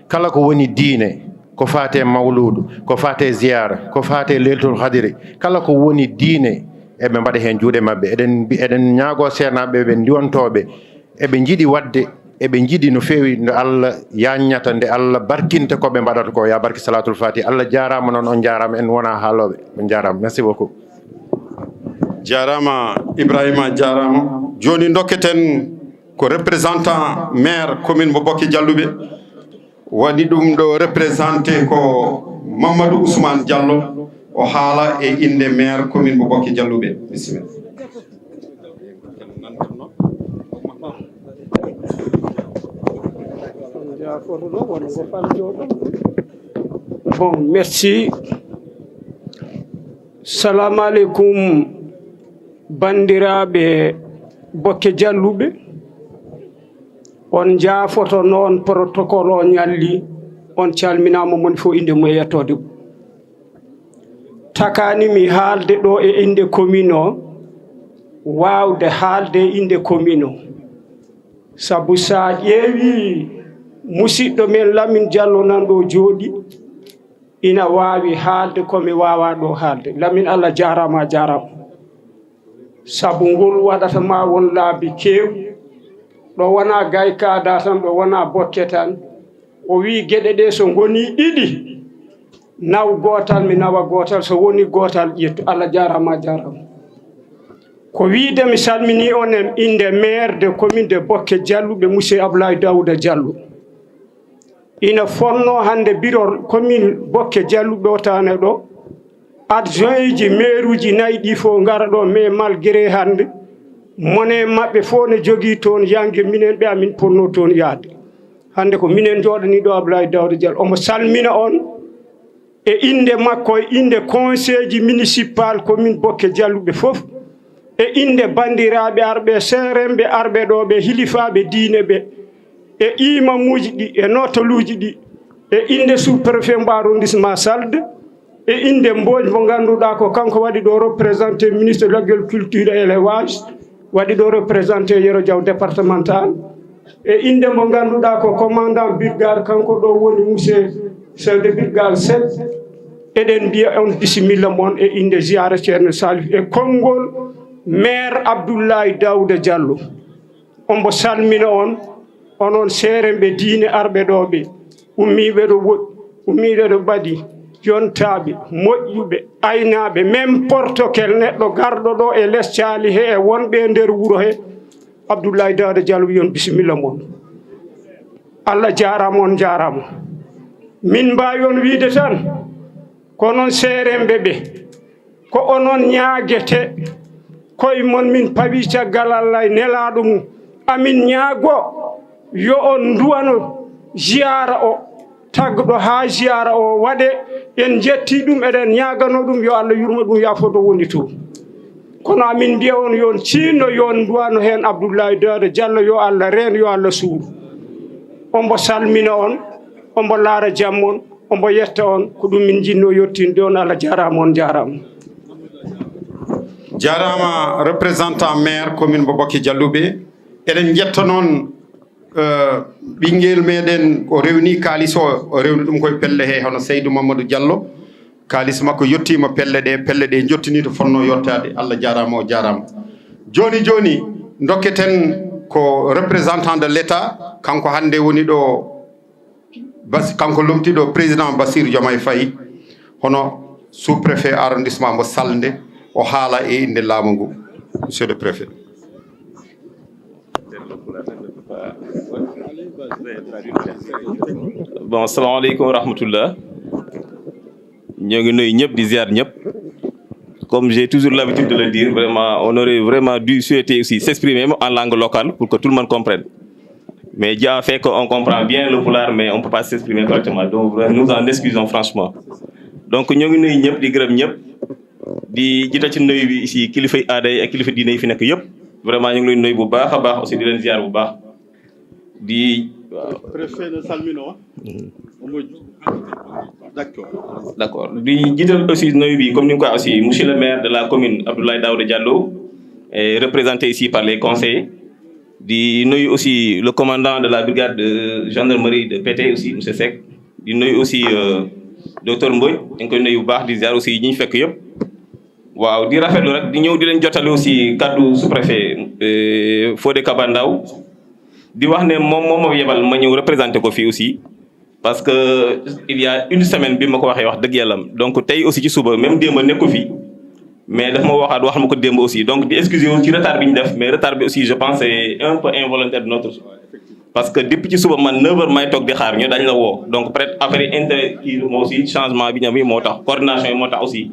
Kala ko woni diine, ko faate mawluudu, ko faate ziyaara, ko faate leylatul qadri, kala ko woni diine, eɓe mbaɗa heen juuɗe maɓɓe. Eɗen mbi-, eɗen ñaagoo seenaaɓe ɓe, ndiwantooɓe, eɓe njiɗi waɗde, eɓe njiɗi no feewi nde Allah yaññata, nde Allah barkinta ko ɓe mbaɗata ko. Ya barke Salatul Fati. Allah jaaraama noon, on njaaraama, en wonaa haalooɓe. On njaaraama. Merci beaucoup. Jaaraama Ibrahima, jaaraama. Jooni ndokketen ko représentant maire commune mo Bokke Jalluɓe. Waɗi ɗum ɗo représenté ko Mamadou Ousmane Diallo, o haala e innde maire commune mo Bokke Jalluɓe. Bisimilla. Bon, merci. Salamu aleykum, banndiraaɓe Bokke Jalluɓe. On njaafoto noon, protocole o ñalli. On calminaama, moni fof innde mum e yettoode mum. Takaani mi haalde ɗo e innde commune o, waawde haalde e innde commune o. Sabu so a ƴeewi musiɗɗo men Lamin Jallo nan ɗo jooɗi, ina waawi haalde ko mi waawaa ɗo haalde. Lamin, Allah jaaraama, a jaaraama. Sabu ngol waɗata ma won laabi keew, ɗo wonaa gaykaada tan, ɗo wonaa bokke tan. O wii geɗe ɗe so ngonii ɗiɗi, naw gootal, mi nawa gootal, so wonii gootal, ƴettu. Allah jaaraama, a jaaraama. Ko wiide mi salminii on e innde maire de commune de Bokke Jalluɓe, monsieur Abdoulaye Daouda Diallo. Ina fonnoo hannde bureau commune Bokke Jalluɓe o taane ɗo, adjointji mairuuji nayi ɗi fof ngara ɗo, mais malgré hannde, mone maɓɓe fof ne jogii toon yannge, minen ɓe amin potnoo toon yahde. Hannde ko minen njooɗanii ɗo Abdoulaye Daouda Diallo. Omo salmina on e innde makko, e innde conseilji municipal commune Bokke Jalluɓe fof, e innde banndiraaɓe arɓe, seeremɓe arɓe ɗo ɓe, hilifaaɓe diine ɓe, e imamuuji ɗi, e notaluuji ɗi, e innde sous-préfet mbo arrondissement Salde, e innde Mbodj mo ngannduɗaa ko kanko waɗi ɗo représenté ministre de l'agriculture et élevage, waɗi ɗo représenté Yero Diaw départemental, e innde mo ngannduɗaa ko commandant brigade, kanko ɗo woni monsieur chef de brigade sept. Eɗen mbiya on bisimilla mon e innde ziyara Ceerno Salif e konngol maire Abdoulaye Daouda Diallo. Ombo salmina on, onon seeremɓe diine arɓe ɗo ɓe, ummiiɓe ɗo woɗɗi, ummiiɓe ɗo ɓadi, yontaaɓe, moƴƴuɓe, aynaaɓe, n'importe quel neɗɗo garɗo ɗo e les caali he, e wonɓe e nder wuro he. Abdoulaye Daouda Diallo wi on bisimilla mon. Allah jaaraama, on njaaraama. Min mbaawi on wiide tan, ko onon seeremɓe ɓe, ko onon ñaagete koye mon, min pawi caggal Allah e nelaaɗo mum. Amin ñaago yo on nduwano ziyaara o, tagɗo haa ziyaara o waɗe. En njetti ɗum, eɗen ñaagano ɗum yo Allah yurmo ɗum, yaafo to woni to. Kono amin mbiya on yo on ciinno, yo on nduwano heen Abdoulaye Daouda Diallo, yo Allah reen, yo Allah suur. Ombo salmina on, ombo laara jam on, ombo yetta on, ko ɗum min njinnoo yettinde on. Allah jaaraama, on njaaraama. Jaaraama représentant maire commune mo Bokke Jalluɓe. Eɗen njetta noon, eh, ɓinngel meɗen o rewni kaalis o, o rewni ɗum koye pelle he, hono Seydou Mamadou Diallo. Kaalis makko yettiima pelle ɗe, pelle ɗe njottini to fotnoo yettaade. Allah jaaraama, o jaaraama. Jooni jooni ndokketen ko représentant de l'État, kanko hannde woni ɗo, Bas-, kanko lomtiiɗo président Bassirou Diomaye Faye, hono sous-préfet arrondissement mo Salde, o haala e innde laamu ngu. Monsieur le préfet. Bon, assalamu aleykum wa rahmatullah. Ñoo ngi nuyu ñëpp, di ziar ñëpp. Comme j'ai toujours l'habitude de le dire, vraiment, on aurait vraiment dû souhaiter aussi s'exprimer en langue locale pour que tout le monde comprenne. Mais Dieu a fait qu'on comprend bien le pulaar, mais on peut pas s'exprimer correctement. Donc, nous en excusons franchement. Donc, ñoo ngi nuyu ñëpp, di gërëm ñëpp, di jiital ci nuyu bi si kilifay aada yi ak kilifa diine yi fi nekk yëpp. Vraiment, ñu ngi leen nuyu bu baax a baax, aussi di leen ziar bu baax. Di, waaw. Préfet na salmino. Omo d'accord. D'accord. Di jiital aussi nuyu bi, comme ni nga ko aussi, monsieur le maire de la commune, Abdoulaye Daouda Diallo, est représenté ici par les conseillers. Di nuyu aussi le commandant de la brigade de gendarmerie de Pété aussi, monsieur Seck. Di nuyu aussi, euh, docteur Mbodj, ñu ngi koy nuyu bu baax, di ziar aussi ñi ñu fekk yëpp. Waaw, di rafetlu rek, di ñëw di leen jottali aussi kaddu sous-préfet, euh, Fodé Kaba Ndaw, di wax ne moom moo ma yebal ma ñëw représenté ko fii aussi, parce que il y a une semaine bi ma ko waxee, wax dëgg yàlla. Donc tey aussi ci suba, même démb nekku fi, mais daf ma waxaat, wax ma ko démb aussi. Donc di excuser wu ci retard bi ñu def, mais retard bi aussi, je pense, c'est un peu involontaire de notre, parce que depuis ci suba man neuf heures may toog di xaar ñu dañ la woo. Donc peut-être après intérêt kii moo aussi, changement bi ñu am moo tax, coordination yi moo tax aussi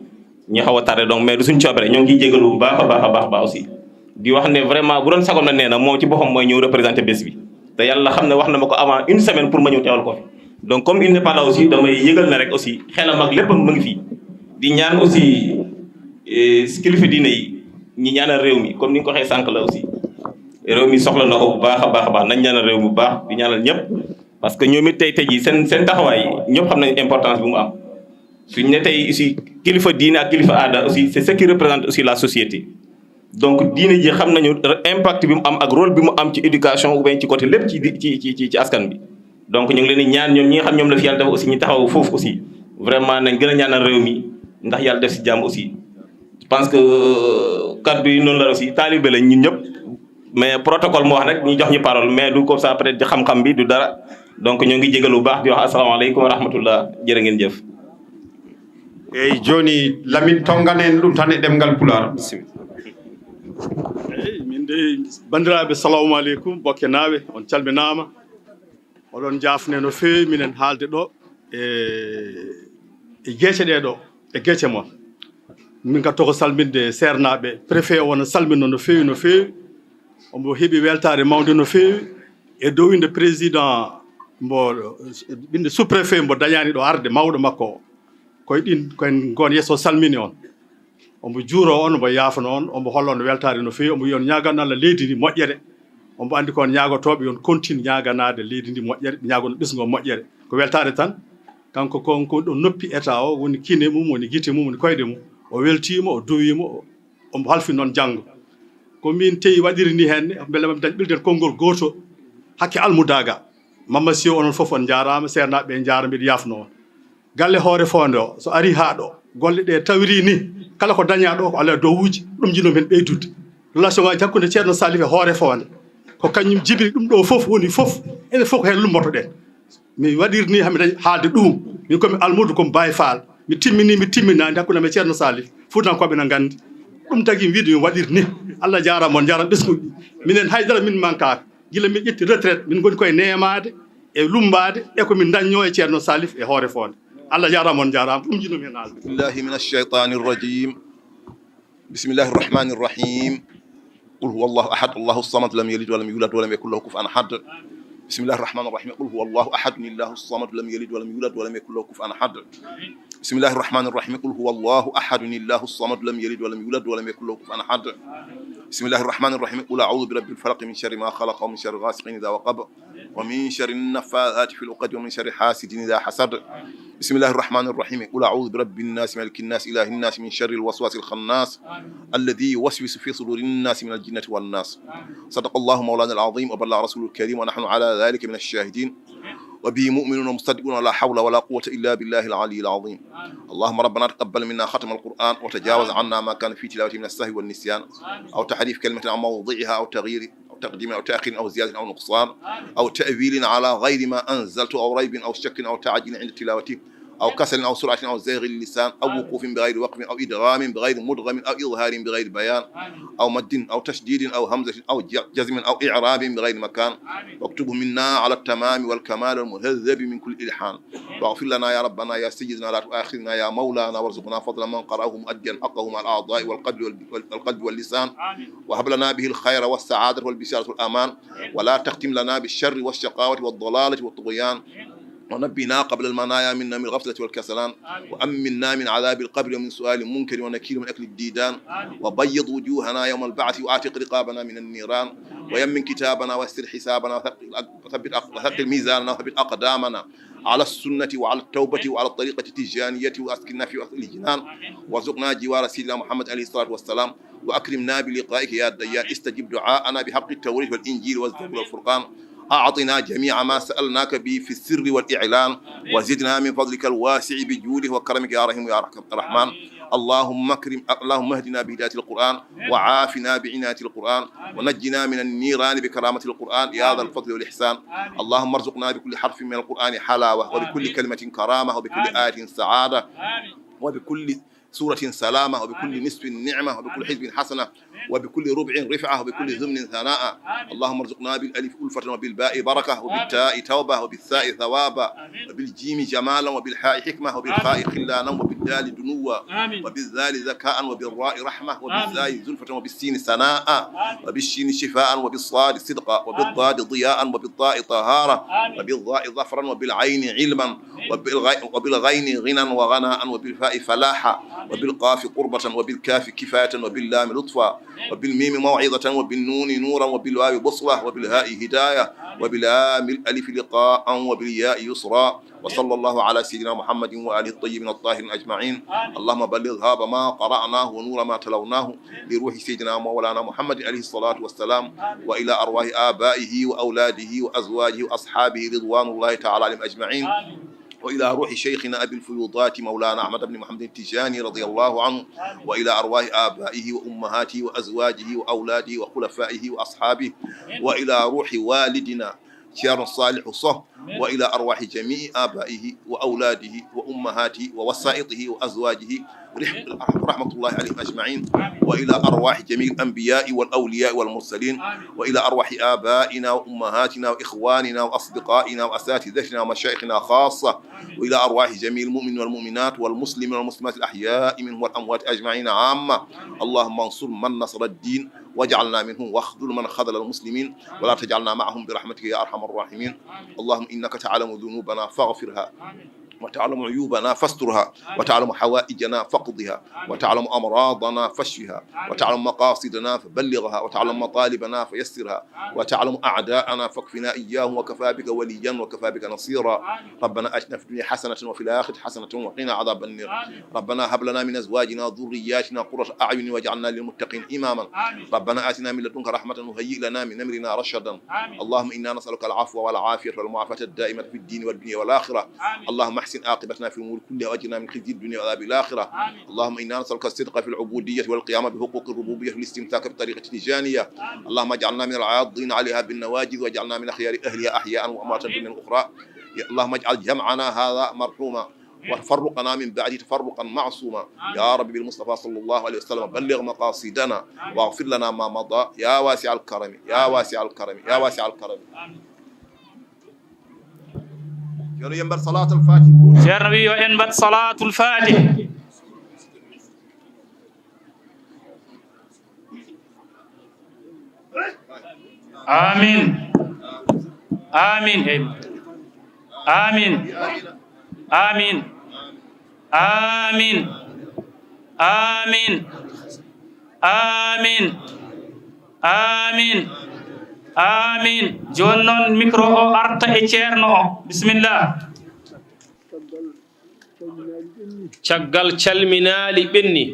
ñu xaw a tardé. Donc mais du suñ coobare, ñoo ngi ciy jégalu bu baax a baax a baax baax aussi. Di wax ne vraiment bu doon sagoon na, nee na moom ci boppam mooy ñëw représenté bés bi, te yàlla xam ne wax na ma ko avant une semaine pour ma ñëw teewal ko fi. Donc comme il n'est pas là aussi, damay yëgal na rek aussi xelam ak léppam mu ngi fii. Di ñaan aussi, eh, kilifa diine yi ñi ñaanal réew mi, comme ni nga ko waxee sànq la aussi, réew mi soxla na ko bu baax a baax a baax. Nañ ñaanal réew mi bu baax, di ñaanal ñëpp, parce que ñoom it tey tey jii seen seen taxawaay ñëpp xam nañ importance bi mu am. Suñ ne tey aussi kilifa diine ak kilifa aada aussi, c'est ce qui représente aussi la société. Donc diine ji xam nañu impact bi mu am ak rôle bi mu am ci éducation ou bien ci côté lépp ci di- ci ci ci ci askan bi. Donc ñu ngi leen di ñaan ñoom ñi nga xam ñoom la fi yàlla def aussi ñu taxaw foofu aussi, vraiment nañ gën a ñaanal réew mi ndax yàlla def si jàmm aussi. Je pense que, euh, kaddu yi noonu la aussi, taalibe lañ ñun ñëpp, mais protocole moo wax rek ñu jox ñu parole, mais du comme ça peut-être xam-xam bi du dara. Donc ñoo ngi jégalu bu baax, di wax asalaamaaleykum wa rahmatullah, jërë ngeen jëf. Eyyi, jooni Lamine, tonngana en ɗum tan e ɗemngal Pulaar. Bisimilla. Eyyi, min de, banndiraaɓe, salaamu aleykum, Bokkenaaɓe, on calminaama. Oɗon njaafne no feewi minen haalde ɗo e e geece ɗee ɗo, e geece mon. Min ka toko salminde seernaaɓe, préfet o no salmino no feewi no feewi. Omo heɓi weltaare mawnde no feewi e dow innde président mbo, innde sous-préfet mbo dañaani ɗo arde, mawɗo makko o. Koye ɗin, koye ngoon yeeso o salmini on. Omo juuroo on, omo yaafano on, omo holla on weltaare no feewi, omo wiya on ñaagan Allah leydi ndi moƴƴere. Omo anndi ko on ñaagotooɓe, yo on continue ñaaganaade leydi ndi moƴƴere, ɓe ñaagono ɓesngu o moƴƴere. Ko weltaare tan. Kanko ko, ko ɗo noppi État o, woni kine mum, woni gite mum, woni koyɗe mum. O weltiima, o duwiima, o, omo halfi noon janngo. Ko min tewi waɗiri ni heen, mbele mamin dañ ɓilden konngol gooto hakke almudaa ga. Mamma Siyo, onon fof on njaaraama, seernaaɓe ɓe njaara, mbiɗa yaafno on. Galle Hoore Foonde o, so ari haa ɗo, golle ɗe tawiri ni, kala ko dañaa ɗo ko alaa dowuuji, ɗum njiɗmi heen ɓeydude. Relation ngaaji hakkunde Ceerno Salif e Hoore Foonde, ko kañum jibini ɗum ɗo fof, woni fof, enen fof ko heen lummotoɗen. Mi waɗiri ni, hami dañi haalde ɗum. Min komi almuudo, komi Baay Faal. Mi timmini, mi timminaani, hakkunde am e Ceerno Salif. Fuutankooɓe na nganndi. Ɗum tagi mi wiide mi waɗiri ni. Allah jaaraama, on njaaraama ɓesnguuji. Minen haydara min mankaaka. Gila min ƴetti retraite, min ngoni koye neemaade e lummbaade e ko min ndaññoo e Ceerno Salif e Hoore Foonde. Allah jaaraama, on njaaraama. Ɗum njiɗmi heen haalde. بالله من الشيطان الرجيم. بسم الله الرحمن الرحيم. قل هو الله أحد، الله الصمد، لم يلد ولم يولد ولم يكن له كفوا أحد. بسم الله الرحمن الرحيم. قل هو الله أحد، الله الصمد، لم يلد ولم يولد ولم يكن له كفوا أحد. بسم الله الرحمن الرحيم. قل هو الله أحد، الله الصمد، لم يلد ولم يولد ولم يكن له كفوا أحد. بسم الله الرحمن الرحيم. قل أعوذ برب الفلق، من شر ما خلق، ومن شر غاسق إذا وقب، ومن شر النفاثات في العقد، ومن شر حاسد إذا حسد. بسم الله الرحمن الرحيم. قل أعوذ برب الناس، ملك الناس، إله الناس، من شر الوسواس الخناس، الذي يوسوس في صدور الناس من الجنة والناس. صدق الله مولانا العظيم وبلغ رسوله الكريم ونحن على ذلك من الشاهدين وبه مؤمنون مصدقون، ولا حول ولا قوة إلا بالله العلي العظيم. اللهم ربنا تقبل منا ختم القرآن وتجاوز عنا ما كان في تلاوته من السهو والنسيان أو تحريف كلمة عن موضعها أو تغيير أو تقديم أو تأخير أو زيادة أو نقصان أو تأويل على غير ما أنزلت أو ريب أو شك أو تعجيل عند تلاوته أو كسل أو سرعة أو زيغ اللسان أو وقوف بغير وقف أو إدغام بغير مدغم أو إظهار بغير بيان أو مد أو تشديد أو همزة أو ج-، جزم أو إعراب بغير مكان. واكتبه منا على التمام والكمال المهذب من كل إلحان. واغفر لنا يا ربنا يا سيدنا، لا تؤاخذنا يا مولانا، وارزقنا فضل من قرأه مؤديا حقه مع الأعضاء والقلب وال-، والقلب واللسان. وهب لنا به الخير والسعادة والبشارة والأمان، ولا تختم لنا بالشر والشقاوة والضلالة والطغيان. ونبهنا قبل المنايا من نوم الغفلة والكسلان، وأمنا من عذاب القبر ومن سؤال منكر ونكير ومن أكل الديدان، وبيض وجوهنا يوم البعث وأعتق رقابنا من النيران، ويمن كتابنا ويسر حسابنا وثقل أق-، وثبت أق-، وثقل ميزاننا وثبت أقدامنا على السنة وعلى التوبة وعلى الطريقة التجانية، وأسكننا في وسط الجنان، وارزقنا جوار سيدنا محمد عليه الصلاة والسلام، وأكرمنا بلقائك يا ديان. استجب دعاءنا بحق التوراة والإنجيل والزبور والفرقان. أعطنا جميع ما سألناك به في السر والإعلان، وزدنا من فضلك الواسع بجودك وكرمك يا رحيم يا رحم-، رحمن. اللهم اكرم، اللهم اهدنا بهداية القرآن، وعافنا بعناية القرآن، ونجنا من النيران بكرامة القرآن يا ذا الفضل والإحسان. اللهم ارزقنا بكل حرف من القرآن حلاوة، وبكل كلمة كرامة، وبكل آية سعادة، وبكل سورة سلامة، وبكل نصف نعمة، وبكل حزب حسنة، وبكل ربع رفعة، وبكل ضمن ثناء. اللهم ارزقنا بالألف ألفة، وبالباء بركة، وبالتاء توبة، وبالثاء ثوابا، وبالجيم جمالا، وبالحاء حكمة، وبالخاء خلانا، وبالدال دنوا، وبالذال ذكاء، وبالراء رحمة، وبالزاي زلفة، وبالسين ثناء، وبالشين شفاء، وبالصاد صدقا، وبالضاد ضياء، وبالطاء طهارة، وبالظاء ظفرا، وبالعين علما، وبالغي-، وبالغين غنى وغناء، وبالفاء فلاحا، وبالقاف قربة، وبالكاف كفاية، وباللام لطفا، وبالميم موعظة، وبالنون نورا، وبالواو بصرة، وبالهاء هداية، وبلام الألف لقاء، وبالياء يسرا. وصلى الله على سيدنا محمد وآله الطيبين الطاهرين أجمعين. اللهم بلغ ذهاب ما قرأناه ونور ما تلوناه لروح سيدنا مولانا محمد عليه الصلاة والسلام، وإلى أرواح آبائه وأولاده وأزواجه وأصحابه رضوان الله تعالى عليهم أجمعين. وإلى روح شيخنا أبي الفيوضات مولانا أحمد بن محمد التجاني رضي الله عنه، وإلى أرواح آبائه وأمهاته وأزواجه وأولاده وخلفائه وأصحابه، وإلى روح والدنا شيخنا صالح صه، وإلى أرواح جميع آبائه وأولاده وأمهاته ووسائطه وأزواجه رح-، رحمة الله عليهم أجمعين، وإلى أرواح جميع الأنبياء والأولياء والمرسلين، وإلى أرواح آبائنا وأمهاتنا وإخواننا وأصدقائنا وأساتذتنا ومشايخنا خاصة، وإلى أرواح جميع المؤمنين والمؤمنات والمسلمين والمسلمات الأحياء منهم والأموات أجمعين عامة. اللهم انصر من نصر الدين واجعلنا منهم، واخذل من خذل المسلمين، ولا تجعلنا معهم برحمتك يا أرحم الراحمين. اللهم إنك تعلم ذنوبنا فاغفرها، وتعلم عيوبنا فاسترها، وتعلم حوائجنا فاقضها، وتعلم أمراضنا فاشفها، وتعلم مقاصدنا فبلغها، وتعلم مطالبنا فيسرها، وتعلم أعداءنا فاكفنا إياهم، وكفى بك وليا وكفى بك نصيرا. ربنا آتنا في الدنيا حسنة وفي الآخرة حسنة وقنا عذاب النار. ربنا هب لنا من أزواجنا وذرياتنا قرة أعين واجعلنا للمتقين إماما. ربنا آتنا من لدنك رحمة وهيئ لنا من أمرنا رشدا. اللهم إنا نسألك العفو والعافية والمعافاة الدائمة في الدين والدنيا والآخرة. اللهم أحسن عاقبتنا في الأمور كلها وأجرنا من خزي الدنيا وعذاب الآخرة. اللهم إنا نسألك الصدق في العبودية والقيام بحقوق الربوبية والاستمساك بالطريقة التجانية. اللهم اجعلنا من العاضين عليها بالنواجذ واجعلنا من أخيار أهلها أحياء وأمواتا في الدنيا الأخرى. اللهم اجعل جمعنا هذا مرحوما وتفرقنا من بعده تفرقا معصوما. يا رب بالمصطفى صلى الله عليه وسلم بلغ مقاصدنا واغفر لنا ما مضى يا واسع الكرم، يا واسع الكرم، يا واسع الكرم. Ceerno, yo en mbaɗ salaatul faatih. Ceerno wi yo en mbaɗ salaatul faatih. Amin. Amin. Hey. Amin. Amin. Amin. Amin. Amin. Amin. Amin. Jooni noon micro o arta e ceerno o. Bisimilla. Caggal calminaali ɓenni,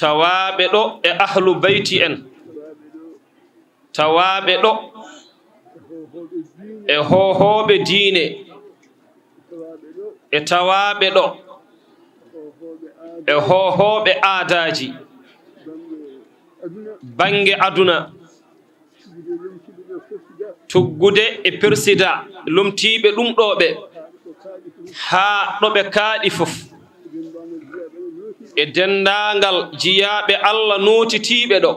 tawaaɓe ɗo e ahlu bayti en, tawaaɓe ɗo e hoohooɓe diine, e tawaaɓe ɗo e hoohooɓe aadaaji, bannge aduna, tuggude e persida lomtiiɓe ɗum ɗo ɓe, haa ɗo ɓe kaaɗi fof. E denndaangal jiyaaɓe Allah nootitiiɓe ɗo,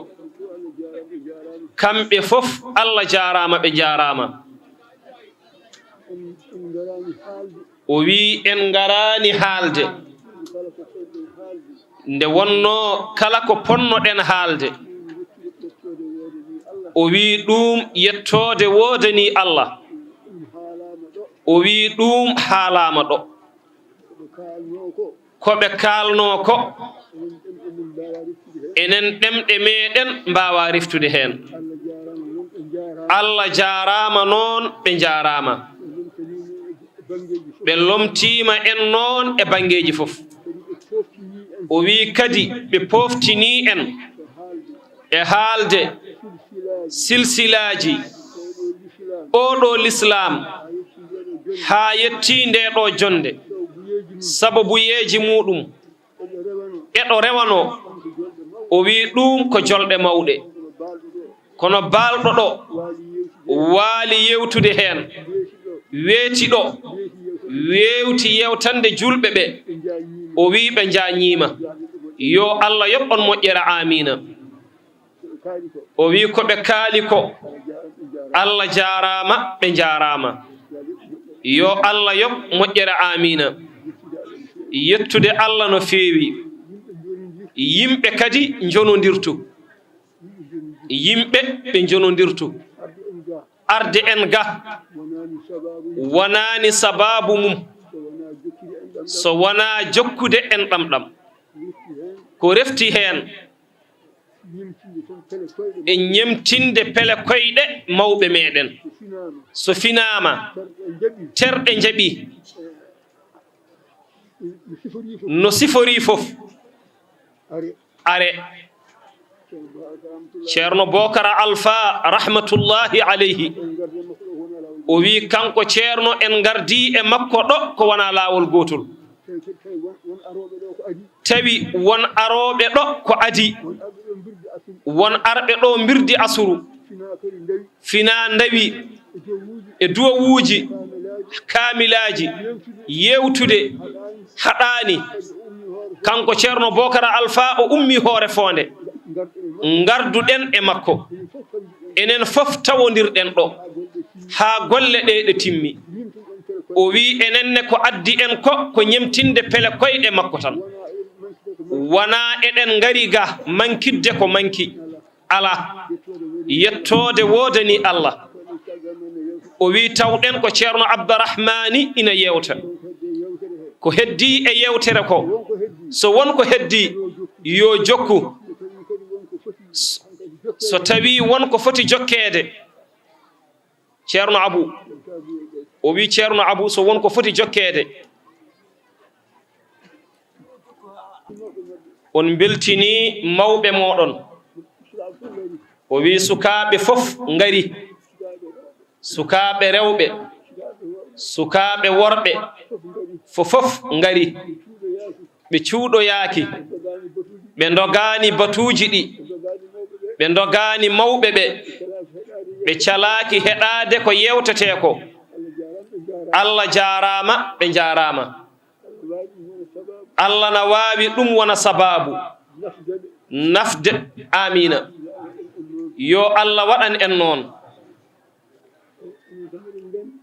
kamɓe fof Allah jaaraama, ɓe njaaraama. O wii en ngaraani haalde. Nde wonnoo kala ko ponnoɗen haalde, o wii ɗum yettoode woodanii Allah. O wii ɗum haalaama ɗo. Ko ɓe kaalnoo ko, enen ɗemɗe meeɗen mbaawaa reftude heen. Allah jaaraama noon, ɓe njaaraama. Ɓe lomtiima en noon e banngeeji fof. O wii kadi ɓe pooftinii en e haalde silsilaaji oo ɗoo lislaam haa yettii ndee ɗoo jonnde. Sababuyeeji muuɗum, eɗo rewanoo. O wi'i ɗum ko jolɗe mawɗe. Kono baalɗo ɗo waali yewtude heen, weeti ɗo, weewti yewtande julɓe ɓe. O wi'i ɓe njaañiima. Yo Allah yoɓ on moƴƴere, aamiina. O wi'i ko ɓe kaali ko, Allah jaaraama, ɓe njaaraama. Yo Allah yoɓ moƴƴere, aamiina. Yettude Allah no feewi. Yimɓe kadi njonondirtu. Yimɓe ɓe njonondirtu. Arde en ga, wonaani sabaabu mum, so wonaa jokkude en ɗam ɗam. Ko refti heen, e ñemtinde pele koyɗe mawɓe meɗen. So finaama, terɗe njaɓi, no sifori fof. Are. Ceerno Bokara Alfa, rahmatullahi alayhi, o wi kanko Ceerno, en ngardi e makko ɗo ko wona laawol gootol. Tawi won arooɓe ɗo ko adii. Won arɓe ɗo mbirdi asuru. Finaa ndawi e duwawuuji, kaamilaaji, yewtude, haɗaani. Kanko Ceerno Bokara Alfa, o ummi hoore foonde. Ngarduɗen e makko. Enen fof tawondirɗen ɗo, haa golle ɗe ɗe timmi. O wi enen ne ko addi en ko, ko ñemtinde pele koyɗe makko tan. Wonaa eɗen ngari ga mankidde ko manki. Alaa. Yettoode woodani Allah. O wi tawɗen ko Ceerno Abdarahmaani ina yewta. Ko heddi e yewtere ko, so won ko heddi, yo jokku. So, so tawi won ko foti jokkeede, Ceerno Abu, o wi Ceerno Abu, so won ko foti jokkeede. On mbeltini mawɓe mooɗon. O wi sukaaɓe fof ngari. Sukaaɓe rewɓe, sukaaɓe worɓe, fofof ngari. Ɓe cuuɗoyaaki, ɓe ndogaani batuuji ɗi, ɓe ndogaani mawɓe ɓe, ɓe calaaki heɗaade ko yewtetee ko. Allah jaaraama, ɓe njaaraama. Allah na waawi ɗum wona sabaabu nafde. Aamiina. Yo Allah waɗan en noon.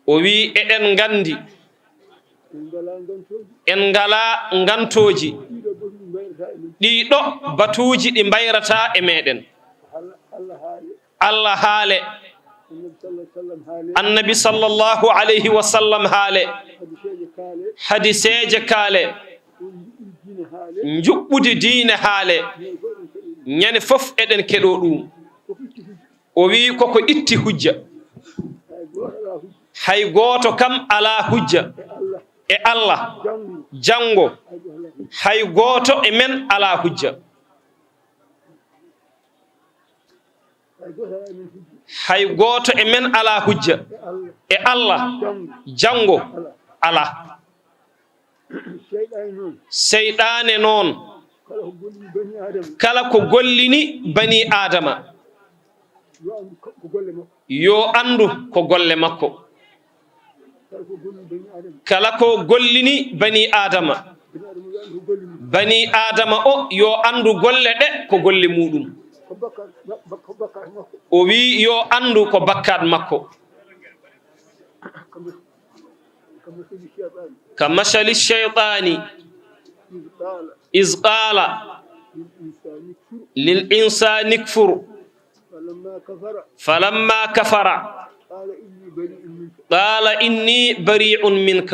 O wi eɗen nganndi en ngalaa ngantooji ɗiɗo batuuji ɗi mbayrata e meɗen. Allah haale, Annabi sallallahu alayhi wa sallam haale, hadiseeje kaale, njuɓɓudi diine haale, ñande fof eɗen keɗoo ɗum. O wi koko itti hujja. Hay gooto kam alaa hujja e Allah, janngo. Hay gooto e men alaa hujja. Hay gooto e men alaa hujja e Allah, janngo. Alaa. Seyɗaane noon, kala ko gollini bani Aadama, yo anndu ko golle makko. Kala ko gollini bani Aadama, bani Aadama o yo anndu golle ɗe ko golle muuɗum. O wi yo anndu ko bakkaat makko. كمثل الشيطان إذ قال للإنسان اكفر فلما كفر قال إني بريء منك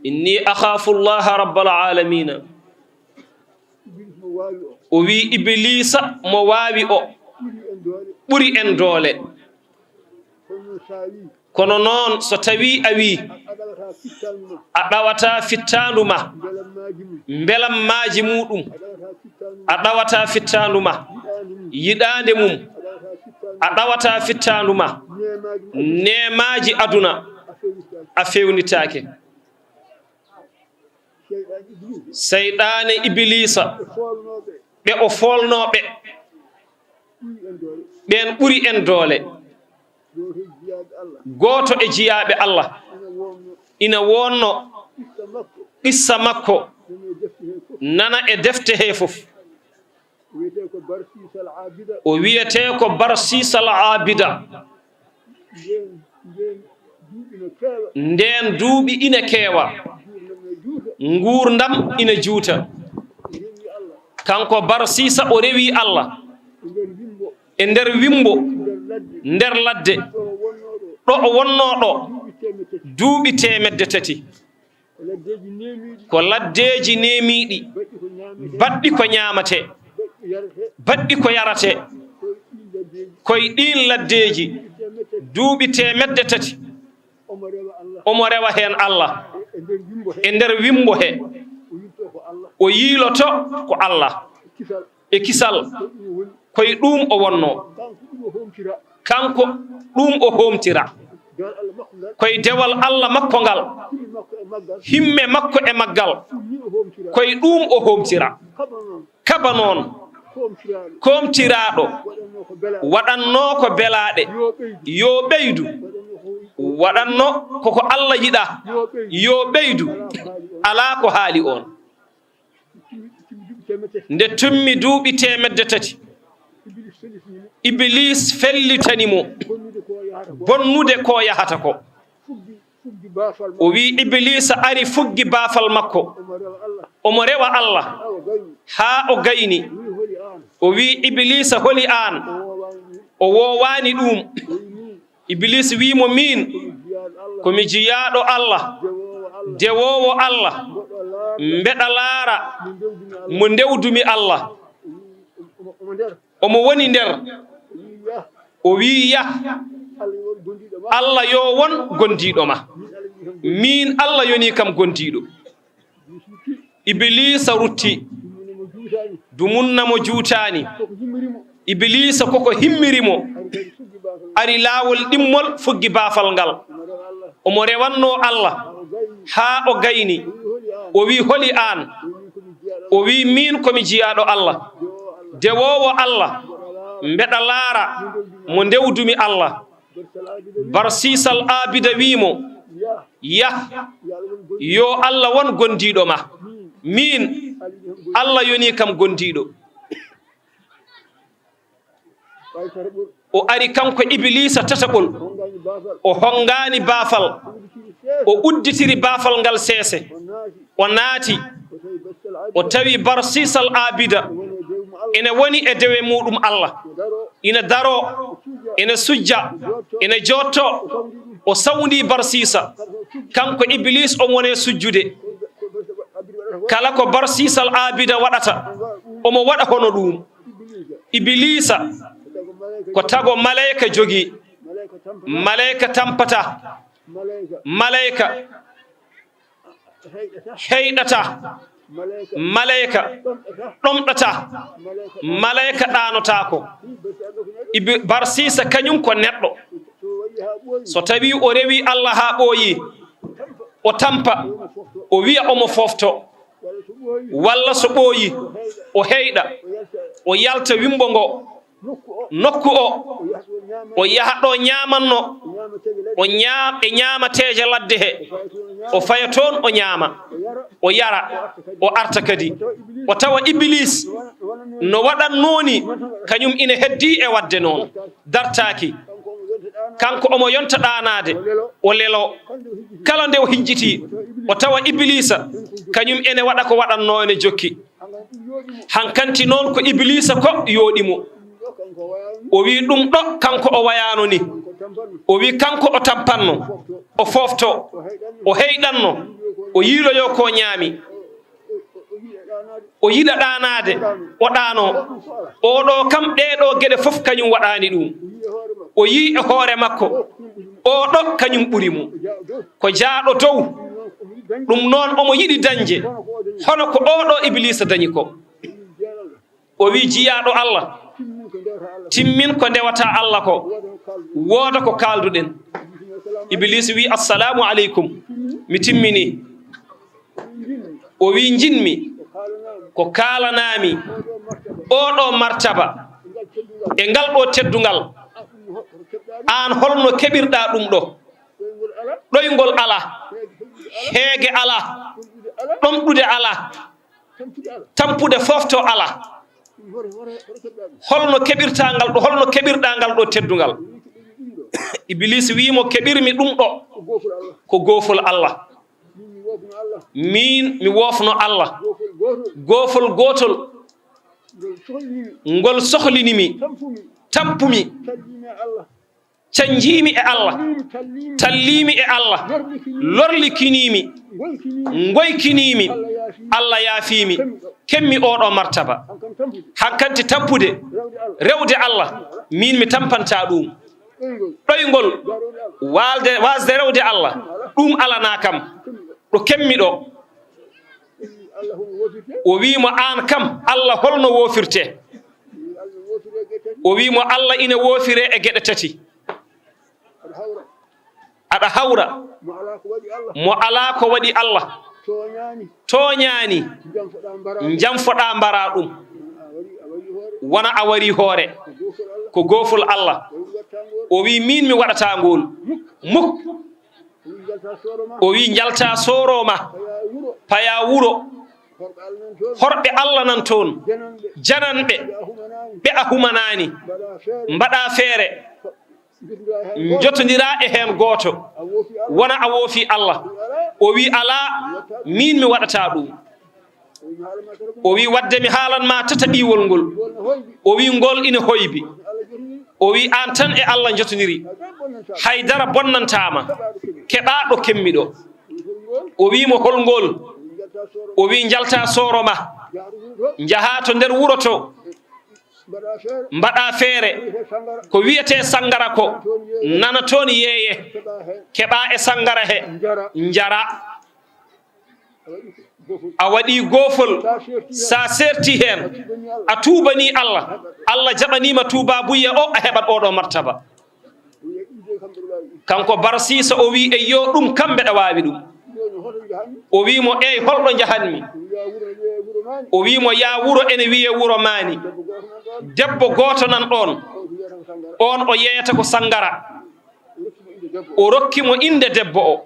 إني أخاف الله رب العالمين. O wi Ibiliisa mo waawi o ɓuri en doole. Kono noon, so tawii a wii a ɗawataa fittaandu ma, mbelammaaji muuɗum, a ɗawataa fittaandu ma, yiɗaande mum, a ɗawataa fittaandu ma, neemaaji aduna, a feewnitaake. Seyɗaane Ibiliisa, ɓe o foolnooɓe, ɓeen ɓuri en doole. Gooto e jiyaaɓe Allah ina wonno qissa makko nana e defte hee fof. O wiyetee ko Barsisal Aabida. Ndeen duuɓi ina keewa, nguurndam ina juuta. Kanko Barsisa o rewi Allah e nder wimmbo, nder ladde, ɗo o wonnoo ɗo, duuɓi teemedde tati. Ko laddeeji neemiiɗi, baɗɗi ko ñaamatee, baɗɗi ko yaratee. Koye ɗiin laddeeji, duuɓi teemedde tati, omo rewa heen Allah e nder wimmbo he. O yiiloto ko Allah e kisal. Koye ɗuum o wonnoo. Kanko ɗuum o hoomtira. Koye dewal Allah makko ngal, himme makko e maggal, koye ɗuum o hoomtira. Kaba noon, koomtiraaɗo waɗannoo ko belaaɗe, yo ɓeydu. Waɗanno koko Allah yiɗa, yo ɓeydu. Alaa ko haali oon. Nde tummi duuɓi teemedde tati, Ibiliis fellitani mo bonnude ko yahata ko. O wi Ibiliisa ari fuggi baafal makko. Omo rewa Allah haa o gayni. O wi Ibiliisa holi aan? O woowaani ɗuum. Ibiliis wi mo miin ko mi jiyaaɗo Allah, dewoowo Allah, mbeɗa laara mo ndewdumi Allah. Omo woni nder. O wii, "Yah." Allah yo won gondiiɗo ma. Miin Allah yoni kam gondiiɗo. Ibiliisa rutti. Dumunna mo juutaani. Ibiliisa koko himmiri mo. Ari laawol ɗimmol fuggi baafal ngal. Omo rewannoo Allah haa o gayni. O wii, "Holi aan?" O wii, "Miin ko mi jiyaaɗo Allah, dewoowo Allah, mbeɗa laara mo ndewdumi Allah." Barsiisal Aabida wii mo, "Yah, yo Allah won gondiiɗo ma. Miin, Allah yoni kam gondiiɗo." O ari kanko Ibiliisa tataɓol, o honngaani baafal, o udditiri baafal ngal seese, o naati, o tawi Barsiisal Aabida ene woni e dewe muuɗum Allah, ina daroo, ene sujja, ene joottoo, o sawndii Barsiisa, kanko Ibiliis omo woni e sujjude. Kala ko Barsiisal Aabida waɗata, omo waɗa hono ɗuum. Ibiliisa ko tago maleyka jogii. Maleyka tampata. Maleyka heyɗata. Maleyka ɗomɗata. Maleyka ɗaanotaako. Ibi-, Barsiisa kañum ko neɗɗo. So tawii o rewii Allah haa ɓooyii, o tampa, o wiya omo foofto. Walla so ɓooyi, o heyɗa, o yalta wimmbo ngo, nokku o, o yaha ɗo ñaamanno, o ñaam-, e ñaamateeje ladde he, o faya toon o ñaama, o yara, o arta kadi, o tawa Ibiliis no waɗannoo ni, kañum ina heddii e waɗde noon. Dartaaki. Kanko omo yonta ɗaanaade, o lelo. Kala nde o hijjitii, o tawa Ibiliisa, kañum ene waɗa ko waɗannoo ene jokki. Hankanti noon ko Ibiliisa ko yooɗi mo. O wii ɗum ɗo kanko o wayaano ni. O wii kanko o tampanno, o foofto, o heyɗanno, o yiiloyoo ko ñaami. O yiɗa ɗaanaade, o ɗaanoo. Oo ɗo kam, ɗee ɗo geɗe fof kañum waɗaani ɗum. O yii e hoore makko, oo ɗo kañum ɓuri mo. Ko jaaɗo dow, ɗum noon omo yiɗi dañde, hono ko oo ɗo Ibiliisa dañi ko. O wii, "Jiyaaɗo Allah, timmin ko ndewata Allah ko, wooda ko kaalduɗen." Ibiliisa wii, "Assalaamu aleykum, mi timminii." O wi, njinmi ko kaalanaami oɗo martaba e ngal ɗo teddungal. Aan holno keɓirɗa ɗum ɗo? Ɗoyngol ala, heege ala, ɗomɗude ala, tampude fof to ala. Holno keɓirta ngal ɗo, holno keɓirɗa ngal ɗo teddungal? Iblis wi mo, keɓirmi ɗum ɗo ko goofol Allah. Min mi woofno Allah goofol gootol, ngol sohlini mi, tampumi, canjiimi e Allah, talliimi e Allah, lorlikiniimi, ngoykiniimi, Allah yaafiimi, kemmi oɗo martaba. Hankanti tampude rewde Allah, min mi tampanta ɗum. Ɗoyngol waalde, waasde rewde Allah, ɗum alanaa kam. Ɗo kemmi ɗo, o wi mo, aan kam, Allah holno woofirte? O wi mo, Allah ina woofire e geɗe tati. Aɗa hawra mo alaa ko waɗi Allah, tooñaani, janfoɗa mbara ɗum, wona a wari hoore. Ko goofol Allah. O wi, min mi waɗata ngol. Muk. O wi, njalta sooro ma, paya wuro. Horɓe Allah nan toon, jananɓe, ɓe a humanaani, mbaɗa feere, njotondira e heen gooto, wona a woofi Allah. O wi, alaa, min mi waɗata ɗum. O wi, wadde mi haalan ma tataɓiwol ngol. O wi, ngol ina hoybi. O wi, aan tan e Allah njotondiri. Hay dara bonnantaa ma. Keɓa ɗo kemmi ɗo. O wi mo, hol ngol? O wi, njalta sooro ma, njaha to nder wuro to, mbaɗa feere, ko wiyetee sanngara ko, nana toon yeeye, keɓa e sanngara he, njara. A waɗi goofol, sa serti heen, a tuubani Allah, Allah jaɓanima tuuba buyya o, a heɓat oɗo martaba. Kanko Barsiisa o wi, eyyo, ɗum kam mbeɗa waawi ɗum. O wi mo, eey, holɗo njahanmi? O wi mo, yaa wuro ene wiyee Wuro Maani. Debbo gooto nan ɗoon, oon o yeeyata ko sanngara. O rokki mo innde debbo o.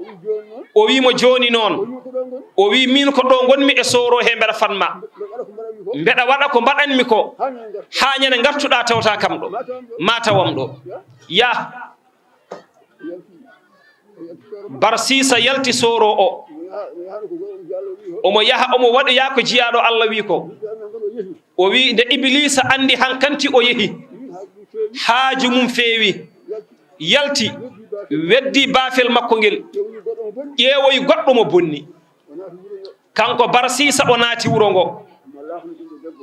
O wi mo, jooni noon, o wi, min ko ɗo ngonmi e sooro he, mbeɗa fatma. Mbeɗa waɗa ko mbaɗanmi ko, haa ñande ngartuɗa tawta kam ɗo, ma tawam ɗo. Yah. Barsiisa yalti sooro o. Omo yaha, omo waɗoya ko jiyaaɗo Allah wi ko. O wi, nde Ibiliisa anndi hankanti o yehi, haaju mum feewi, yalti, weddi baafel makko ngel, ƴeewoyi goɗɗo mo bonni. Kanko Barsiisa o naati wuro ngo.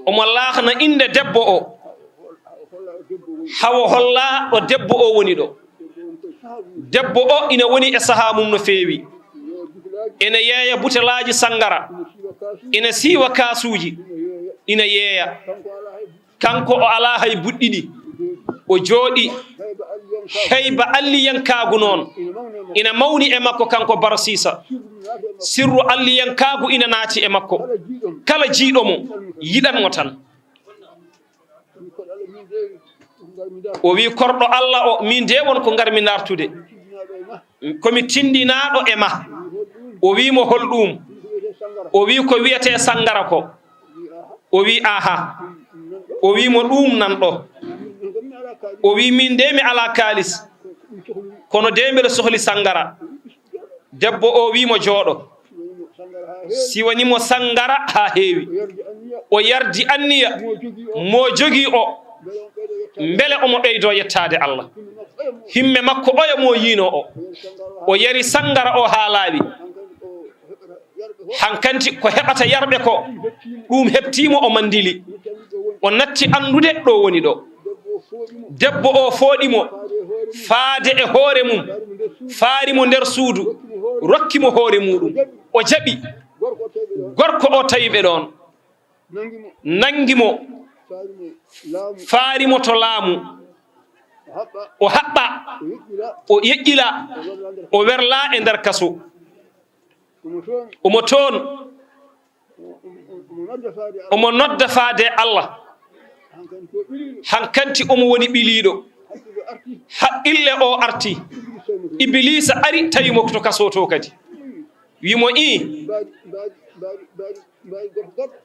Omo laakna innde debbo o. Hawo holla ɗo debbo o woni ɗo. Debbo o ina woni e sahaa mum no feewi. Ene yeeya butelaaji sanngara. Ina siiwa kaasuuji. Ina yeeya. Kanko o alaa hay buɗɗiɗi. O jooɗi. Heyba alliyankaagu noon ina mawni e makko, kanko Barsiisa. Sirru alliyankaagu ina naati e makko. Kala jiiɗo mo, yiɗan mo tan. O wi, korɗo Allah o, min de won ko ngarmi dartude. Ko mi tindinaaɗo e ma. O wi mo, hol ɗum? O wi, ko wiyetee sanngara ko. O wi, aha. O wi mo, ɗum nan ɗo. O wi, min de mi alaa kaalis, kono de mbeɗa sohli sanngara. Debbo o wi mo, jooɗo. Siwani mo sanngara haa heewi. O yardi anniya mo jogii o, mbele omo ɓeydoo yettaade Allah. Himme makko oya mo yiino o. O yari sanngara o haa laaɓi. Hankanti ko heɓata yarɓe ko, ɗum heɓtii mo, o manndili. O natti anndude ɗo woni ɗo. Debbo o fooɗi mo, faade e hoore mum, faari mo nder suudu, rokki mo hoore muuɗum. O jaɓi. Gorko o tawi ɓe ɗoon. Nanngi mo, faari mo to laamu. O haɓɓa, o yeƴƴila, o werla e nder kaso. Omo toon. Omo nodda faade e Allah. Hankanti omo woni ɓiliiɗo. Haqqille o arti. Ibiliisa ari tawi mo to kasoo to kadi. Wi mo ii.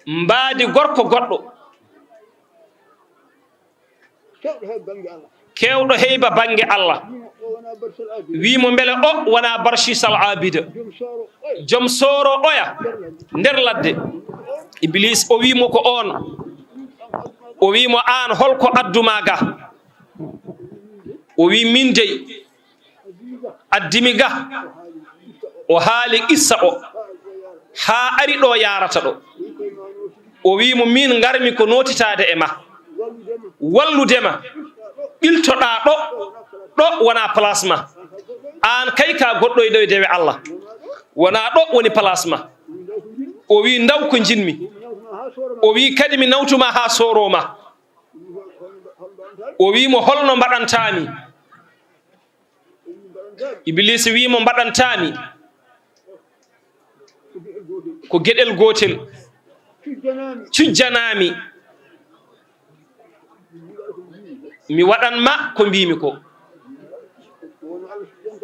Mbaadi gorko goɗɗo. Kewɗo heyba bannge Allah. Wi mo mbele o wona Barchisal Abida. Joom sooro oya nder ladde. Iblis o wi mo ko on. O wi mo aan holko adduma ga? O wi min dey addimi ga. O haali qissa o haa ari ɗo yarata ɗo. O wi mo min ngarmi ko notitaade e ma, wallude ma, ɓiltoɗa ɗo. Ɗo wona place ma. Aan kay ka goɗɗo e ɗo e dewe Allah. Wona ɗo woni place ma. O wi ndaw ko jinmi. O wi kadi mi nawtuma haa sooro ma. O wi mo holno mbaɗantami? Ibiliisa wi mo mbaɗantami ko geɗel gootel. Cujjanami. Mi waɗan ma ko mbimi ko.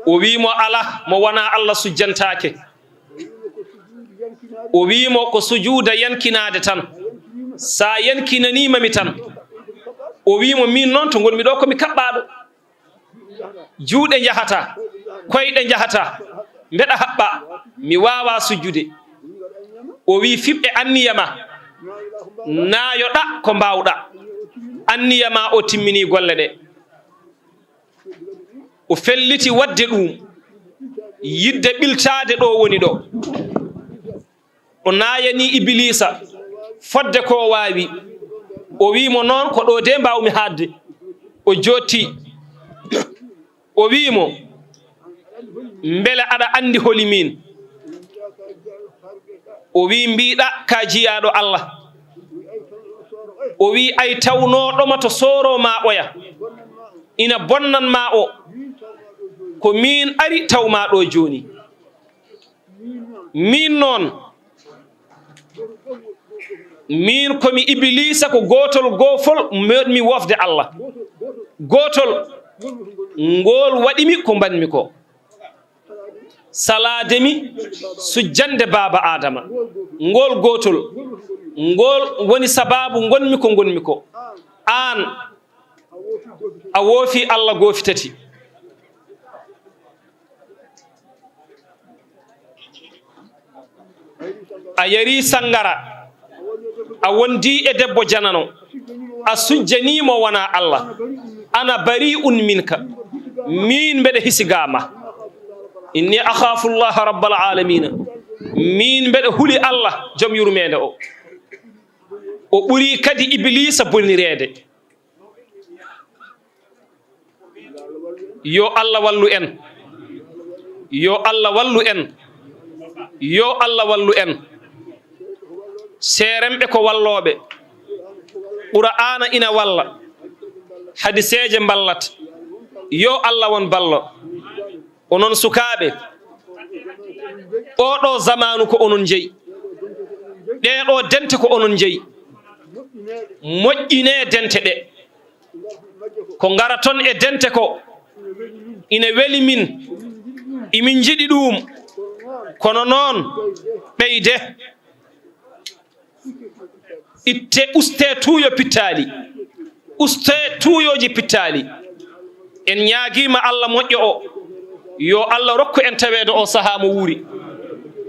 O wi mo ala mo wona Allah sujjantaake. O wi mo ko sujuuda yankinaade tan. Sa yankinanima mi tan. O wi mo min noon to ngonmi ɗo ko mi kaɓɓaaɗo. Juuɗe njahata, koyɗe njahata, mbeɗa haɓɓa, mi waawa sujjude. O wi fiɓɓe anniya ma, naayoɗa ko mbaawɗa. Anniya ma o timmini golle ɗe. O felliti waɗde ɗum, yiɗde ɓiltaade ɗo woni ɗo. O naayani Ibiliisa fodde ko o waawi. O wi mo noon ko ɗo de mbaawmi haadde. O jootti. O wi mo mbele aɗa anndi holi min? O wi mbiɗa ka jiyaaɗo Allah. O wi ay tawnooɗo ma to sooro ma oya ina bonnan ma o. Ko min ari taw ma ɗo jooni. Min noon, min ko mi Ibiliisa ko gootol goofol moɗmi wofde Allah. Gootol ngol waɗimi ko mbanmi ko. Salaade mi sujjande baaba Aadama. Ngol gootol ngol woni sabaabu ngonmi ko ngonmi ko. Aan a woofi Allah goofi tati. A yari sangara, a wondi e debbo janano, a sujjani mo wona Allah. Ana bari'un minka, min mbeɗa hisiga ma. Inni akhafu Allah rabbal alamina, min mbeɗa huli Allah joom yurmeende o. O ɓuri kadi Ibiliisa bonireede. Yo Allah wallu en. Yo Allah wallu en. Yo Allah wallu en. Seeremɓe ko wallooɓe. Qur'aana ina walla. Hadiseeje mballat. Yo Allah won ballo. Onon sukaaɓe, oo ɗoo zamaanu ko onon njeyi. Ɗee ɗoo dente ko onon njeyi. Moƴƴinee dente ɗe. Ko ngaraton e dente ko ina weli min, imin njiɗi ɗum. Kono noon, ɓeyde. Itte, uste tuuyo pittaali. Uste tuuyooji pittaali. En ñaagiima Allah moƴƴo o, yo Allah rokku en taweede o sahaa mo wuuri.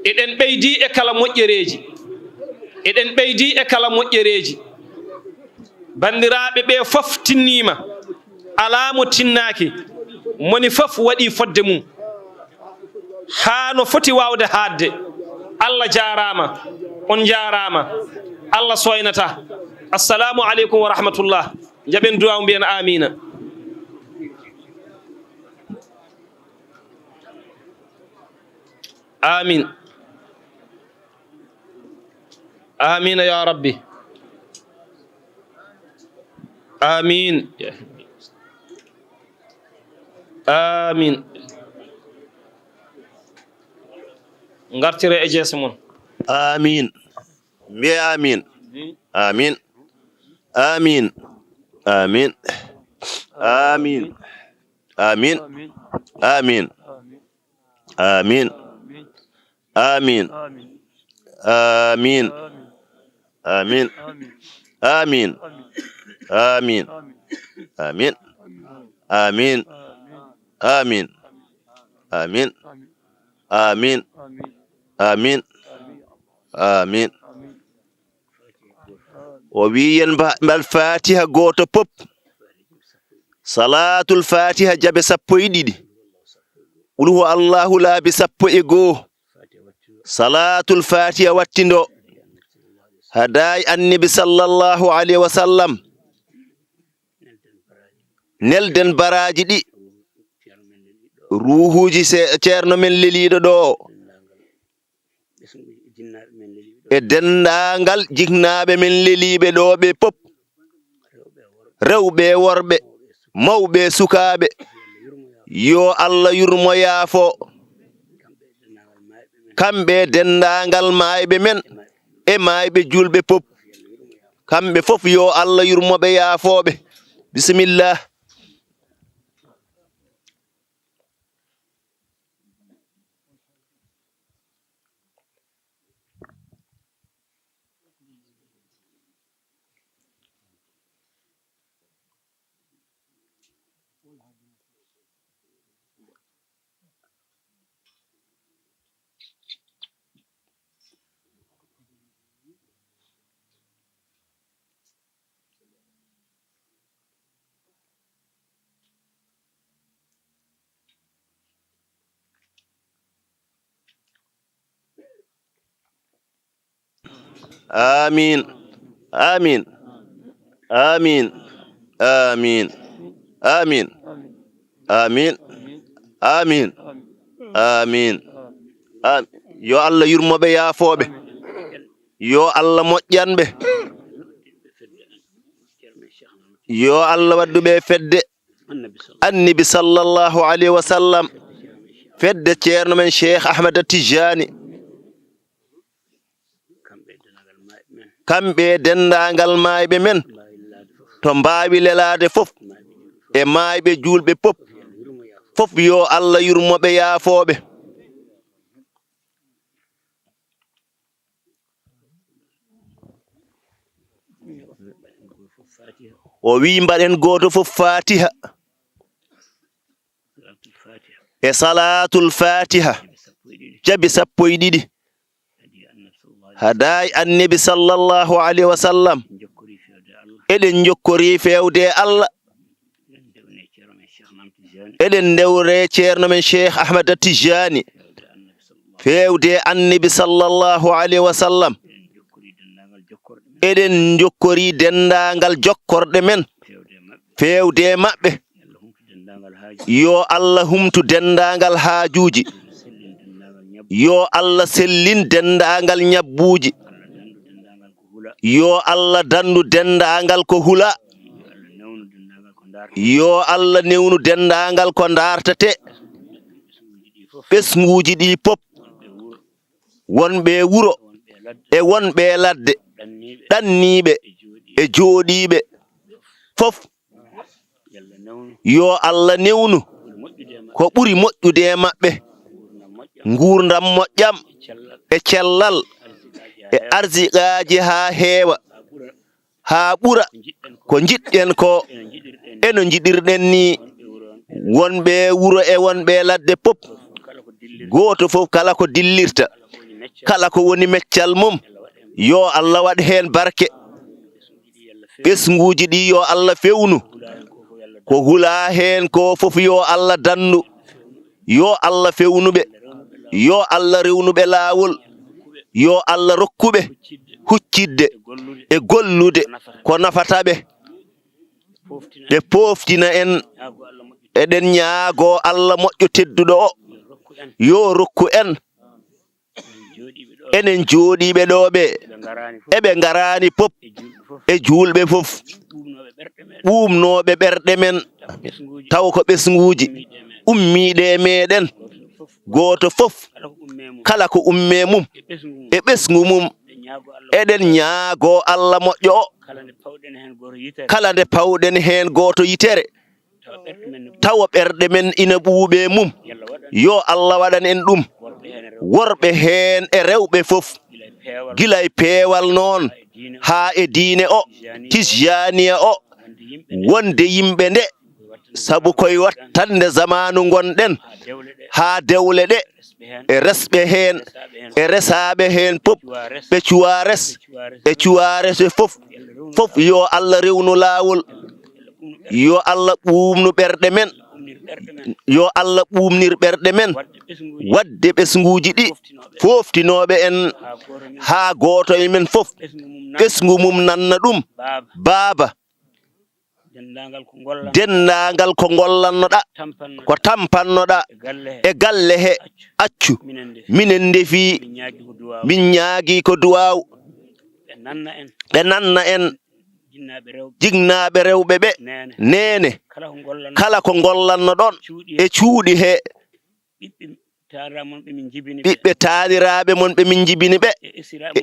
Eɗen ɓeydi e kala moƴƴereeji. Eɗen ɓeydi e kala moƴƴereeji. Banndiraaɓe ɓe fof tinniima, alaa mo tinnaaki. Moni fof waɗi fodde mum. Haa no foti waawde haaɗde. Allah jaaraama, on njaaraama, Allah sooynata. Assalaamu aleykum wa rahmatullah. Njaɓen duwaaw, mbiyen aamiina. Aamiin. Aamiina yaa Rabbi. Aamiin. Aamiin. Ngartire e jeese mon. Aamiin. Mbiye amin. Amin. Amin. Amin. Amin. Amin. Amin. Amin. Amin. Amin. Amin. Amin. Amin. Amin. Amin. Amin. Amin. Amin. Amin. Amin. O wiyi yen mba-, mbal Fatiha gooto pop. Salatul Fatiha jabe sappo e ɗiɗi. Qul huwa Allahu laabi sappo e goo. Salatul Fatiha wattindo. Hadaay Annabi sallallahu alayhi wa sallam. Nelden baraaji ɗi. Ruuhuuji se-, ceerno men leliiɗo ɗo. E denndaangal jiknaaɓe men leliiɓe ɗo ɓe pop. Rewɓe e worɓe, mawɓe e sukaaɓe. Yo Allah yurmo yaafo. Kamɓe e denndaangal maayɓe men e maayɓe juulɓe pop. Kamɓe fof yo Allah yurmo ɓe yaafo ɓe. Bisimilla. Amin. Amin. Amin. Amin. Amin. Amin. Amin. Amin. Am-, yo Allah yurmo ɓe, yaafo ɓe. Yo Allah moƴƴan ɓe. Yo Allah waddu ɓe fedde Annabi sallallahu alayhi wa sallam. Fedde ceerno men Cheikh Ahmad Tijani. Kamɓe e denndaangal maayɓe men, to mbaawi lelaade fof, e maayɓe juulɓe pop, fof yo Allah yurmo ɓe, yaafo ɓe. O wiyi mbaɗen gooto fof Fatiha e Salatul Fatiha jabi sappo e ɗiɗi. Hadaay Annabi sallallahu alayhi wa sallam. Eɗen njokkori feewde e Allah. Eɗen ndewre ceerno men Cheikh Ahmad Tijani. Feewde e Annabi sallallahu alayhi wa sallam. Eɗen njokkori denndaangal jokkorɗe men. Feewde e maɓɓe. Yo Allah humtu denndaangal haajuuji. Yo Allah sellin denndaangal ñabbuuji. Yo Allah danndu denndaangal ko hula. Yo Allah newnu denndaangal ko ndaartatee. Ɓesnguuji ɗi pop. Wonɓe e wuro e wonɓe e ladde. Ɗanniiɓe e jooɗiiɓe. Fof. Yo Allah newnu ko ɓuri moƴƴude e maɓɓe. Nguurndam moƴƴam e cellal e arsiqaaji haa heewa, haa ɓura ko njiɗɗen ko, e no njiɗirɗen ni. Wonɓe wuro e wonɓe ladde pop, gooto fof kala ko dillirta, kala ko woni meccal mum, yo Allah waɗ heen barke. Ɓesnguuji ɗi yo Allah fewnu. Ko hulaa heen ko fof yo Allah danndu. Yo Allah fewnu ɓe. Yo Allah rewnu ɓe laawol. Yo Allah rokku ɓe huccidde e gollude ko nafata ɓe. Ɓe pooftina en. Eɗen ñaagoo Allah moƴƴo tedduɗo o, yo rokku en. Enen jooɗiiɓe ɗo ɓe, eɓe ngaraani pop e juulɓe fof, ɓuuɓnooɓe ɓerɗe men, taw ko ɓesnguuji ummiiɗe e meeɗen. Gooto fof, kala ko ummee mum e ɓesngu mum, Eɗen ñaagoo Allah moƴƴo o. Kala nde pawɗen heen gooto yitere. Tawa ɓerɗe men ina ɓuuɓe mum. Yo Allah waɗan en ɗum. Worɓe heen e rewɓe fof. Gila e peewal noon haa e diine o. Tijjaaniya o. Wonde yimɓe nde. Sabu koye wattande zamaanu ngonɗen. Haa dewle ɗe. E resɓe heen. E resaaɓe heen fof. Ɓe cuwaa res. E cuwaa resɓe fof. Fof yo Allah rewnu laawol. Yo Allah ɓuuɓnu ɓerɗe men. Yo Allah ɓuuɓnir ɓerɗe men. Waɗde ɓesnguuji ɗi. Fooftinooɓe en. Haa gooto e men fof. Ɓesngu mum nanna ɗum. Baaba. Denndaangal ko ngollannoɗaa. Ko tampannoɗaa. E galle he. Accu. Minen ndefi. Min ñaagii ko duwaaw. Ɓe nanna en. Jinnaaɓe rewɓe ɓe. Neene. Kala ko ngollannoɗon. E cuuɗi he. Ɓiɓɓe taaniraaɓe mon ɓe min njibini ɓe. E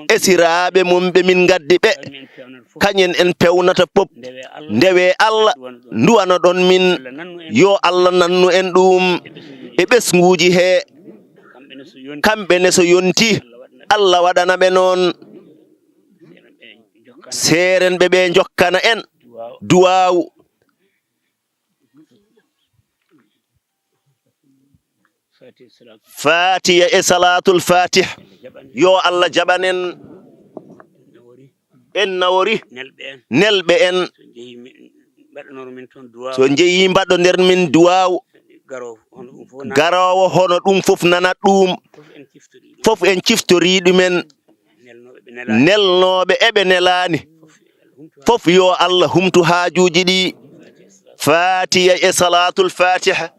esiraaɓe mon ɓe min ngaddi ɓe. Kañen en pewnata fof. Ndewe Allah. Nduwanoɗon min. Yo Allah nannu en ɗum. E ɓesnguuji he. Kamɓe ne so yonti. Allah waɗana ɓe noon. Seeren ɓe ɓe njokkana en. Duwaaw. Fatiha e salatul fatih. Yo Allah jaɓan en. En nawori. Nelɓe en. So njehi mbaɗonden min duwaaw. Garoowo hono ɗum fof nanat ɗum. Fof en ciftori ɗumen. Nelnooɓe eɓe nelaani. Fof yo Allah humtu haajuuji ɗi. Fatiha e salatul fatiha.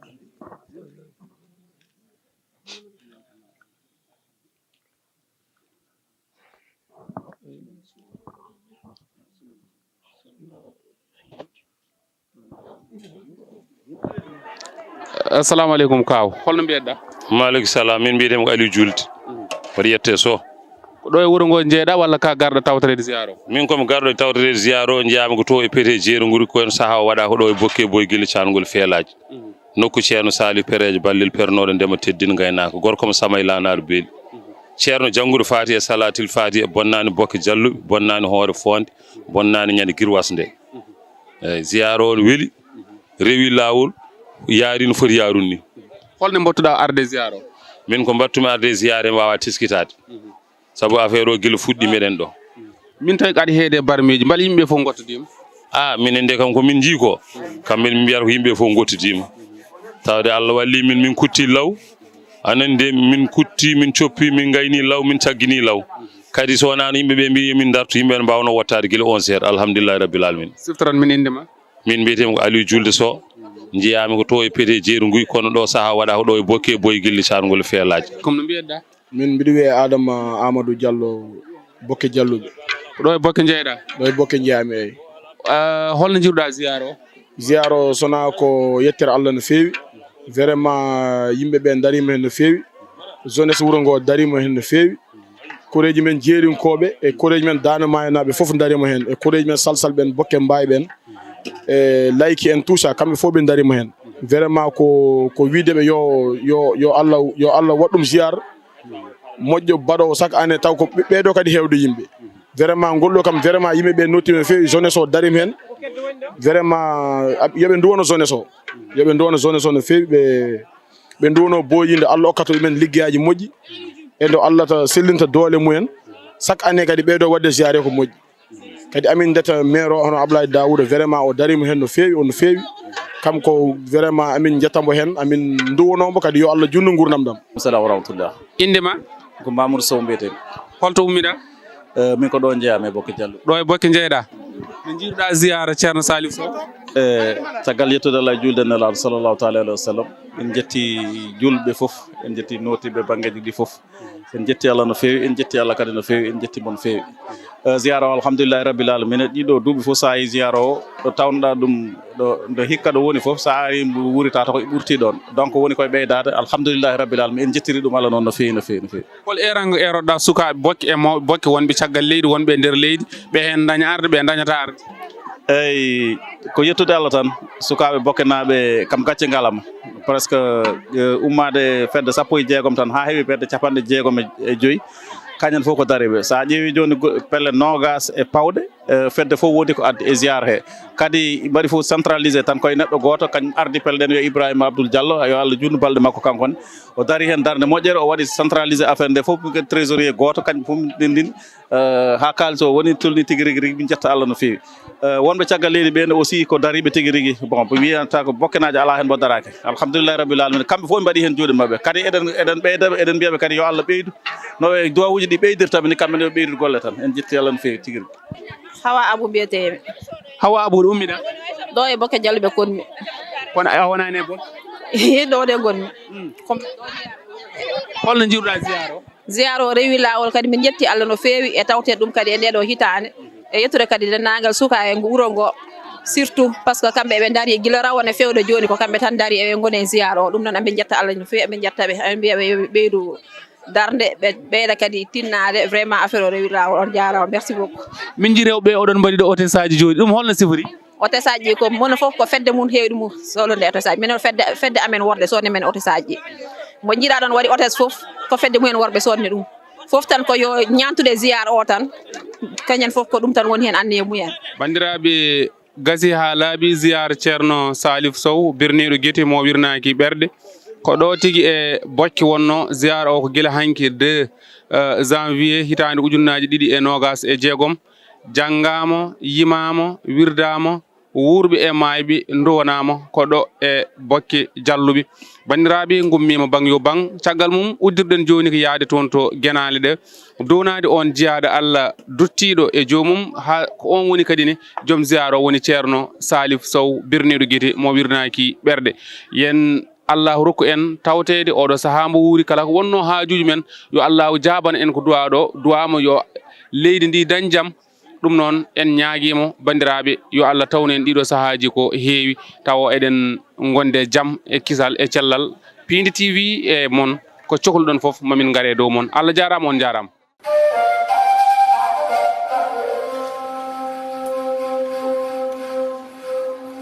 Assalamu aleykum kaaw, holno mbiyeɗa? Maaleykum salam, min mbiyetee ko Aliou Julde. Mboɗo yette Sow. Ko ɗo e wuro ngo njeeɗa walla ka garɗo tawtoreede ziyaara o? Min ko mi garɗo tawtoreede ziyaara o, njeyaami ko to e Pete Jeeri Nguri, ko en sahaa o waɗa ko ɗo e Bokke Boy Gille Caangol Feelaaji. Nokku Ceerno Saliou Pereejo Ballel pernooɗo ndema teddina ngaynaaka. Gorko mo Samay Laanaaru Beeli. Ceerno jannguɗo Faatiha e Salaatil Faatiha, bonnaani Bokke Jalluɓe, bonnaani Hoore Foonde, bonnaani ñande girwas nde. Eeyi, ziyaara o ne weli, rewi laawol, yaari no foti yaarude ni. Holno mbattuɗa arde ziyaara o? Min ko mbattumi arde ziyaara mi waawa teskitaade. Sabu affaire o gila fuɗɗi meɗen ɗo. Min tawi ko aɗa heede barmeeji, mbal yimɓe fof ngottodiima? A minen de kam ko min njii ko, kamɓe min mbiyata ko yimɓe fof ngottodiima. Tawde Allah walli min, min kutti law, anan de min kutti, min coppi, min ngayni law, min caggini law. Kadi so wonaano yimɓe ɓe mbi yomin ndartu, yimɓe ne mbawno wottaade gila onze heures, alhamdulillahi rabbil alamin. Siftoran min innde ma? Min mbiyetee ko Aliou Julde Sow, njiyaami ko to e Pete Jeeri Nguy, kono ɗo saha waɗa ko ɗo e Bokke Boy Gille Caangol Feelaaji. Comme no mbiyeɗa? Min mbiɗo wiyee Adama Amadou Diallo, Bokke Jalluɓe. Ko ɗo e Bokke njeeɗa? Ɗo e Bokke njeyaami, eeyi. Ah, holno njiiruɗa ziyaara o? Ziyaara o sonaa ko yettere Allah no feewi. Vraiment yimɓe ɓe ndariima heen no feewi. Jeunesse wuro ngo dariima heen no feewi. Koreeji men Jeerinkooɓe e koreeji men Daande Maayo naaɓe fof ndariima heen. E koreeji men Salsalɓe en, Bokke Mbaay ɓen. E Layki en tout ça, kamɓe fof ɓe ndariima heen. Vraiment ko, ko wiide ɓe yo, yo, yo Allah, yo Allah waɗ ɗum ziyaar. Moƴƴo baɗoowo chaque année taw ko ɓe-, ɓeeɗo kadi heewde yimɓe. Vraiment ngol ɗo kam vraiment yimɓe ɓe nottiima no feewi, jeunesse o dariima heen. Vraiment a-, yo ɓe nduwano jeunesse o. Yo ɓe nduwano jeunesse o no feewi, ɓe, ɓe nduwano booyii nde Allah okkata ɗumen liggeyaaji moƴƴi. E nde Allah ta sellinta doole mumen. Chaque année kadi ɓeeɗo waɗde ziyaare ko moƴƴi. Kadi amin ndeta maire o hono Ablaye Daouda vraiment o dariima heen no feewi, o no feewi. Kam ko vraiment amin njetta mbo heen, amin nduwanoo mbo kadi yo Allah juutnu nguurndam ɗam. Salam wa rahmatullah. Innde ma? Ko Mamoudou Sow mbiyetee. Holto ummiɗa? Eh, min ko ɗo njeyaami e Bokke Jalluɓe. Ɗo e Bokke njeyaɗa? No njiiruɗa ziyaara Ceerno Saliou Sow? Eh, caggal yettude Allah e juulde Nelaaɗo sallallahu taala alayhi wa sallam, min njetti juulɓe fof, en njetti nootiiɓe banngeeji ɗi fof. En jetti Allah no feewi, en jetti Allah kadi no feewi, en jetti mo no feewi. Eh, ziyaara o, alhamdulillahi rabbil alamin. Ɗiɗo duuɓi fof, so a yii ziyaara o, ɗo tawnoɗaa ɗum, ɗo, nde hikka ɗo woni fof, so a arii mbo wuuri tawata ko ɓurti ɗoon. Donc woni koye ɓeydaade, alhamdulillahi rabbil alamin. En jettiri ɗum Allah noon no feewi, no feewi, no feewi. Hol erango eroɗaa sukaaɓe bokke e mawɓe bokke wonɓe caggal leydi, wonɓe e nder leydi, ɓe heen ndaña arde, ɓe ndañata arde? Eyi, ko yettude Allah tan, sukaaɓe bokkenaaɓe kam gacce ngalama. Presque, eh, ummaade fedde sappo e jeegom tan haa heɓi fedde capanɗe jeegom e, e joyi, kañen fof ko dariiɓe. So a ƴeewi jooni go-, pelle noogas e pawɗe, eh, fedde fof woodi ko addi e ziyaar he. Kadi mbaɗi fof centralisé tan koye neɗɗo gooto, kañum ardi pelle ɗen, yo Ibrahima Abdoul Diallo, yo Allah juutnu balɗe makko kanko ne. O dari heen darnde moƴƴere, o waɗi centralisé affaire nde fof, ko trésorier gooto, kañum fof ndin ndin, eh, haa kaalis o woni tolni tigi rigi rigi, min njetta Allah no feewi. Eh, wonɓe caggal leydi ɓeen aussi ko dariiɓe tigi rigi. Bon, ɓe mbiyata ko bokkenaajo alaa heen mbo daraaki. Alhamdulillahi rabbil alamin. Kamɓe fof ɓe mbaɗi heen juuɗe maɓɓe. Kadi eɗen, eɗen ɓeyda, eɗen mbiya ɓe kadi yo Allah ɓeydu. No ɓe duwawuuji ɗi ɓeydirta ɓe ni, kamɓe ne yo ɓeydu golle tan. En jetti Allah no feewi tigi rigi. Hawa Abu mbiyetee mi. Hawa Abu, ɗo ummiɗaa? Ɗo e Bokke Jalluɓe konmi. Kono a wonaani e Bokke? Ɗo de ngonmi. Mm. Kom- Holno njiiruɗaa ziyaara o? Ziyaara o rewi laawol, kadi min njetti Allah no feewi e tawteede ɗum kadi e ndee ɗoo hitaande. E yettude kadi denndaangal suka e ngu wuro ngo, surtout parce que kamɓe eɓe ndari gila rawane fewde jooni, ko kamɓe tan ndari eɓe ngoni e ziyaara o. Ɗum noon, amin njetta Allah no feewi, amin njetta ɓe, amin mbiya ɓe yo ɓe ɓeydu darnde, ɓe ɓeyda kadi tinnaade. Vraiment, affaire o rewi laawol. On jaaraama, merci beaucoup. Min nji rewɓe oɗon mbaɗi ɗo hôtesse aji jooni, ɗum holno sifori? Hôtesse aji ko mono fof ko fedde mum heewi ɗum sohlonde hôtesse aji. Minen fedde, fedde amen worɓe soodni men hôtesse aji. Mo njiiɗaa ɗon waɗi hôtesse fof, ko fedde mumen worɓe soodni ɗum. Fof tan ko yo ñaantude ziyaar o tan, kañen fof ko ɗum tan woni heen anniya mumen. Banndiraaɓe, gasi haa laaɓi ziyaar Ceerno Salif Sow, birniiɗo gite mo wirnaaki ɓerɗe. Ko ɗo tigi e Bokke wonnoo. Ziyaar o ko gila hanki deux, eh, janvier hitaande ujunnaaji ɗiɗi e noogas e jeegom. Janngaama, yimaama, wirdaama, wuurɓe e maayɓe nduwanaama ko ɗo e Bokke Jalluɓe. Banndiraaɓe, ngummiima baŋ yo baŋ. Caggal mum, uddirɗen jooni ko yahde toon to genaale ɗe, duwanaade oon jiyaaɗo Allah duttiiɗo e joomum, haa ko oon woni kadi ne joom ziyaara o, woni Ceerno Salif Sow, birniiɗo gite mo wirnaaki ɓerɗe. Yen Allahu rokku en tawteede oɗo sahaa mbo wuuri, kala ko wonnoo haajuuji men, yo Allahu jaaban en ko duwaa ɗo, duwaa mo yo leydi ndi dañ jam. Ɗum noon, en ñaagiima, banndiraaɓe, yo Allah tawnu en ɗiɗo sahaaji ko heewi, tawa eɗen ngondi e jam, e kisal, e cellal. Piindi T V e mon, ko cohluɗon fof, mamin ngare dow mon. Allah jaaraama, on jaaraama.